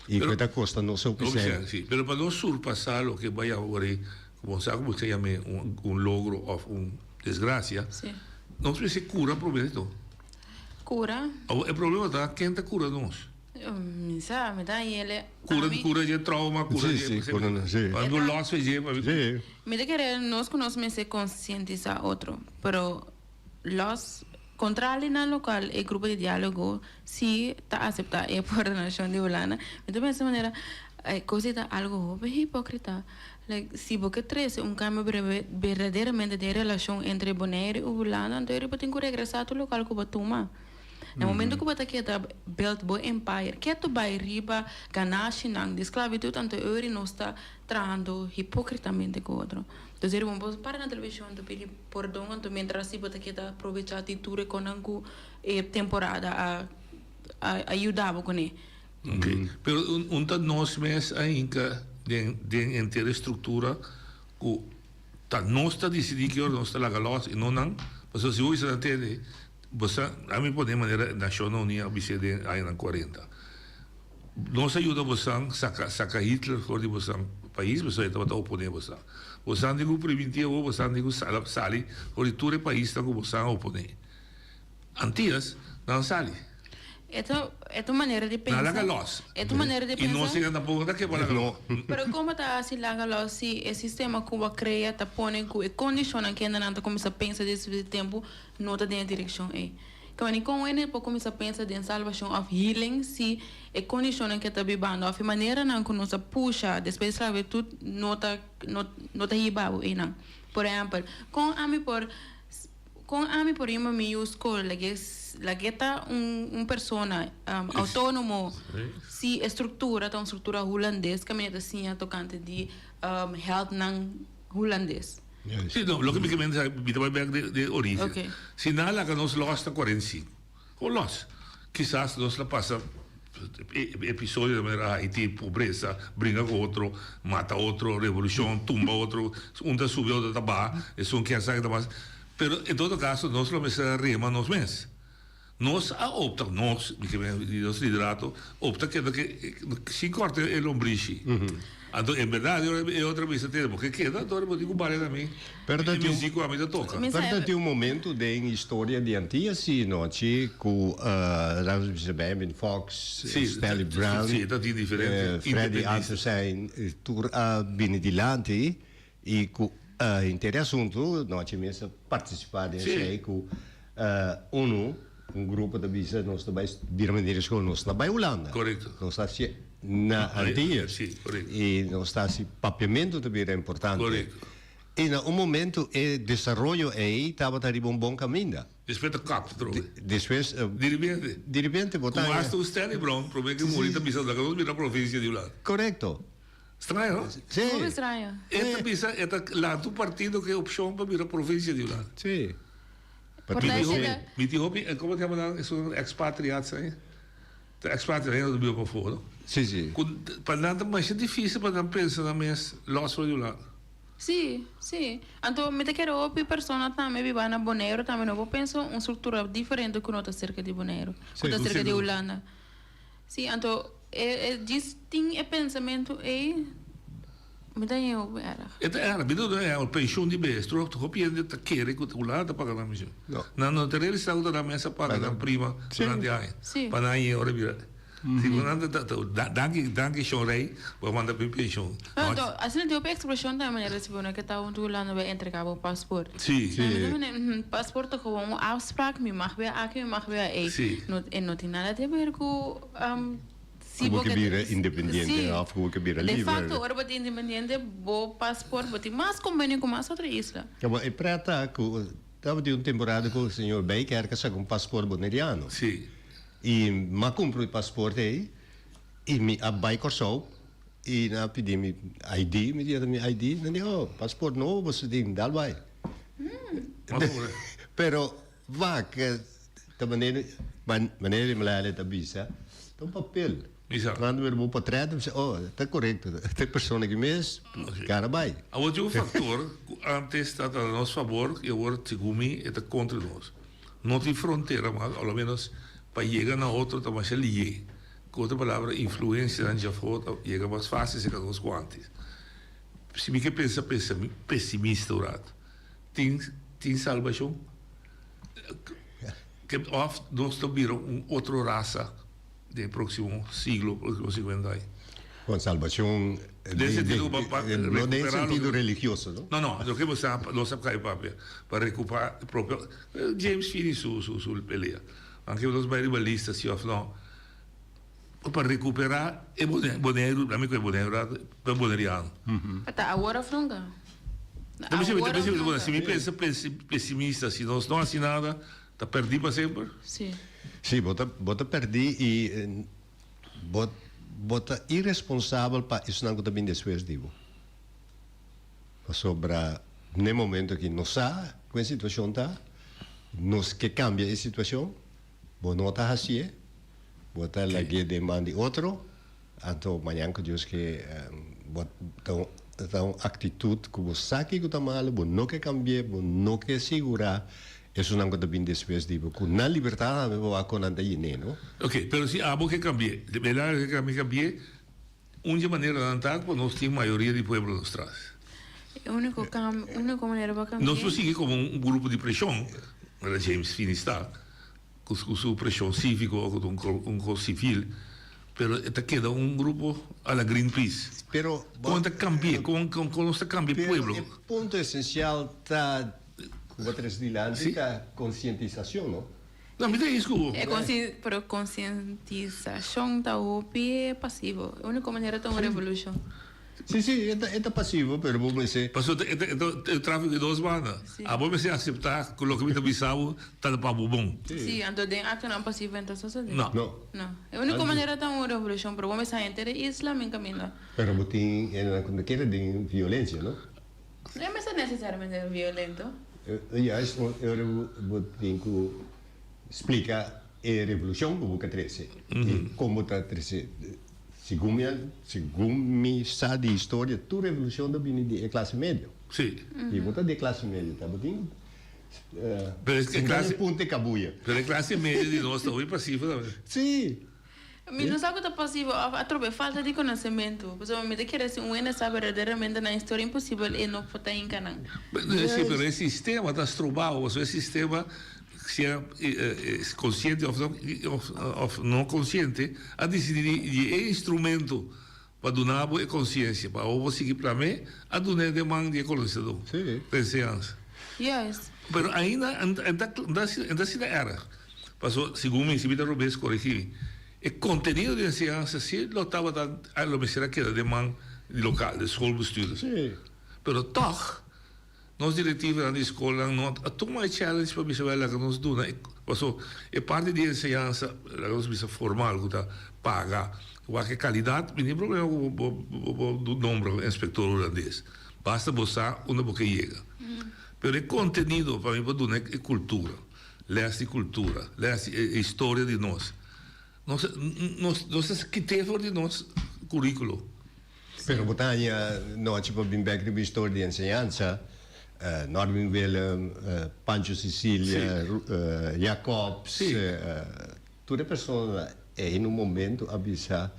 i ku e ta kosta nos hopi sèn. Si, pero pa nos surpasá loke bai awor ei, ku bo sa ku bo ta yam'é un logro òf un desgrasia, nos mester kura promé di tur. Kura? Awor e problema ta ken ta kura nos? Mi sa, mi ta yele. Kura kura dje trauma, kura dje. Si, si, kura si. Pa mi los fe dje. Si. Mi ta kere nos ku nos mester konsientisá otro, pero los kontrali na lokual e grupo di diálogo si ta aseptá e ordenashon di Hulanda, mi ta pensa manera e kos ei ta algu hopi hipókrita. Like si bo ke trese un kambio berdaderamente den relashon entre Boneiru i Hulanda, anto bo tin ku regresá tur lokual ku bo tuma. Na momento ku bo ta keda build bo empire, ke tu bai riba ganashinan di sklabitut, anto e ora nos ta trahando hipokritamente ku otro. Entonces ora bo para na televishon ta pidi pordon, anto mientras si bo ta keda probecha di tur e konan ku e temporada a a yuda bo kuné. Ok, pero un ta nos mes a hinka den den henter e struktura ku ta nos ta disidí ki ora nos ta laga lòs i no nan, pasobra si bo bisa na tende Bo sa, ami pone manera Nashonnan Uní a bis'é den añanan kuarenta. Nos a yuda bosan saka saka Hitler for di bosan pais pasobra e tabata oponé bosan. Bosan tin ku primintí awor bosan tin ku sala sali for di tur e paisnan ku bosan a oponé. Antias nan a sali. E ta e ta un manera di Nan a pensa. laga lòs. E ta un manera di I nos pensa. siga tampoko no ta ke pa laga lòs. Pero como ta haci laga lòs si e sistema cu bo a crea ta pone cu e condicionnan kende nan ta cuminsa pensa despues di tempo no ta den e direkshon ei. Kaba kon hende por kuminsá pensa den salbashon òf healing si e kondishonnan ku e ta bibando òf e maneranan ku nos a pusha despues di sklabitut no ta no ta hiba bo einan. Por ehèmpel, kon ami por kon ami por yama mi yu skol lag'é lag'é ta un un persona outónomo si e struktura ta un struktura hulandes kaminda ta siña tokante di heldnan hulandes? Sí, no, loke mi ke mende sa, mi ta bai bek den den origen. Ok. Si nan a laga nos lòs ta 45. Kon lòs? Kisas nos la pasa episodio di manera Haiti, pobresa, bringa ku otro, mata otro, revolushon, tumba otro, un ta subi otro ta baha, esun kier sa ke ta pasa. Pero en todo kaso nos lo mester a rema nos mes. Nos a opta, nos, mi ke men di nos liderato, opta keda ke sin kòrta e lombrishi. Anto en bèrdat e otro a bisa tene bo ke keda anto bo tin ku bale na mi Pero ta e tin un muzik ku ami ta toka. Pero ta tin un momento den historia di Antia si nochi ku laten we bisa Benjamin Fox, Sí, Stanley Brown, sí, ta tin diferente Freddy independista. Ansersein tur a bini dilanti I ku henter e asuntu nochi mes a partisipá den esei ku unu, un grupo ta bisa nos ta bai bira manera di skol, nos ta bai Hulanda. Nos ta hasi na Antillas. I nos ta hasi papiamentu ta bira importante. I na un momento e desaroyo ei tabata riba un bon kaminda. Despues ta kap atrobe. Despues. Diripente. Diripente bo ta. Ku hasta un Stanley Brown promé ke muri ta bisa laga nos bira provinsia di Hulanda. Korekto. Straño, no? Sí. Hopi straño. E ta bisa, e ta lanta un partido ku e opshon pa bira provinsia di Hulanda. Sí. Por ta esei ta. Mi tin hopi, komo ta yama nan esun expatriaats ei? Ta expatriaat hende ta biba pafó, no? Sí, sí. Ku pa nan ta masha difisil pa nan pensa nan mes lòs for di Hulanda. Sí, sí. Anto mi ta kere hopi persona tambe biba na Boneiru tambe no por pensa un struktura diferente ku no ta serka di Boneiru, ku ta serka di Hulanda. Sí, anto e e djis tin e pensamentu ei, mi ta haña hopi erg. E ta erg, mi ta duna ehempel, penshun di bes, tur hopi hende ta kere ku Hulanda ta paga nan penshun. Nan no ta realisá ku ta nan mes a paga nan prima durante aña, pa nan haña ora bira. Si ku nan ta ta danki danki shon Rey bo a manda mi penshun. No, anto asina tin hopi ekspreshon tambe manera si bo no ke ta huntu Hulanda bo a entrega bo pasport. Sí. Pasport ta gewoon un afspraak, mi mag bia aki, mi mag bia ei. Sí. No, e no tin nada te ber ku si Ku bo bo ke ke bira independiente Sí. òf ku bo ke bira De liber. facto ora bo ta independiente bo pasport bo tin mas kombenio ku mas otro isla. Ja, bo e preta ku tabatin un temporada ku señor Bijkerk a saka un pasport boneriano. Sí. I m'a kumpra e pasport ei i mi a bai Kòrsou i nan a pidi mi ID, mi di mi ID, nan di oh pasport nobo bo tin, dal bai. Pero wak. Ta manera manera di Melania ta bisa, ta un papel. Bisa. Manda mi bo potret, mi bisa, oh, ta korekto, ta e persona aki mes, gana bai. Awor tin un faktor ku antes tabata na nos fabor i awor segun mi e ta kontra nos. No tin frontera mas, o lo menos pa yega na otro ta masha lié. Ku otro palabra influensianan djafó ta yega mas fásil serka nos ku antes. Si mi ke pensa pesimista un rato, tin tin salbashon? Of nos ta bira un otro rasa den e próksimo siglo, próksimo sinkuenta aña. Bon, salbashon Den sentido pa pa no den rekuperá sentido loke religioso, no? No, no, loke bo sa nos a kai papia pa rekupá e propio James Finney su su su pelea. Anke nos bai riba lista si òf no pa rekuperá e Boneiru, ami ku e Boneiru e boneriano. Ta awor òf nunka? Si mi pensa pesimista, si nos no hasi nada, ta perdí pa semper? Sí. Sí, bo ta bo ta perdí i bo bo ta iresponsabel pa esnan ku ta bin despues di bo. Pasobra n'e momento aki nos sa ku e situashon ta, nos ke kambia e situashon, bo no ta hasié, bo ta lag'é den man di otro. Anto mañan ku Dios ke bo ta un ta un aktitut ku bo sa kiko ta malu, bo no ke kambi'é, bo no ke sigurá esunnan ku ta bin despues di bo ku nan libertat tambe bo wak kon nan ta yen'é, no? Ok, pero si abo ke kambi'é, de berdad ke ami kambi'é, un dje maneranan ta ku nos tin mayoria di pueblo nos tras. E úniko kam, úniko manera pa kambi'é. Nos por sigui komo un grupo di preshon, manera James Finney sta. Cu su presion civico o cu un cos civil, pero e ta keda un grupo a la Greenpeace. Pero Con ta cambia? Con con nos ta cambia e pueblo? Pero e punto esencial ta cu bo trece dilanti ta concientisacion, no? No, mi ta is cu bo. E consci pero concientisacion ta hopi pasivo. E unico manera ta un revolucion. Sí, sí, e ta, e ta pasivo, pero bo mester. Pasobra e ta, e ta, e tráfiko di dos banda. Sí. Abo mester aseptá ku loke mi ta bisa bo ta pa bo bon. Sí, anto den aktonan pasivo e no ta sosodé. No. No. No. E úniko manera ta un revolushon, pero bo mester haña henter e isla min kaminda. Pero bo tin e nan kere den violensia, no? No e mester nesesariamente violento. Juist ora bo tin ku splika e revolushon ku bo ke trese i kon bo ta trese. Segun mi a, segun mi sa di historia, tur revolucion ta bini di e clase medio. Sí. I bo ta di e clase medio, ta bo tin. Pero e Sin clase punta e kabuya. Pero e clase medio di nos ta hopi pasivo tambe. Sí. Mi no sa ku ta pasivo òf atrobe falta di konosementu. Pasobra mi ta kere si un hende sa berdaderamente nan historia imposibel e no por ta hinka nan. Sí, pero e sistema ta strobao pasobra e sistema sea konsiente òf no òf no konsiente a disidí di e instrumento pa duna bo e konsiensia pa abo bo sigui plam'é a dun'é den man di e kolonisadó pa enseñansa. Juist. Pero ainda e ta e ta asina erg. Paso segun mi, si mi ta robes korigí mi, e kontenido di enseñansa si lo tabata a lo mester a keda den man di lokal, di schoolbestuurders. Pero tòg nos direktivonan di skolnan no a tuma e challenge pa bisa wèl laga nos duna e paso e parti di enseñansa laga nos bisa formal ku ta paga wak e kalidat mi tin problema ku bo bo nombra un inspektor hulandes basta bo sa unda bo ke yega. Pero e kontenido pa mi por duna e kultura. Les di kultura, les di e historia di nos. Nos nos nos ta kit'é for di nos curriculo. Pero bo ta haña nochi pa bin bek riba historia di enseñansa, Norwin Willem, Pancho Cecilia, Jacobs, tur e personanan ei na un momento a bisa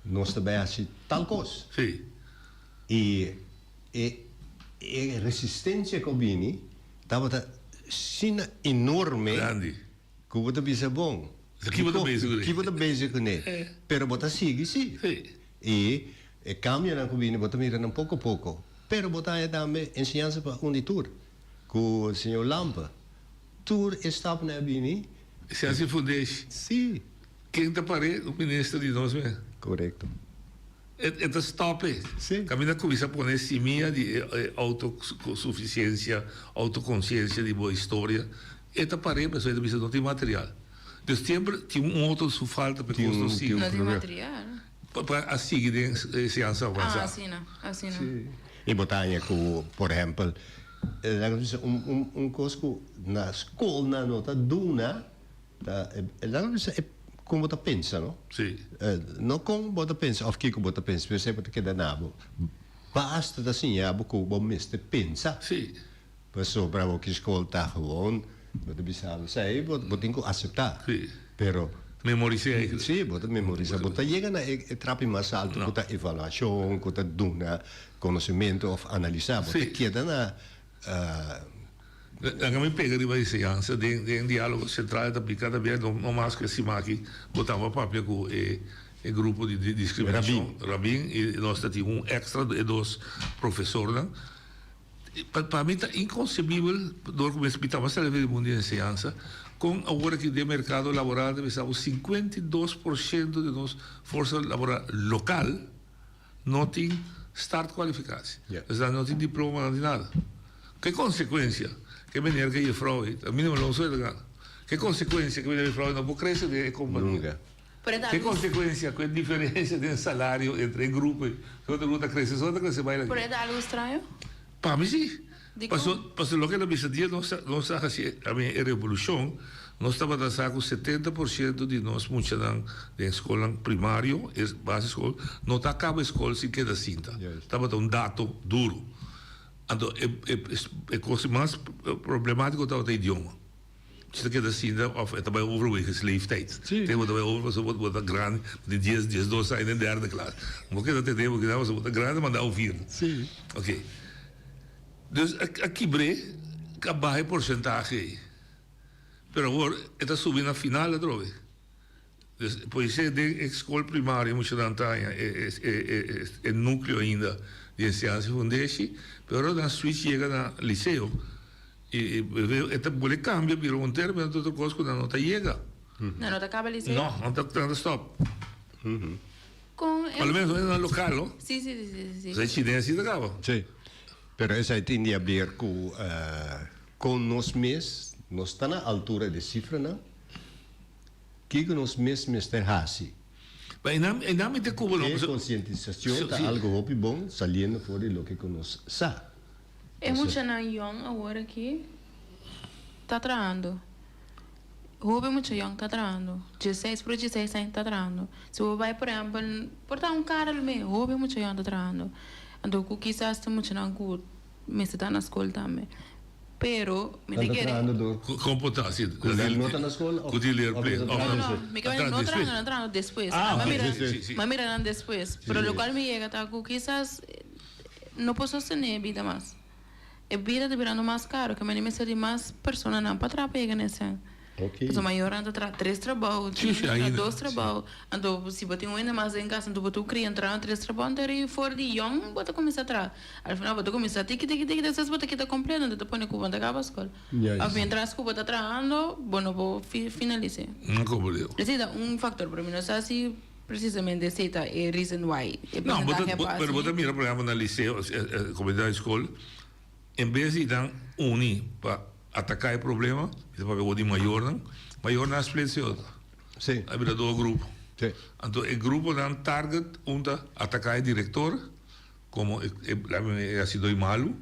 nos ta bai hasi tal kos. I e e resistencia cu a bini tabata asina enorme. Grandi. Cu bo ta bisa bon. Ki bo ta bezig cune? Ki bo ta bezig cune? Pero bo ta sigui si. Y e cambionan cu bini bo ta mira nan poco poco. Pero bo ta haya tambe enseñansa pa un di tur. Cu señor Lampe. Tur e stapnan a bini. Enseñansa y fundeshi. Si. Ken ta pare? Un minister di nos mes. Corecto. E ta stop e. Caminda cuminsa pone simia di e autosuficiencia, autoconciencia di bo historia, e ta pare pasobra e ta bisa no tin material. Dus siempre tin un otro su falta pa e cos no sigui. No tin material. Pa a sigui den enseñansa avansa. Ah, asina, asina. Y bo ta haña cu, por ehempel, laga nos bisa un un cos cu na scolnan no ta duna. Ta e laga bisa e kon bo ta pensa no. Sí. No kon bo ta pensa of kiko bo ta pensa pero esei bo ta keda na bo. Basta ta siña bo ku bo mester pensa. Sí. Pasobra bo ki skol ta gewoon bo ta bisa bo esei bo bo tin ku aseptá. Sí. Pero. Memoris'é eigenlijk. Sí bo ta memorisa bo ta yega na e trapi mas alto ku ta evaluashon ku ta duna konosementu of analisá bo ta keda na. Laga mi pega riba enseñansa den den dialogo central ta aplica tambe no no mas cu e siman aki bo taba papia cu e e grupo di di discriminacion Rabin y nos ta tin un extra e dos profesornan pa pa mi ta inconcebibel dor cu mi taba sali di mundo di enseñansa con awor aki den mercado laboral ta bisa bo 52 por ciento di nos forsa laboral local No tin startkwalificatie. Dus nan no tin diploma, no tin nada. Ke consecuencia ke meneer ke juffrouw ei, ta minimo loon sueldo gana. Ke consecuencia ke meneer juffrouw ei no por crece den e compania. Ke consecuencia ku e diferencia den salario entre e grupo ei. Si otro grupo ta crece, si otro ta crece bai laki. Pero e ta algo straño? Pa mi si. Dikon? Paso, paso loke el a bisa dia nos a, nos a hasi a mi e revolushon, nos tabata sa ku 70 por ciento di nos muchanan den skolnan primario, e basisschool, no ta kaba e skol sin keda sinta. Tabata un dato duro. Anto e e e kos mas problemátiko tabata idioma. Si ta keda sinta òf e ta bai over wegens leeftijd. Te bo ta bai over pasobra bo ta grandi, bo tin dies, diesdos aña den derde klas. Bo keda tende bo keda pasobra bo ta grandi manda ou vierde. Oké. Dus a kibr'é a baha e porsentahe ei. Pero awor e ta subi na final atrobe. Dus poisé den e skol primario muchanan ta haña e núkleo ainda di enseñansa i fundeshi, pero ora nan switch yega na liseo i e ta bolbe kambia bira un término otro kos ku nan no ta yega. Nan no ta kaba liseo? No, nan ta stòp. Con e. Por lo menos na local, no? Sí, sí, sí, sí, sí. Esei chines sí ta caba. Sí. Pero esei tin di haber cu con nos mes nos ta na altura di cifranan, kico nos mes mester haci. Ma einan, einan mi ta cuba no. E concientisacion ta algo hopi bon saliendo for di loke cu nos sa. E muchanan yong awor aki ta trahando. Hopi mucha yong ta trahando. Dieseis por dieseis aña ta trahando. Si bo bai por ehempel por ta un Karel me, hopi mucha yong ta trahando. Anto ku kisas ta muchanan ku mester ta na skol tambe. Pero mi ta kere. Kon por ta si? Ku nan no ta na skol of. Ku tin leerplicht. No, no, mi ke no trahando, nan trahando despues. Ah, Mi ok, si, si, si. Mi a mira nan despues. Pero lokual mi yega ta ku kisas no por sostené e bida mas. E bida ta birando mas karo, ke mane mester di mas personanan pa traha pa yega na esei. Pasobra mayornan ta traha tres trabou, Sí, sí, traha ainda. dos trabou. Anto si bo tin un hende mas den kas, anto bo tur kria traha tres trabou, anto eri for di yòn bo ta kuminsá traha. Al final bo ta kuminsá tiki tiki tiki, despues bo ta kita kompleto, anto ta pone ku bo no ta kaba skol. Òf mientras ku bo ta trahando, bo no por finalis'é. No komprendé. Esei ta un faktor, pero mi no sa si precisamente esei ta e reason why e No, bo ta, porcentahe bo, a pero bo ta así. mira por ehempel na liceo, komunidat di skol, en bes di nan uni pa Ataká e problema, mi ta papia bo di mayornan, mayornan a split si otro. Sí. A bira dos grupo. Sí. Anto e gruponan target un ta ataká e direktor komo e e hasi doi malu,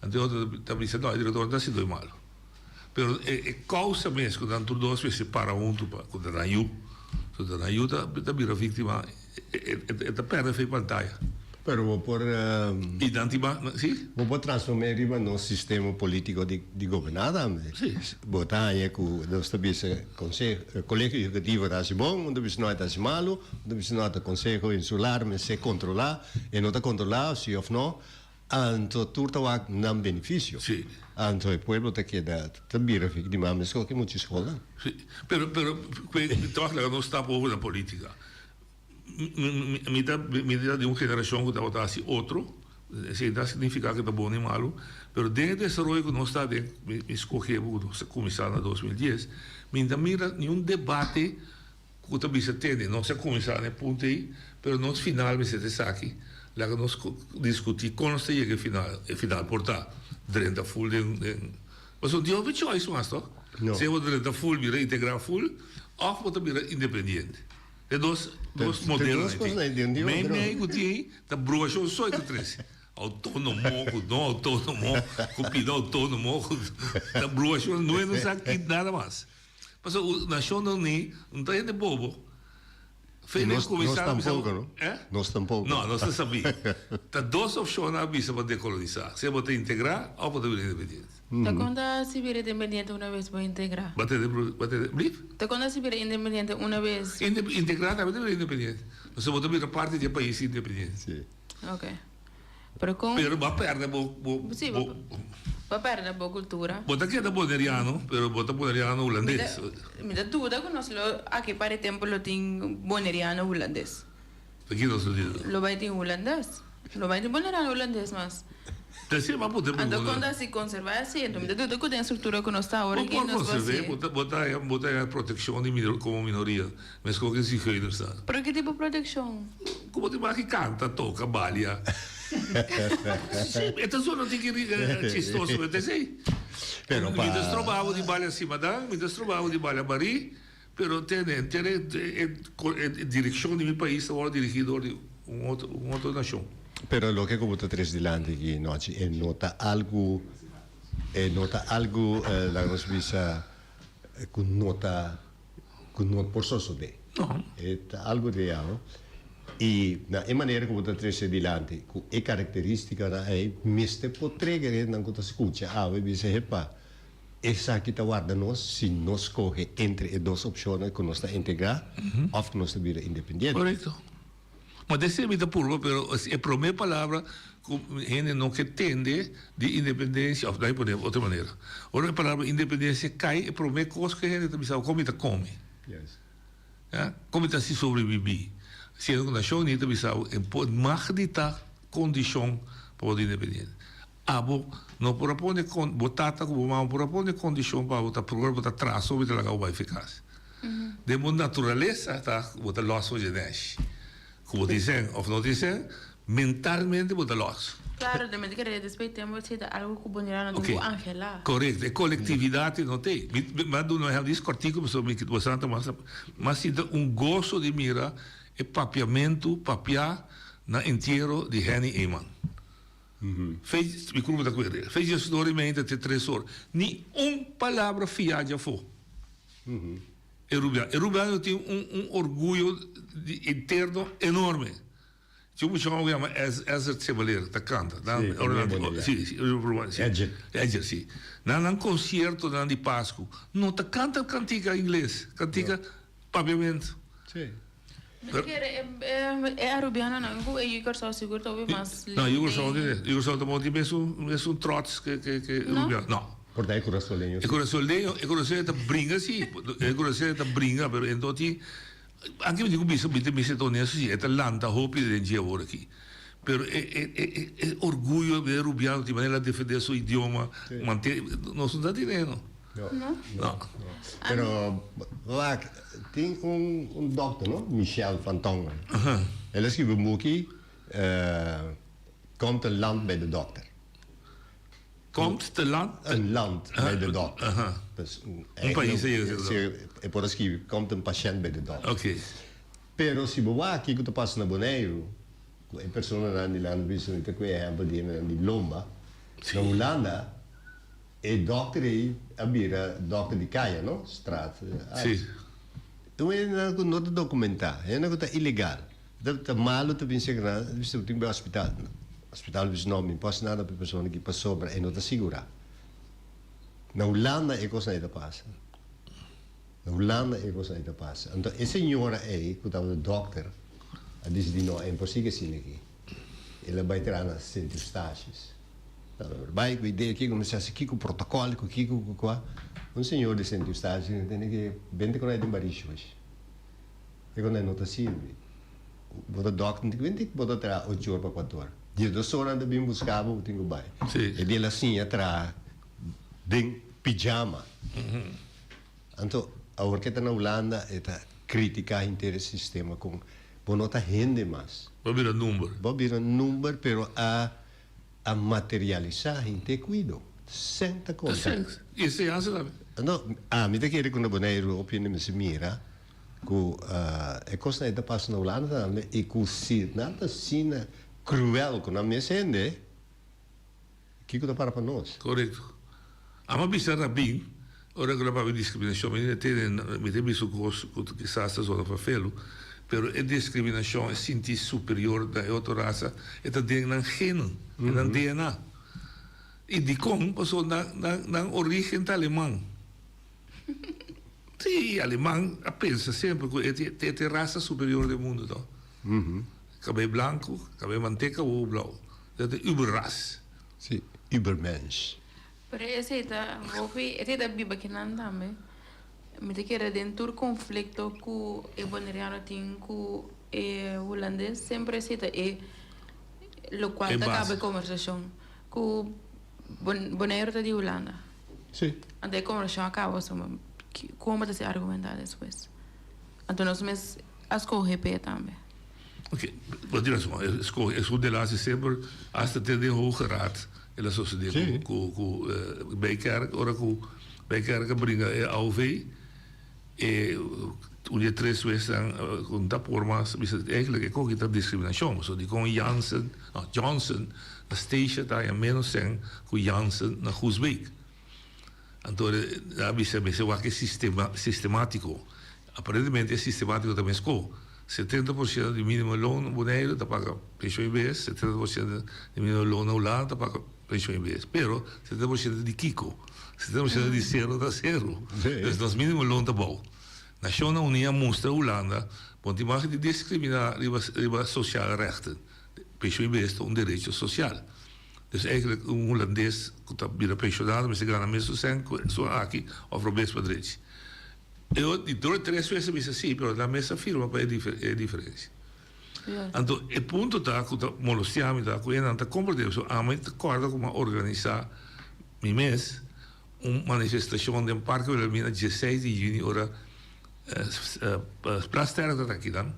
anto e otro ta bisa no e direktor no ta hasi doi malu. Pero e e kousa mes ku nan tur dos mester para huntu pa ku ta nan yu, so ta nan yu ta ta bira víktima e e ta pèrdè fe pantaya. Pero bo por. I nan tin ba, si. Bo por transform'é riba nos sistema polítiko di di goberná tambe. Si. Bo ta haña ku nos ta bisa konseho, kolegio ehekutivo ta hasi bon, un ta bisa no e ta hasi malu, un ta bisa no ta konseho insular mester kontrolá, e no ta kontrolá si òf no, anto tur ta wak nan benefisio. Si. Anto e pueblo ta keda ta bira víktima meskos ku mucha skolnan. Si. Pero, pero, tòg laga nos stap over na polítika. Mi ta mi ta di un generashon ku tabata hasi otro, esei ta signifiká ku ta bon ni malu, pero den e desaroyo ku nos ta den, mi skohe bo ku nos a kuminsá na 2010, mi no ta mira niun debate ku ta bisa tende, nos a kuminsá na e punto ei, pero nos final mester ta esaki, laga nos diskutí kon nos ta yega e final, e final por ta drenta ful den den, pasobra no tin hopi choice mas to, si bo drenta ful bira integrá ful òf bo ta bira independiente. E dos dos modelo nan tin. Mei mei ku tin ta bruashon so e ta trese. Outónomo ku no outónomo ku pida outónomo ku ta bruashon no e no sa kit nada mas. Pasobra nashonnan uní no ta hende bobo. Fe den Nos kuminsá a bisa tampoko no. Eh? Nos tampoko. No, nos ta sabí. Ta dos opshonnan a bisa pa dekolonisá. Sea bo ta integrá òf bo ta bira independiente. Ta konta si bira independiente una bes bo integrá? Bo tende bo tende blief? Ta konta si bira independiente una bes. Integrá tambe ta bira independiente. Pasobra bo ta bira parti di e pais independiente. Sí. Ok. Pero kon. Pero bo a pèrdè bo bo Sí, bo bo a pèrdè bo kultura. Bo ta keda boneriano, pero bo ta boneriano hulandes. Mi ta duda ku nos lo aki para e tempu lo tin boneriano hulandes. Aki nos lo tin. Lo bai tin hulandes. Lo bai tin boneriano hulandes mas. Ta si ma por Anto kon ta si konserva e asiento? Mi ta duda ku den struktura ku nos ta awor Bo aki por nos por konserv'é, hasié. bo ta bo ta haña bo ta haña protekshon di minor komo minoria, meskos ku e zigeuners ta. Pero ki tipo protekshon? Komo tin maki kanta, toka, balia. Si, e ta zona tiki chistoso, pero ta esei. Pero pa. Mi ta stroba bo di balia simadan, mi ta stroba bo di balia barí, pero tene, henter e e direkshon di mi pais ta wòrdu dirigí dor di un otro un otro nashon. Pero loke ku bo ta trese dilanti aki nochi e no ta algu e no ta algu laga nos bisa ku no ta ku no por sosodé. No. E ta algu real i na e manera ku bo ta trese dilanti ku e karakteristikanan ei mester por trege hendenan ku ta skucha awe bisa hepa Esaki ta warda nos si nos skohe entre e dos opshonnan ku nos ta integrá òf ku nos ta bira independiente. Korekto. Ma desei mi ta purba, pero e promé palabra ku hende no ke tende di independensia, òf dai pone otro manera, ora e palabra independensia kai e promé kos ku hende ta bisa, kon mi ta kome? Ya, kon mi ta hasi sobrebibí? Siendo ku Nashon Uní ta bisa bo e por mag di ta kondishon pa bo ta independiente. Abo no por a pone con, bo tata cu bo mama por a pone condicion pa bo ta probar bo ta traha so bo ta laga bo bai eficas. Den bo naturalesa ta cu bo ta los for dje neshi. Cu bo tin sen of no tin sen, mentalmente bo ta los. Claro, den mente kere despues tempo si ta algo cu bo nira no tin cu angela. Correcto, e colectividad no t'ey. Mi, mi a duna un ehempel dis cortico pasobra mi bo sa ta mas, mas sinta un goso di mira e papiamento papia na entiero di Henny Eman. Fe, mi kurpa ta kuer. Fe diesdor i meinta te tres or. Ni un palabra fiá djafó. E rubiano, e rubiano tin un un orguyo di interno enorme. Tin un muchacho ku yama Ezert Chevalier ta kanta. Sí, también bonita. Sí, sí, sí. Edger. Edger, sí. Na nan konsiertonan di Pasku no ta kanta kantika ingles, kantika papiamentu. Sí. Mi ta kere e Arubianonan ku e yu Kòrsou sigur ta hopi mas No, yu Kòrsou no tin. Yu Kòrsou ta bon tin mesun mesun trots ke ke ke Arubiano. No. Por ta e kurasoleño sí. E kurasoleño e kurasoleño ta bringa sí. E kurasoleño ta bringa pero e no tin Anke mi tin ku bisa mi ta bisa ta honesto si e ta lanta hopi den dje awor aki. Pero e e e e orguyo di e Rubiano tin manera defende su idioma mante nos no ta tene no. No. No. Pero wak tin un un dokter no Michel van Tongeren. El a skibi un buki Komt een land bij de dokter. Komt te land? Een land bij de dokter. Dus Un pais a yega si e E por a skibi komt een patiënt bij de dokter. Oké. Pero si bo wak kiko ta pasa na Boneiru ku e personanan di landa bisa mi ta ku e ehèmpel di hendenan di lomba. Na Hulanda e dòkter ei a bira dòkter di kaya no, straat Si. Un hendenan ku no ta dokumentá, hendenan ku ta ilegal. Ta malu ta bin serka nan, bisa bo tin ku bai hospital. Hospital bisa no, mi no por hasi nada pa e persona aki pasobra e no ta sigurá. Na Hulanda e kosnan ei ta pasa. Na Hulanda e kosnan ei ta pasa. Anto e señora ei ku tabata dòkter a disidí no, e no por sigui asina aki. El a bai traha na Sint Eustatius. Bai ku idea kiko mester hasi, kiko protokòl, ku kiko ku kua. Un señor di Sint Eustatius tene ke bente ku nan den barishosh. E ku nan no ta sirbi. Bo ta dòkter, no tin ku bo ta traha ocho or pa kuater or. Diesdos or nan ta bin buska bo, bo tin ku bai. E dia el a siña traha den pijama. Anto awor ke ta na Hulanda e ta kritiká henter e sistema kon bo no ta hende mas. Bo a bira number. Bo a bira number pero a a materialisá henter kuido. Sèn ta konta. Sèn. I enseñansa tambe. Anto ami ta kere ku na Boneiru hopi hende mester mira ku e kosnan ei ta pasa na Hulanda tambe i ku si nan ta asina kruel ku nan mes hende, kiko ta para pa nos? Korekto. Amo a bisa Rabin, ora ku el a papia di diskriminashon, mi tene mi ta bisa un kos ku kisas ta zona fafelu, pero e diskriminashon, e sinti superior na e otro rasa, e ta den nan genen, den nan DNA. I dikon? Pasobra nan nan origen ta aleman. Sí, aleman a pensa semper ku e ta e rasa superior den mundu to. Kabei blanku, kabei manteka, wowo blou. Dat ta überras. Sí, übermensch. Pero esei ta hopi, esei ta biba kinan tambe. Mi ta kere den tur konflikto ku e boneriano tin ku e hulandes, semper esei ta e lokual ta kaba e kombersashon. Ku Boneiru ta di Hulanda. Sí. Anto e kombersashon a kaba pasobra kon bo ta ser argumentá despues? Anto nos mes a skohe p'e tambe. Oké, bo tin rason. E skohe, esun de laatste semper hasta te den Hoge Raad el a sosodé ku ku ku Bijkerk ora ku Bijkerk a bringa e AOV e un di e tres wesnan ku no ta por mas bisa eigenlijk e koki ta diskriminashon pasobra dikon Jansen no Johnson na Statia ta haña ménos sèn ku Jansen na Groesbeek. Anto nan a bisa mester wak e sistema sistemátiko. Aparentemente e sistemátiko ta meskó. 70 por ciento di minimo loon na Boneiru ta paga penshon IBS, 70 por ciento di minimo loon na Hulanda ta paga penshon IBS. Pero 70 por ciento di kiko? 70 por ciento di sero ta sero. Dus nos minimo loon ta bou. Nashonnan Uní a mustra Hulanda bo no tin mag di diskriminá riba riba sociale rechten. Penshon IBS ta un derecho sosial. Dus eigenlijk un Hulandes ku ta bira penshonado mester gana mesun sèn ku esun aki òf robes pa drechi. E ot di dor tres wes a bisa si, pero nan mes a firma pa e diferensia. Anto e punto ta ku ta molestia mi ta ku e nan ta komprende pasobra ami ta kòrda ku mi a organisá mi mes un manifestashon den Parke Wilhelmina dieseis di yüni ora Plasterk ta akinan.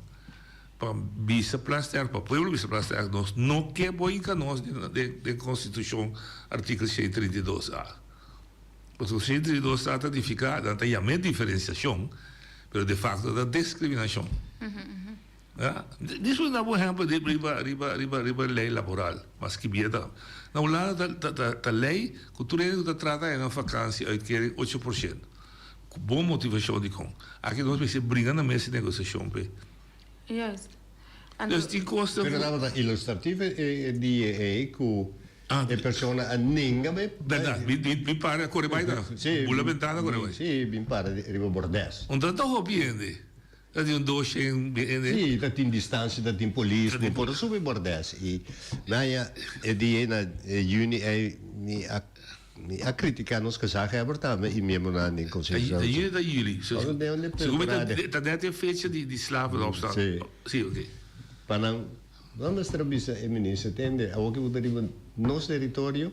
Pa bisa Plasterk, pa pueblo bisa Plasterk, nos no ke bo hinka nos den Constitucion artikel 132 a. Pasobra 132 a ta nifica, nan ta yam'é diferenciacion, pero de facto ta discriminacion. Ya? Dis por daba un ehempel riba, riba, riba, riba ley laboral, mas kibié ta. Na Hulanda ta, ta, ta ley cu tur hende cu ta trata haña nan vakantie uitkering 8%. Cu bon motivacion dicon. Aki nos mester bringa na mes di negociacion p'e. Juist. Dus tin kos ta. Pero tabata ilustrativo e dia ei ku e persona a nenga bai. Bèrdat, bin para kore bai ta. Sí. Bula bentana kore bai. Sí, bin para riba bordes. Un ta hopi hende. Ta tin un doshen hende. Sí, ta tin distansia, ta tin polis, bo por a subi bordes. I naña e dia ei na yüni ei mi a Mi a critica nos gezaghebber tambe y miembronan den Consejo Ta juni ta juli. Segun mi ta net e fecha di slavenopstand. Si. Si, ok. Pa nan no mester a bisa e minister, tende, awor ki bo ta riba nos teritorio,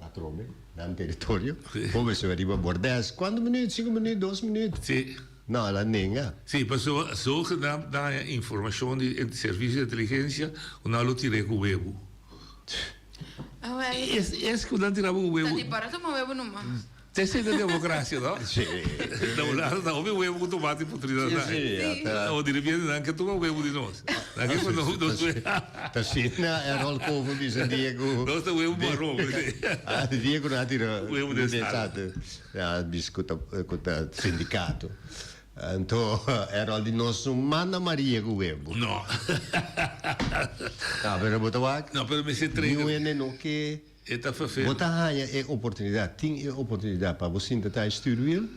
atrobe, nan teritorio, bo mester bai riba bordes. Cuanto minuut? Cinco minuut? Dos minuut? Si. No, el a nenga. Si, pasobra zogenaamd nan haña informacion di servicio di inteligencia cu nan lo tir'é cu webu. Es es ku nan tira bo webu. Ta di para tuma webu numa. Ta esei ta demokrasia no? Si. Na Hulanda ta hopi webu ku tomati putri nan Si si. ta. Awor di repente nan ke tuma webu di nos. Nan ke ku nos nos Ta asina Errol Koven bisa dia ku. Nos ta webu maron. Ah dia ku nan a tira webu den sal. Ya bisa ku ta ku ta sindikato. Anto Errol di nos no manda Maria ku webu. No. No, pero bo ta wak. No, pero mester trega. Niun hende no ke. E ta vervelend. Bo ta haña e oportunidat, tin e oportunidat pa bo sinta ta e stuurwiel,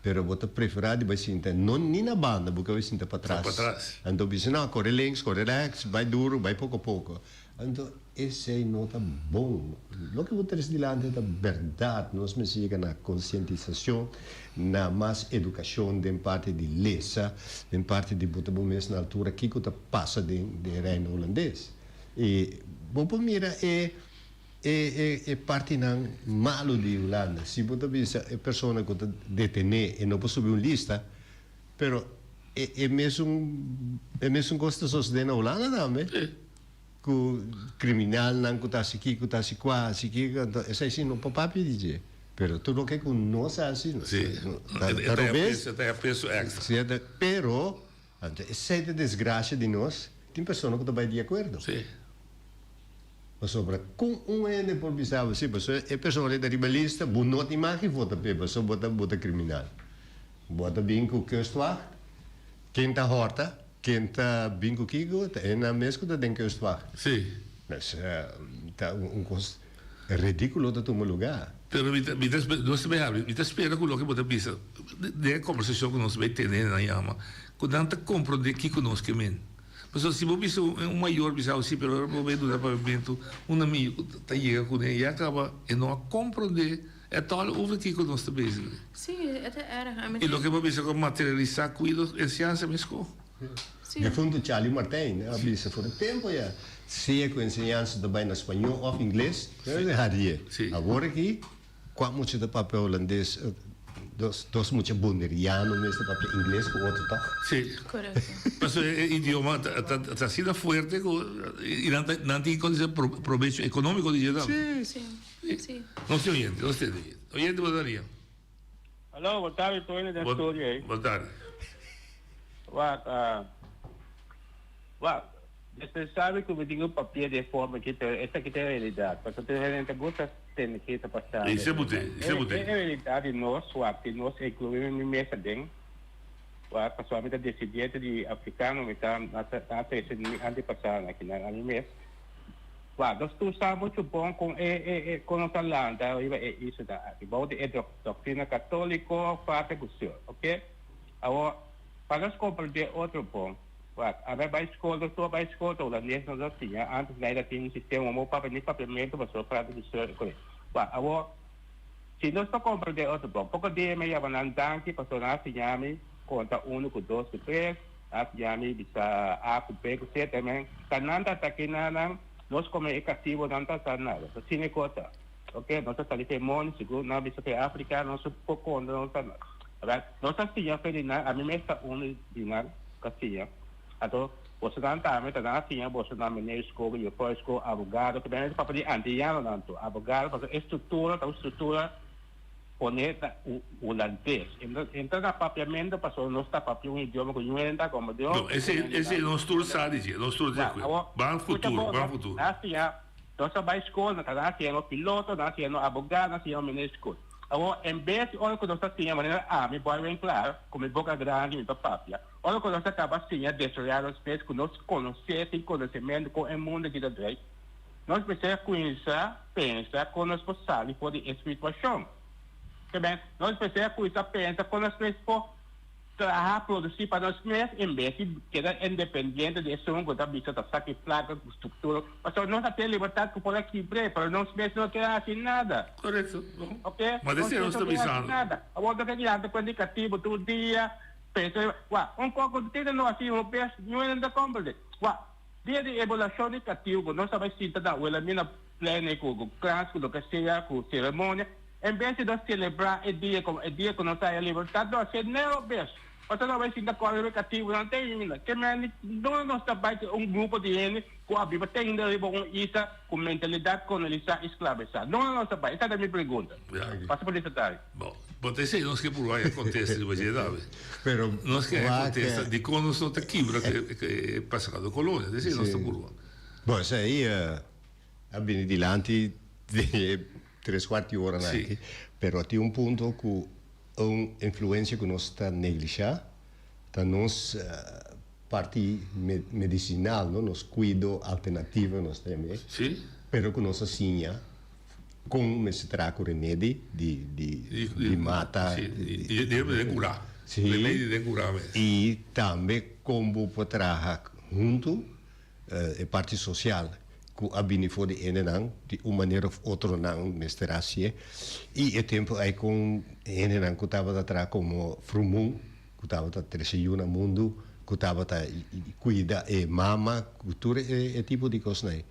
pero bo ta preferá di bai sinta no ni na banda, bo ke bai sinta patras. Patras. Anto bisa no, kore links, kore rechts, bai duru, bai poko poko. Anto esei no ta bon. Loke bo trese dilanti ta bèrdat. Nos mester yega na konsientisashon, na mas edukashon den parti di lesa, den parti di buta bo mes na altura kiko ta pasa den den Reino Hulandes. I bo por mira e e e partinan malu di Hulanda. Si bo ta bisa e persona ku ta detené e no por subi un lista, pero e e mesun e mesun kos ta sosodé na Hulanda tambe. Ku kriminalnan ku ta hasi ki, ku ta hasi kua, hasi ki, anto esei si no por papia di dje. Pero tur loke ku nos a hasi ta robes. Ta e peso extra. Si, pero anto esei ta desgracia di nos, tin persona ku ta bai di akuerdo. Si. Pasobra kon un hende por bisa bo si, pasobra e persona ta riba lista, bo no tin mag di vota p'e, pasobra bo ta bo ta kriminal. Bo ta bin ku kustwacht, ken ta hòrta? Ken ta bin ku kiko ta e nan mes ku ta den kustwacht. Sí. Mes ta un kos ridikulo ta tuma lugá. Pero mi ta, mi ta, nos ta bay habri, mi ta spera ku loke bo ta bisa den e kombersashon ku nos bay tene nan yama, ku nan ta komprondé kiko nos ke men. Pasobra si bo bisa un mayor bisa bo si, pero ora bo bay duna papiamentu, un amigo ku ta yega kuné ya kaba e no a komprondé at all over kiko nos ta bezig. Sí, e ta erg. A mi I loke bo bisa ku materialisá kuido enseñansa meskó. Sí. Defuntu Charlie Martijn a bisa for un tempu ya, sea ku enseñansa ta bai na spañó òf ingles, pero e harié. Awor aki, kua mucha ta papia hulandes, dos dos mucha boneriano mes ta papia ingles ku otro tòg? Sí. Korekto. Pasobra e idioma ta ta ta asina fuerte ku i nan ta nan tin kon dise probecho ekonómiko di dje tambe. Sí. Sí. Nos tin oyente, nos tin oyente. Oyente bo ta ria. Hallo, bo tardi Tony den studio ei. Bo tardi. Wak, ah, wak, dispensable ku mi tin un papia di e forma aki, pero esaki ta e realidat. Pasobra tur hende ta gusta tende ke ta pasando. Esei bo te, esei bo te. E realidat di nos, wak, di nos, inkluí mi mes aden, wak, pasobra mi ta desidiente di afrikano, mi ta, a trese mi antepasadonan akinan, ami mes. Wak, nos tur sa muchu bon kon e e e kon nos a lanta riba e isla aki bou di e doktrina katoliko Pater ku Seur, oke? Awor, pa nos komprendé otro bon, wak, a bai bai skol, nos tur a bai skol ta hulandes nos a siña, antes nai ta tin un sistema mo papia ni papiamentu pasobra Pater ku Seur e kore. Wak, awor, si nos ta komprendé otro bon, poko dia mi a yama nan danki pasobra nan a siña mi konta unu ku dos ku tres, As yami bisa A ku B ku C temen ta nan ta atake na nan nos kome e katibo nan ta sa nada ta sine kota ok nos ta sali fe moni sigur nan bisa fe Africa nos por konta nos ta right nos ta siña fe di nan ami mes ta uno di nan ta siña anto boso nan tambe ta nan a siña boso nan meneer skol juffrouw skol abogado ke papa di antiyano nan tur abogado pasobra e struktura ta un struktura Pone ta hulandes. Entra na papiamento pasobra nos ta papia un idioma ku ñuende ta komo Dios. No, esei esei nos tur sa di dje, nos tur sa ku. Ban futuro, ban futuro. Nos a siña, nos a bai skol, nos a siña piloto, nos a siña abogado, nos a siña meneer skol. Awor, en bes di ora ku nos ta siña manera ami, Boy Winklaar, ku mi boka grandi mi ta papia, ora ku nos a kaba siña desaroyá nos mes, ku nos konosé, tin konosementu kon e mundu aki ta drei, nos mester a kuminsá pensa kon nos por sali for di e situashon. Ke ben, nos mester a kuminsá pensa kon nos mes por Traha, produsí pa nos mes en bes di keda independiente di esun ku ta bisa ta saki plaka ku struktura. Pasobra nos a tin libertat ku por a kibr'é, pero nos mes no ke hasi nada. Korekto. Ok? Ma Nos esei mes nos no ta ke hasi bisando. nada. Awor nos ke lanta kuenta di katibu tur dia, pensa, wak, un koko tin no hasi un bes, niun hende no ta komprendé. Wak, dia di ebolashon di katibu nos a bai sinta na Wilhelmina Plein ku krans ku loke sea, ku seremonia. En bes di nos selebrá e dia komo e dia ku nos haña libertat, nos hasié nero bes. Pasobra nos bai sinta kòrda riba e katibunan te ainda. Ke mende duna nos ta bai ku un grupo di hende ku a biba te ainda riba un isla ku mentalidat kolonisá i sklabisá? Duna nos ta bai? Esaki ta mi pregunta. Pasa por disertario. Bon, bo ta esei nos ke purba haña kontesta riba dje tambe. Pero Nos ke haña wak kontesta dikon nos no ta kibra ku e pasado kolonia. Ta esei nos ta purba. Bon, esei a bini dilanti den e Tres kuart di ora nan aki, pero tin un punto ku un influensia ku nos ta neglishá ta nos parti medisinal, no, nos kuido alternativo nos ta yam'é, pero ku nos a siña kon mester traha ku remedi di di mata. Di den kurá. Remedi den kurá mes. I tambe kon bo por traha huntu. E parti sosial ku a bini for di hendenan di un manera of otro nan mester hasié i e tempu ei kon hendenan ku tabata traha komo frumun ku tabata trese yu na mundu ku tabata kuida e mama ku tur e tipo di kosnan ei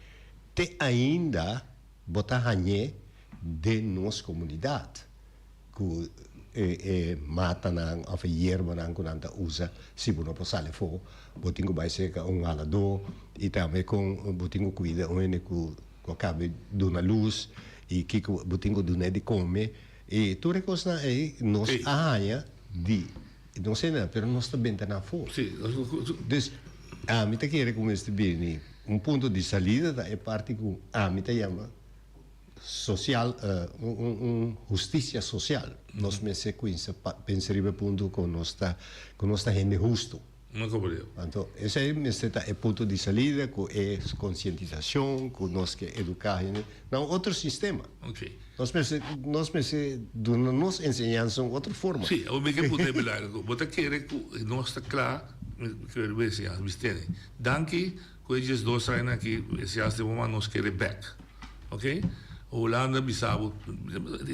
te ainda bo ta hañ'é den nos komunidat. Ku e e matanan òf e yerbanan ku nan ta usa si bo no por sali afó, bo tin ku bai serka un haladó i tambe kon bo tin ku kuida un hende ku ku a kaba di duna lus i kiko bo tin ku dun'é di kome i tur e kosnan ei nos a haña di nos hendenan pero nos ta benta nan afó. Dus ami ta kere ku mester bini un punto di salida ta e parti ku ami ta yama. Social, un husticia social. Nos mester cuinsa pensa riba e punto cu nos ta, cu nos ta hende husto. No comprendo. Anto esey mester ta e punto di salida cu e concientisacion cu nos ke educa hende na un otro sistema. Ok. Nos mester, nos mester duna nos enseñansa un otro forma. Si, awor mi ke punta e Belario cu bo ta kere cu nos ta cla, mi kere bo enseñansa, bistene. Danki cu e 12 aña aki enseñansa di bo mama nos kere bek. Ok, Hulanda bisa bo,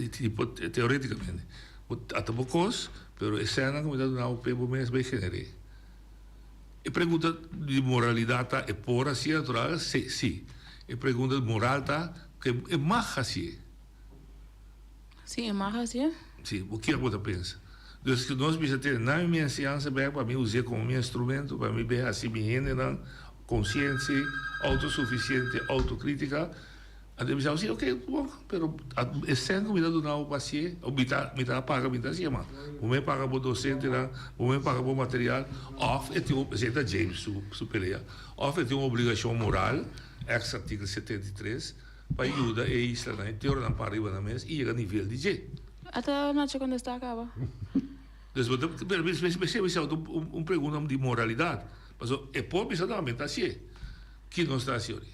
tipo teoreticamente, bo ata bo cos, pero e sènnan cu mi ta duna bo p'e bo mes bay gener'é. E pregunta di moralidad ta, e por hacié natural? Si, si. E pregunta moral ta, cu e mag hacié? Si, e mag hacié. Si, bo kier bo ta pensa. Dus cu nos bisa tene na mi enseñansa bek pa mi us'é como mi instrumento pa mi bay haci mi hendenan Conscientie, autosuficiente, autocritica, anto e bisa si ok bon pero e cen cu mi ta duna bo pa hacié o mi ta mi ta paga mi ta hacié mas bo me paga bo docentenan bo me paga bo material of e tin esey ta James su su pelea of e tin un obligacion moral ex artikel 73 pa yuda e islanan e teoranan para riba nan mes y yega nivel di dje. Ata Nacho contesta caba. Dus bo ta pero mi bisa un pregunta di moralidad. Paso e por bisa tambe ta hacié. Ki nos ta haci ori?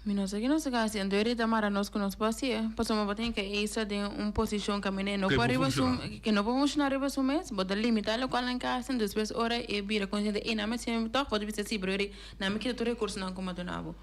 Mi no sa ki nos ta haci. Anto e rei ta mara nos ku nos por hacié. Pasobra bo tin ke Isa den un posishon kaminda e no por riba su, ke no por funshoná riba su mes. Bo ta limitá lokual nan ke hasi. Despues ora e bira konsiente, ey nan mi hacié tòg. Bo ta bisa si, pero e rei nan mi kita tur rekursonan ku mi a duna bo.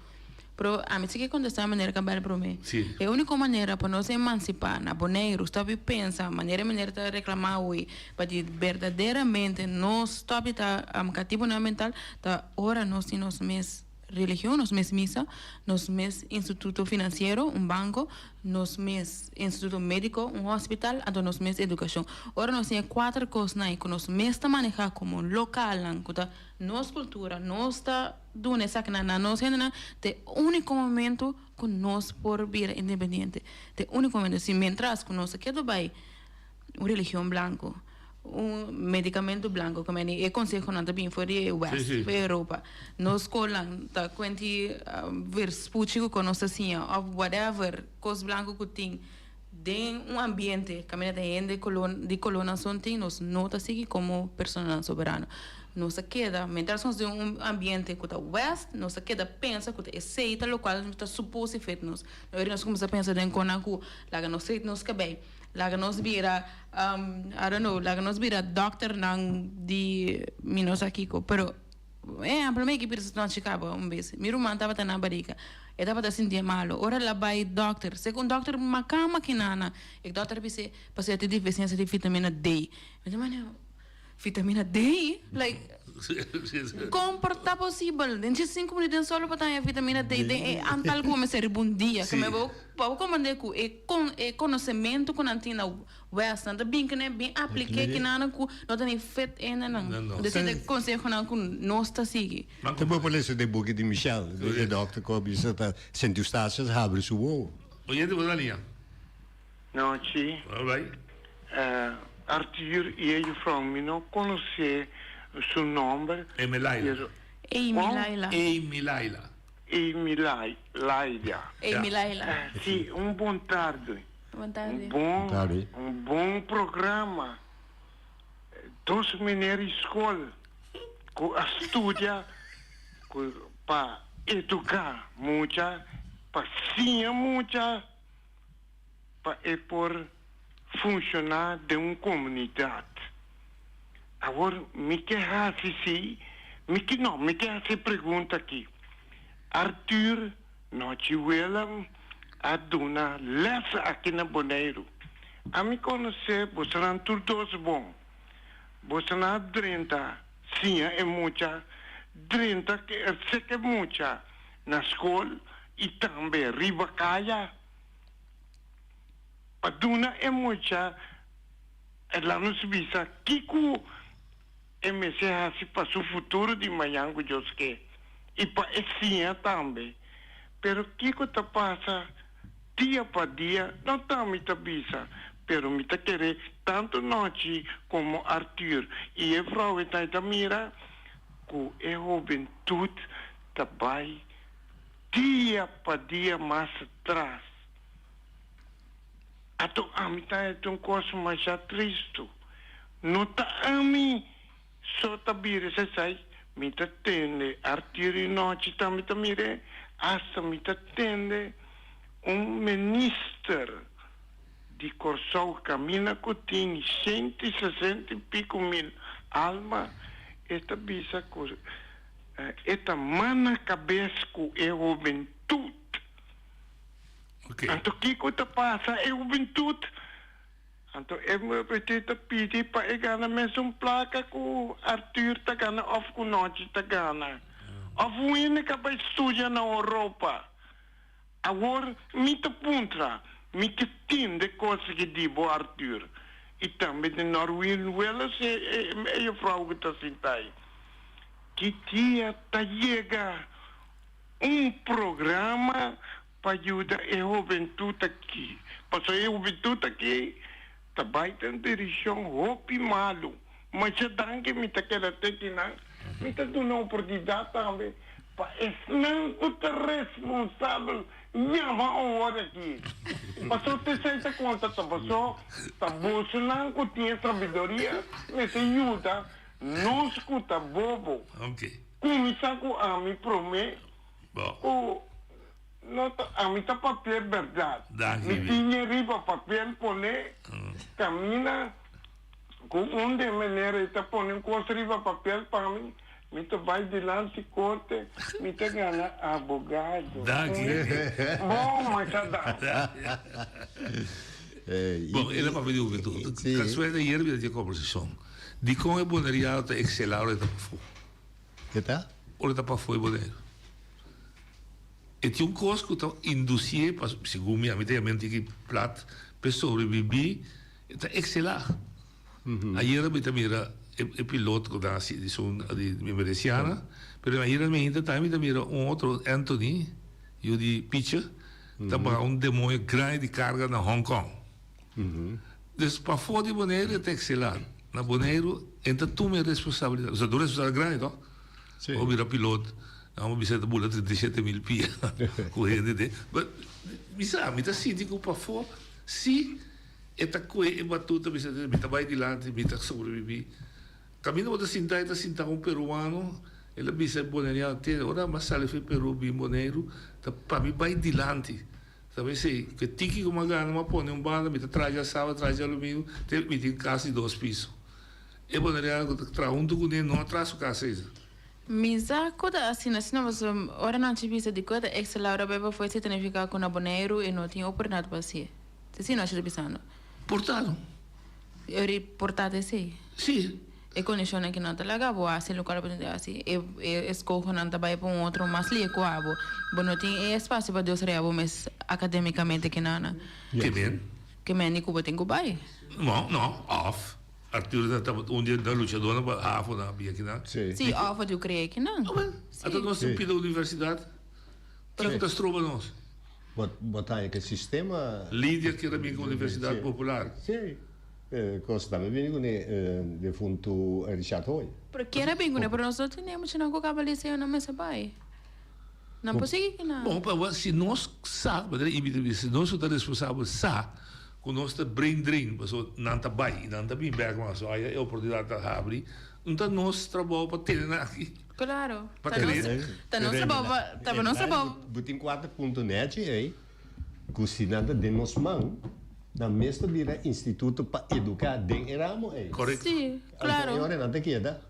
Pero ami si ke kontestá manera Cabal promé. Sí. E úniko manera pa nos emansipá na Boneiru, stòp di pensa manera e manera ta reklamá awe, pa di berdaderamente nos stòp di ta katibunan mental, ta ora nos tin nos mes religion, nos mes misa, nos mes instituto finansiero, un banko, nos mes instituto médiko, un hospital, anto nos mes edukashon. Ora nos tin e kuater kosnan ei ku nos mes ta manehá komo lokalnan, ku ta nos kultura, nos ta. Duna esakinan na nos hendenan ta e úniko momento ku nos por bira independiente. Ta e úniko momento. Si mientras ku nos a keda bai un religion blanko, un medicamento blanko, ku meni e konsehonan ta bin for di e west, for di Europa. Nos skolnan ta kuenti verspuchi ku nos ta siña òf whatever kos blanko ku tin. Den un ambiente kaminda ta hende koló di kolónan son tin, nos no ta sigui komo personanan soberano. Nos ta keda, mientras nos den un ambiente ku ta west, nos ta keda pensa ku ta esei ta lokual ta supos di fet nos. No ora nos kuminsá pensa den konan ku laga nos fet nos kabei, laga nos bira, I don't know, laga nos bira dòkternan di mi no sa kiko, pero. Ehempel, mi ki pidi nochi kaba un bes. Mi ruman tabata na barika. E tabata sintié malo. Ora el a bai dòkter, segun dòkter maká makinana, e dòkter a bis'é pasobra e tin defisiensia di vitamina D. Mi ta manda, Vitamina D? Like, kon por ta posibel? Den dje sinku minüt den solo bo ta haña vitamina D den e antal ku bo mester riba un dia. Ke bo bo komprendé ku e e konosementu ku nan tin na Wes, nan ta bin kene bin apliké kinanan ku no ta ni fit ene nan. Desi ta konsehonan ku nos ta sigui. Ta bo por lesa den buki di Michel, e dokter ku a bisa ta Sint Eustatius habri su wowo. Oyente bo ta liña. Nochi. Alright. Arthur i e jufrouw mi no konosé su nòmber. Amy Laila. Amy Laila. Amy Laila. Amy Laila. Amy Laila. Si, un bon tardi. Bon tardi. Un bon, un bon programa. Dos meneer di skol ku a studia ku pa eduká mucha, pa siña mucha pa e por funshoná den un komunidat. Awor mi ke hasi si, mi ke no, mi ke hasi e pregunta aki. Arthur Nochi Willem a duna les aki na Boneiru. Ami konosé bosonan tur dos bon. Bosonan a drenta siña e mucha, drenta sek e mucha na skol i tambe riba kaya pa duna e mucha, laat nos bisa kiko E mester hasi pa su futuro di mañan ku Dios ke i pa e siña tambe. Pero kiko ta pasa dia pa dia no ta mi ta bisa, pero mi ta kere tantu Nochi komo Arthur i e vrouwennan ta mira ku e hobentut ta bai dia pa dia mas atras. Ato ami ta hasi un kos masha tristu. No ta ami so ta bira esei, mi ta tende Arthur i Nochi tambe ta mir'é, asta mi ta tende un minister di Kòrsou kaminda ku tin 160 i piku mil alma, e ta bisa ku e ta mana kabes ku e hobentut. Anto kiko ta pasa e hubentut? Anto e hubentut ta pidi pa e gana mesun plaka ku Arthur ta gana òf ku Nochi ta gana. Òf un hende ka bai studia na Oropa. Awor mi ta puntra, mi ke tende kos ki di bo Arthur i tambe di Norwin Willis e juffrouw ku ta sinta ei. Ki dia ta yega Un programa pa yuda e hobentut aki, pasobra e hobentut aki ta bai den dirishon hopi malu. Masha danki mi ta keda te kinan, mi ta duna oportunidat tambe pa esnan ku ta responsabel yama awor aki. Pasobra t'esei ta konta ta paso ta bosonan ku tin e sabiduria mester yuda nos ku ta bobo. Kuminsá ku ami promé ku no ta ami ta papia bèrdat. Mi tin e riba papel poné kaminda ku un di e manera e ta pone un kos riba papel pa mi, mi ta bai dilanti korte, mi ta gana abogado. Bon, masha danki. Bon, el a papia di hubentud. Kasuel ayer mi ta tin e kombersashon. Dikon e boneriano ta ekselá ora e ta pafó? Ke ta? Ora e ta pafó e Boneiru. E tin un kos ku ta indusié pa, segun mi, ami ta yam'é un tiki plat, p'e sobrebibí, e ta ekselá. Ayera mi ta mira e pilot ku nasi di sun di Meresiana, pero ayera mi ainda tambe mi ta mira un otro, Anthony, yu di Picher, ta baha un demoño grandi di karga na Hong Kong. Dus pafó di Boneiru e ta ekselá. Na Boneiru e ta tuma e responsabilidat. Osea, ta un responsabilidat grandi tok. Bo bira pilot, nan bo bisa e ta bula 37 mil pia ku hende den. But mi sa, mi ta sinti ku pafó. Si e ta kue e batuta bisa mi ta bai dilanti, mi ta sobreviví. Kaminda bo ta sinta e ta sinta un peruano, el a bisa e boneriano, tende ora mi a sali for Peru bin Boneiru ta pa mi bai dilanti. Ta p'esei ku e tiki ku mi a gana mi a pone un banda, mi ta traha djasaba, traha djalumingu, te mi tin kas di dos piso. E boneriano ku ta traha huntu kuné no a traha su kas eiza. Mi sa ku ta asina, sino pasobra ora nan ci bisa di ku e ta extra Laura bai pafó esei ta nifiká ku na Boneiru e no tin oportunidat pa hasié. Ta asina nan ci ta bisando. Por ta no. E por ta ta esei. Si. E kondishonnan ki nan ta laga bo hasi lokual bo tin di hasi. E e eskohonan ta bai pa un otro mas lie ku abo. Bo no tin e espasio pa desaroyá bo mes akadémikamente kinana. Ke men? Ke men di ku bo tin ku bai. No, no, òf. Arturo ta tabata un di e luchadornan pa havo nan bia kinan. Sí, òf a krea kinan. Ata nos tin pida universidat. Kiko ta stroba nos? Bo ta haña ku e sistema. Lidia kier a bin ku universidat popular. Sí. Kos tambe bini kuné defuntu Richard Hoy. Pero kier a bin kuné, pero nos no tene muchanan ku kaba liceo nan mester bai. Nan por sigui kinan. Bon, pero si nos sa, manera Ibi ta bisa, si nos ku ta responsabel sa ku nos ta brain drain, pasobra nan ta bai i nan ta bin bek mas, so aya e oportunidat ta habri, no ta nos trabou pa tene nan aki. Claro. Pa krea. Ta nos trabou pa, ta nos trabou. Bo tin kuater punto nechi ei, ku si nan ta den nos man, nan mes ta bira instituto pa eduká den e ramo ei. Korekto. Sí, claro. Anto e ora nan ta keda,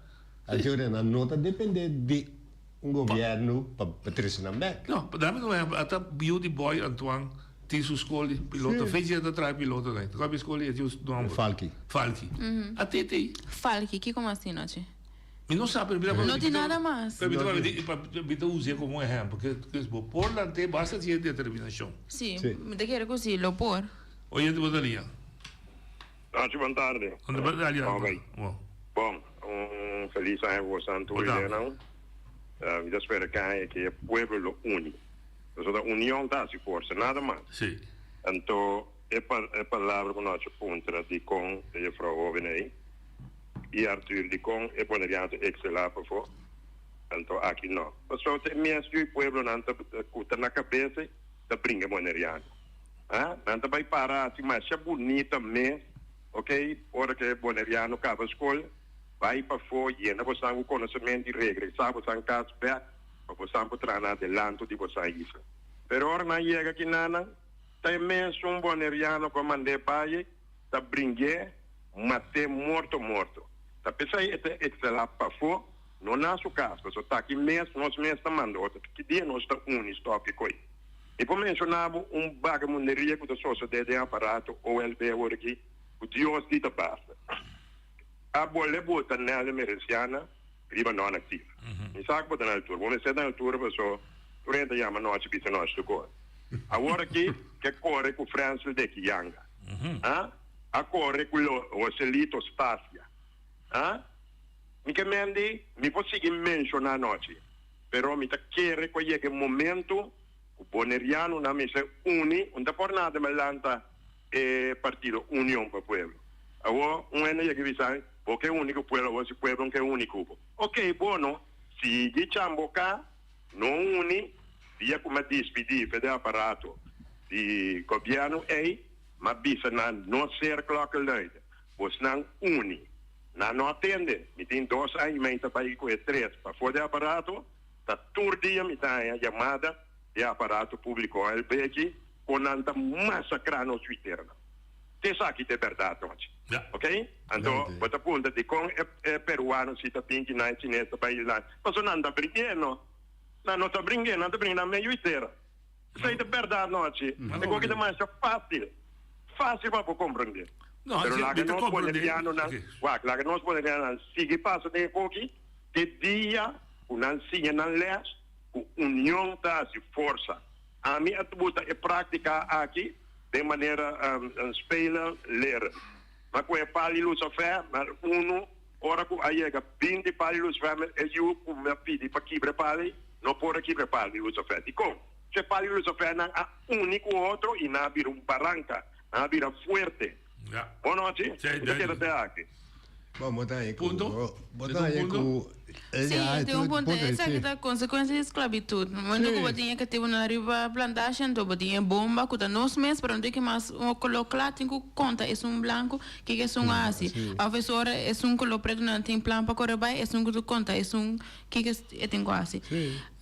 anto e ora nan no ta dependé di Un gobierno pa trece nan bek. No, pa dame un ehempel, ata biu di Boy Antoine tin su skol di piloto, fechi e ta traha piloto nan, ta papia skol di e tin su nomber. Falky. Falky. A tete ei. Falky, kiko mas tin nochi? Mi no sa, pero mi ta No tin nada mas. Pero mi ta papia di, mi ta us'e como un ehempel, ke bo por lant'e basta tin e determinacion. Si, mi ta kere ku si, lo por. Oyente bo ta liña. Nacho bon tarde. Bon tarde. Ok. Bon, un feliz aña cu bosan tur ideanan. Mi ta spera cu aña aki e pueblo lo uni. Pasobra union ta haci forsa, nada mas. Si. Anto e palabra cu Nacho puntra dicon e juffrouw hoben ey y Arthur dicon e boneriano ta excela pafo, anto aki no. Pasobra ta e mes yu pueblonan cu ta na cabeza ta bringa boneriano. Ha? Nan ta bai para hasi masha bunita mes, ok, ora ke boneriano kaba skol, bai pafó, yena bosan ku konosementu i regresá bosan kas bèk pa bosan por traha na adelanto di bosan isla. Pero ora nan yega kinanan, ta e mesun boneriano ku a mand'é bai ta bring'é, mat'é morto morto. Ta p'esei e ta ekselá pafó, no na su kas, pasobra ta aki mes nos mes ta manda otro. Ki dia nos ta uni stòp e koi? Mi por menshoná bo un bagamunderia ku ta sosodé den aparato OLB awor aki ku Dios di ta basta. A bolbe bota Nelly Merenciana riba non actief. Mi sa ku bo ta na altura. Bo mester ta na altura paso tur hende ta yama nochi bisa nochi tur kos. Awor aki ke kore ku Frensel de Kiyanga. A A kore ku Joselito Stasia. A Mi ke mendi mi por sigui menshoná nochi. Pero mi ta kere ku a yega e momento ku bonerianonan mester uni, un ta por nada mi a lanta e partido Union pa Pueblo. Awor un hende yega i bisa, bo ke uni ku pueblo, awor si pueblo no ke uni ku bo. Ok, bono, sigui chamboká, no uni, dia ku mi a dispidí fe den aparato di gobièrnu ei, mi a bisa nan no ser klokkenluider, bosnan uni. Nan no a tende. Mi tin dos aña i mei ta bai ku e tres pafó di aparato. Ta tur dia mi ta haña yamada di e aparato públiko OLB aki kon nan ta masakrá nos Twitternan. Ta esaki ta e bèrdat nochi. Ok? Anto bo ta puntra dikon e peruano si ta bin ki nan e chines ta bai nan. Pasobra nan ta bring'é no. Nan no ta bring'é, nan ta bringa nan medio tera. Esei ta bèrdat nochi. E koki ta masha fásil. Fásil pa bo komprendé. No, Pero si, laga mi ta nos komprendé. bonerianonan, Oké. wak, laga nos bonerianonan sigui pasa den e koki te dia ku nan siña nan lès ku union ta hasi forsa. Ami a buta e práktika aki den manera spelen leren. Ma ku e pal di lusafè, ma unu ora ku a yega 20 pal di lusafè, e yu ku mi a pidi pa kibra e pal ei, no por a kibra e pal di lusafè. Dikon? Su e pal di lusafènan a uni ku otro i nan a bira un baranka, nan a bira fuerte. Ja. Bon nochi, Sí, mi ta keda te aki. Bon, bo ta haña ku. Punto? Bo ta haña ku. Sí, tin un punto. Esaki ta konsekuensia di sklabitut. Momento ku bo tin e katibunan riba plantashi, anto bo tin e bomba ku ta nos mes, pero no tin ke mas un koló kla tin ku konta esun blanku kiko esun a hasi. Òf es ora esun koló pretu nan tin plan pa kore bai, esun ku ta konta esun kiko e tin ku hasi.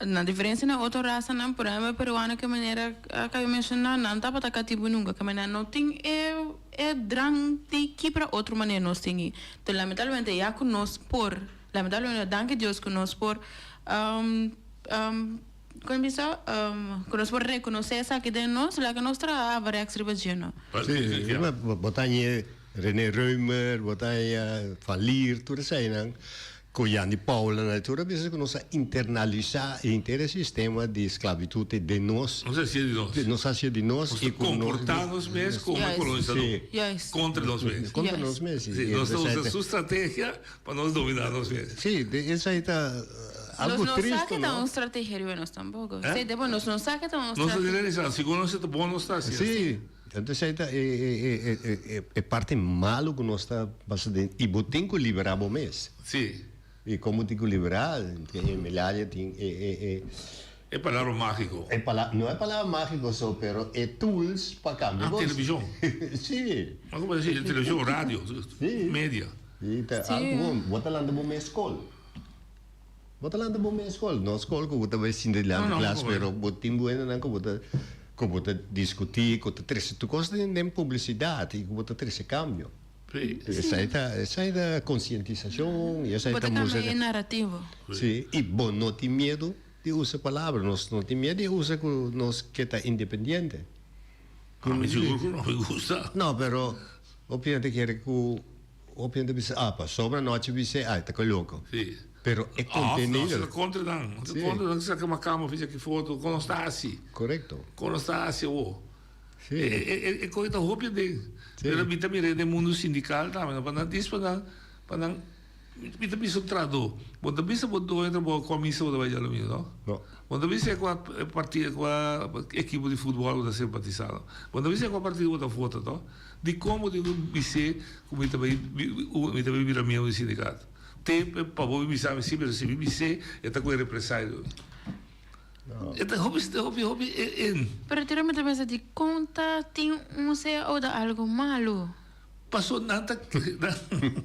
Na diferensia na otro rasanan, por ehempel peruano ke manera a kabi menshoná, nan tabata katibu nunka, ke manera no tin e e drang di kibra otro manera nos tin i. Enton lamentablemente ya ku nos por, lamentablemente danki Dios ku nos por kon bisa ku nos por rekonosé esaki den nos, laga nos traha avarèks riba dje no. Sí, bo ta haña René Römer, bo ta haña Van Lier, tur eseinan. Ku Jan di Paula na tur a bisa ku nos a internalisá e henter e sistema di sklabitut ei den nos. Nos a hasié di nos. Nos a hasié di nos. Nos ta komportá nos mes komo e kolonisadó. Kontra nos mes. Kontra nos mes. Sí, nos ta usa su strategia pa nos dominá nos mes. Sí, esei ta algu Nos no tristu, sa ke ta no? un strategia riba nos tampoko. Sí, debon nos no sa ke ta un Nos ta strategia. realisá, segun nos ta bon nos ta hasié. Sí. Entonces ei ta e parti malo ku nos ta pasa den i bo tin ku liberá bo mes. Sí. I komo tin ku liberá? E Melalia tin e e e. E palabra mágiko. E pala no e palabra mágiko so pero e tools pa kambia Ah, kos. televishon. Sí. Mas ku parece televishon, radio, media. Sí, ta algu bon. Bo ta lanta bo mes skol. Bo ta lanta bo mes skol. No skol ku bo ta bai sinta dilanti klas, pero bo tin buenonan ku bo ta ku bo ta diskutí, ku ta trese tur kos den den publisidat i ku bo ta trese kambio. Esei ta esei ta konsientisashon i esei Bo ta ta kambia mustra. e narativo. Sí, i bo no tin miedu di usa palabra. Nos no tin miedu di usa ku nos ke ta independiente. Ami sigur ku no mi gusta. No, pero hopi hende kere ku Hopi hende bisa, ah, pasobra anochi bis'é, ah, e ta loko. Sí. Pero e contenido. Of, nos ta contra nan. Nos ta contra nan saka makamba ficha ki foto, kon nos ta hasi. Correcto. Kon nos ta hasi awor. Sí. E e kos ta hopi aden. Sí. Pero mi ta mira den mundu sindical tambe, no pa nan dis pa nan, pa nan, mi ta bisa un trahadó, bo ta bisa bo doño di trabou kua misa bo ta bai djadumingu, no? No. Bo ta bisa kua partido, kua ekipo di futbòl bo ta simpatisá, no? Bo ta bisa kua partido bo ta vota, no? Dikon bo tin ku bis'é ku mi ta bai mi ta bai bira miembro di sindikato? Te pa bo bin bisa mi si, pero si mi bis'é e ta ku e represalia di mi. E ta hopi hopi hopi en. Pero tira mi ta pensa dikon ta tin un cao ta algo malu? Paso nan ta.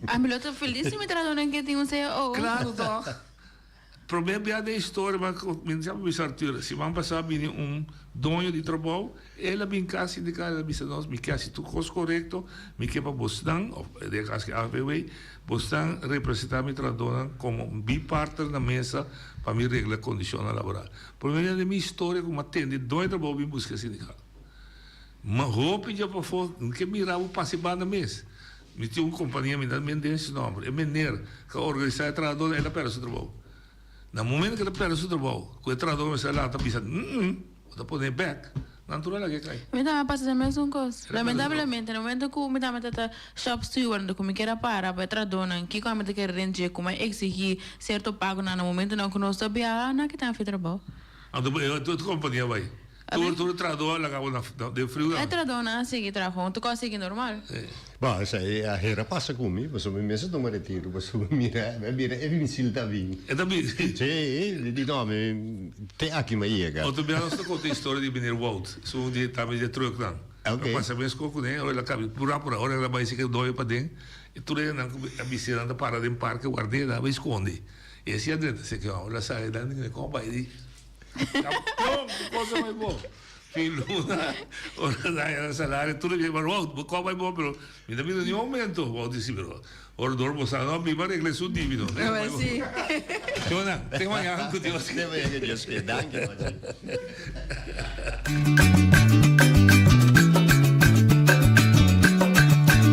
Ami lo ta felis si mi trahadónan ke tin un cao. Klaro tòg. Promé bia den historia ma mi ta bisa Arthur, siman pasá bini un doño di trabou, el a bin kas sindical, el a bisa nos mi ke hasi tur kos korekto, mi ke pa bosnan, òf den e kas ki AFBW, bosnan representá mi trahadónan komo mi partner na mesa pa mi regla kondishonnan laboral. Promé bia den mi historia ku mi a tende doño di trabou bin buska e sindical. Ma hopi dja pafó, mi ke mira bo pasa e banda mes. Mi tin un kompania, mi ta mende su nomber. E meneer ku a organisá e trahadónan, el a pèrdè su trabou. Na momento ku el a pèrdè su trabou, ku e trahadó mester a lanta bisa, mm-mm, bo ta pon'é bèk, nan tur a laga e kai. Mi tambe a pasa e mesun kos. El a pèrdè su trabou. Lamentablemente, na momento ku mi tambe ta ta shop steward, ku mi kier a para pa e trahadónan, kiko ami ta kere den dje, ku mi a eksigí sierto pagonan na momentonan ku nos ta biaha, nan a kita mi for trabou. Anto e kompania bai. Tur tur trahadó a laga bo na den friu E trahadónan a sigui traha huntu ku a sigui normal. Bo, esei a hera pasa ku mi, pasobra mi mes a tuma retiro, pasobra mi mira, mi a bira e misil ta bin. E ta bin? Sí, mi di no, mi te aki mi a yega. Otro bia nos ta konta e historia di meneer Wout, esun di tambe di e trucknan. Oké. A pasa mes kos kuné, ora el a kabi pura pura, ora el a bai si ke doyo paden, e tur hendenan ku a bis'é nan ta para den parke ward'é, nan a bai skonde. E a siña drenta, si ke ora el a sali nan di komo bai di. Campeón, ki cosa bai bo? Fin luna, ora nan haña nan salario, tur e bia bai, bo kòp bai bo, pero mi ta mira niun aumento. Bo di si, pero ora dor bo sa, no, mi bai regla esun dibido. Bai si. Shona, te mañana ku Dios. Te mañana ku Dios kier. Danki, Mochi.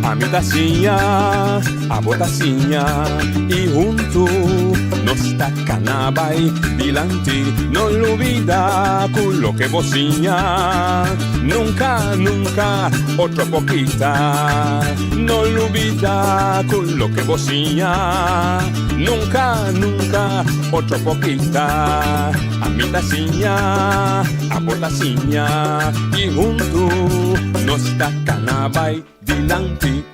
Ami ta siña, abo ta siña y huntu nos ta cana bay dilanti. No lubida cu loke bo siña nunca, nunca otro por kita. No lubida cu loke bo siña nunca, nunca otro por kita. Ami ta siña, abo ta siña y huntu nos ta cana bay dilanti.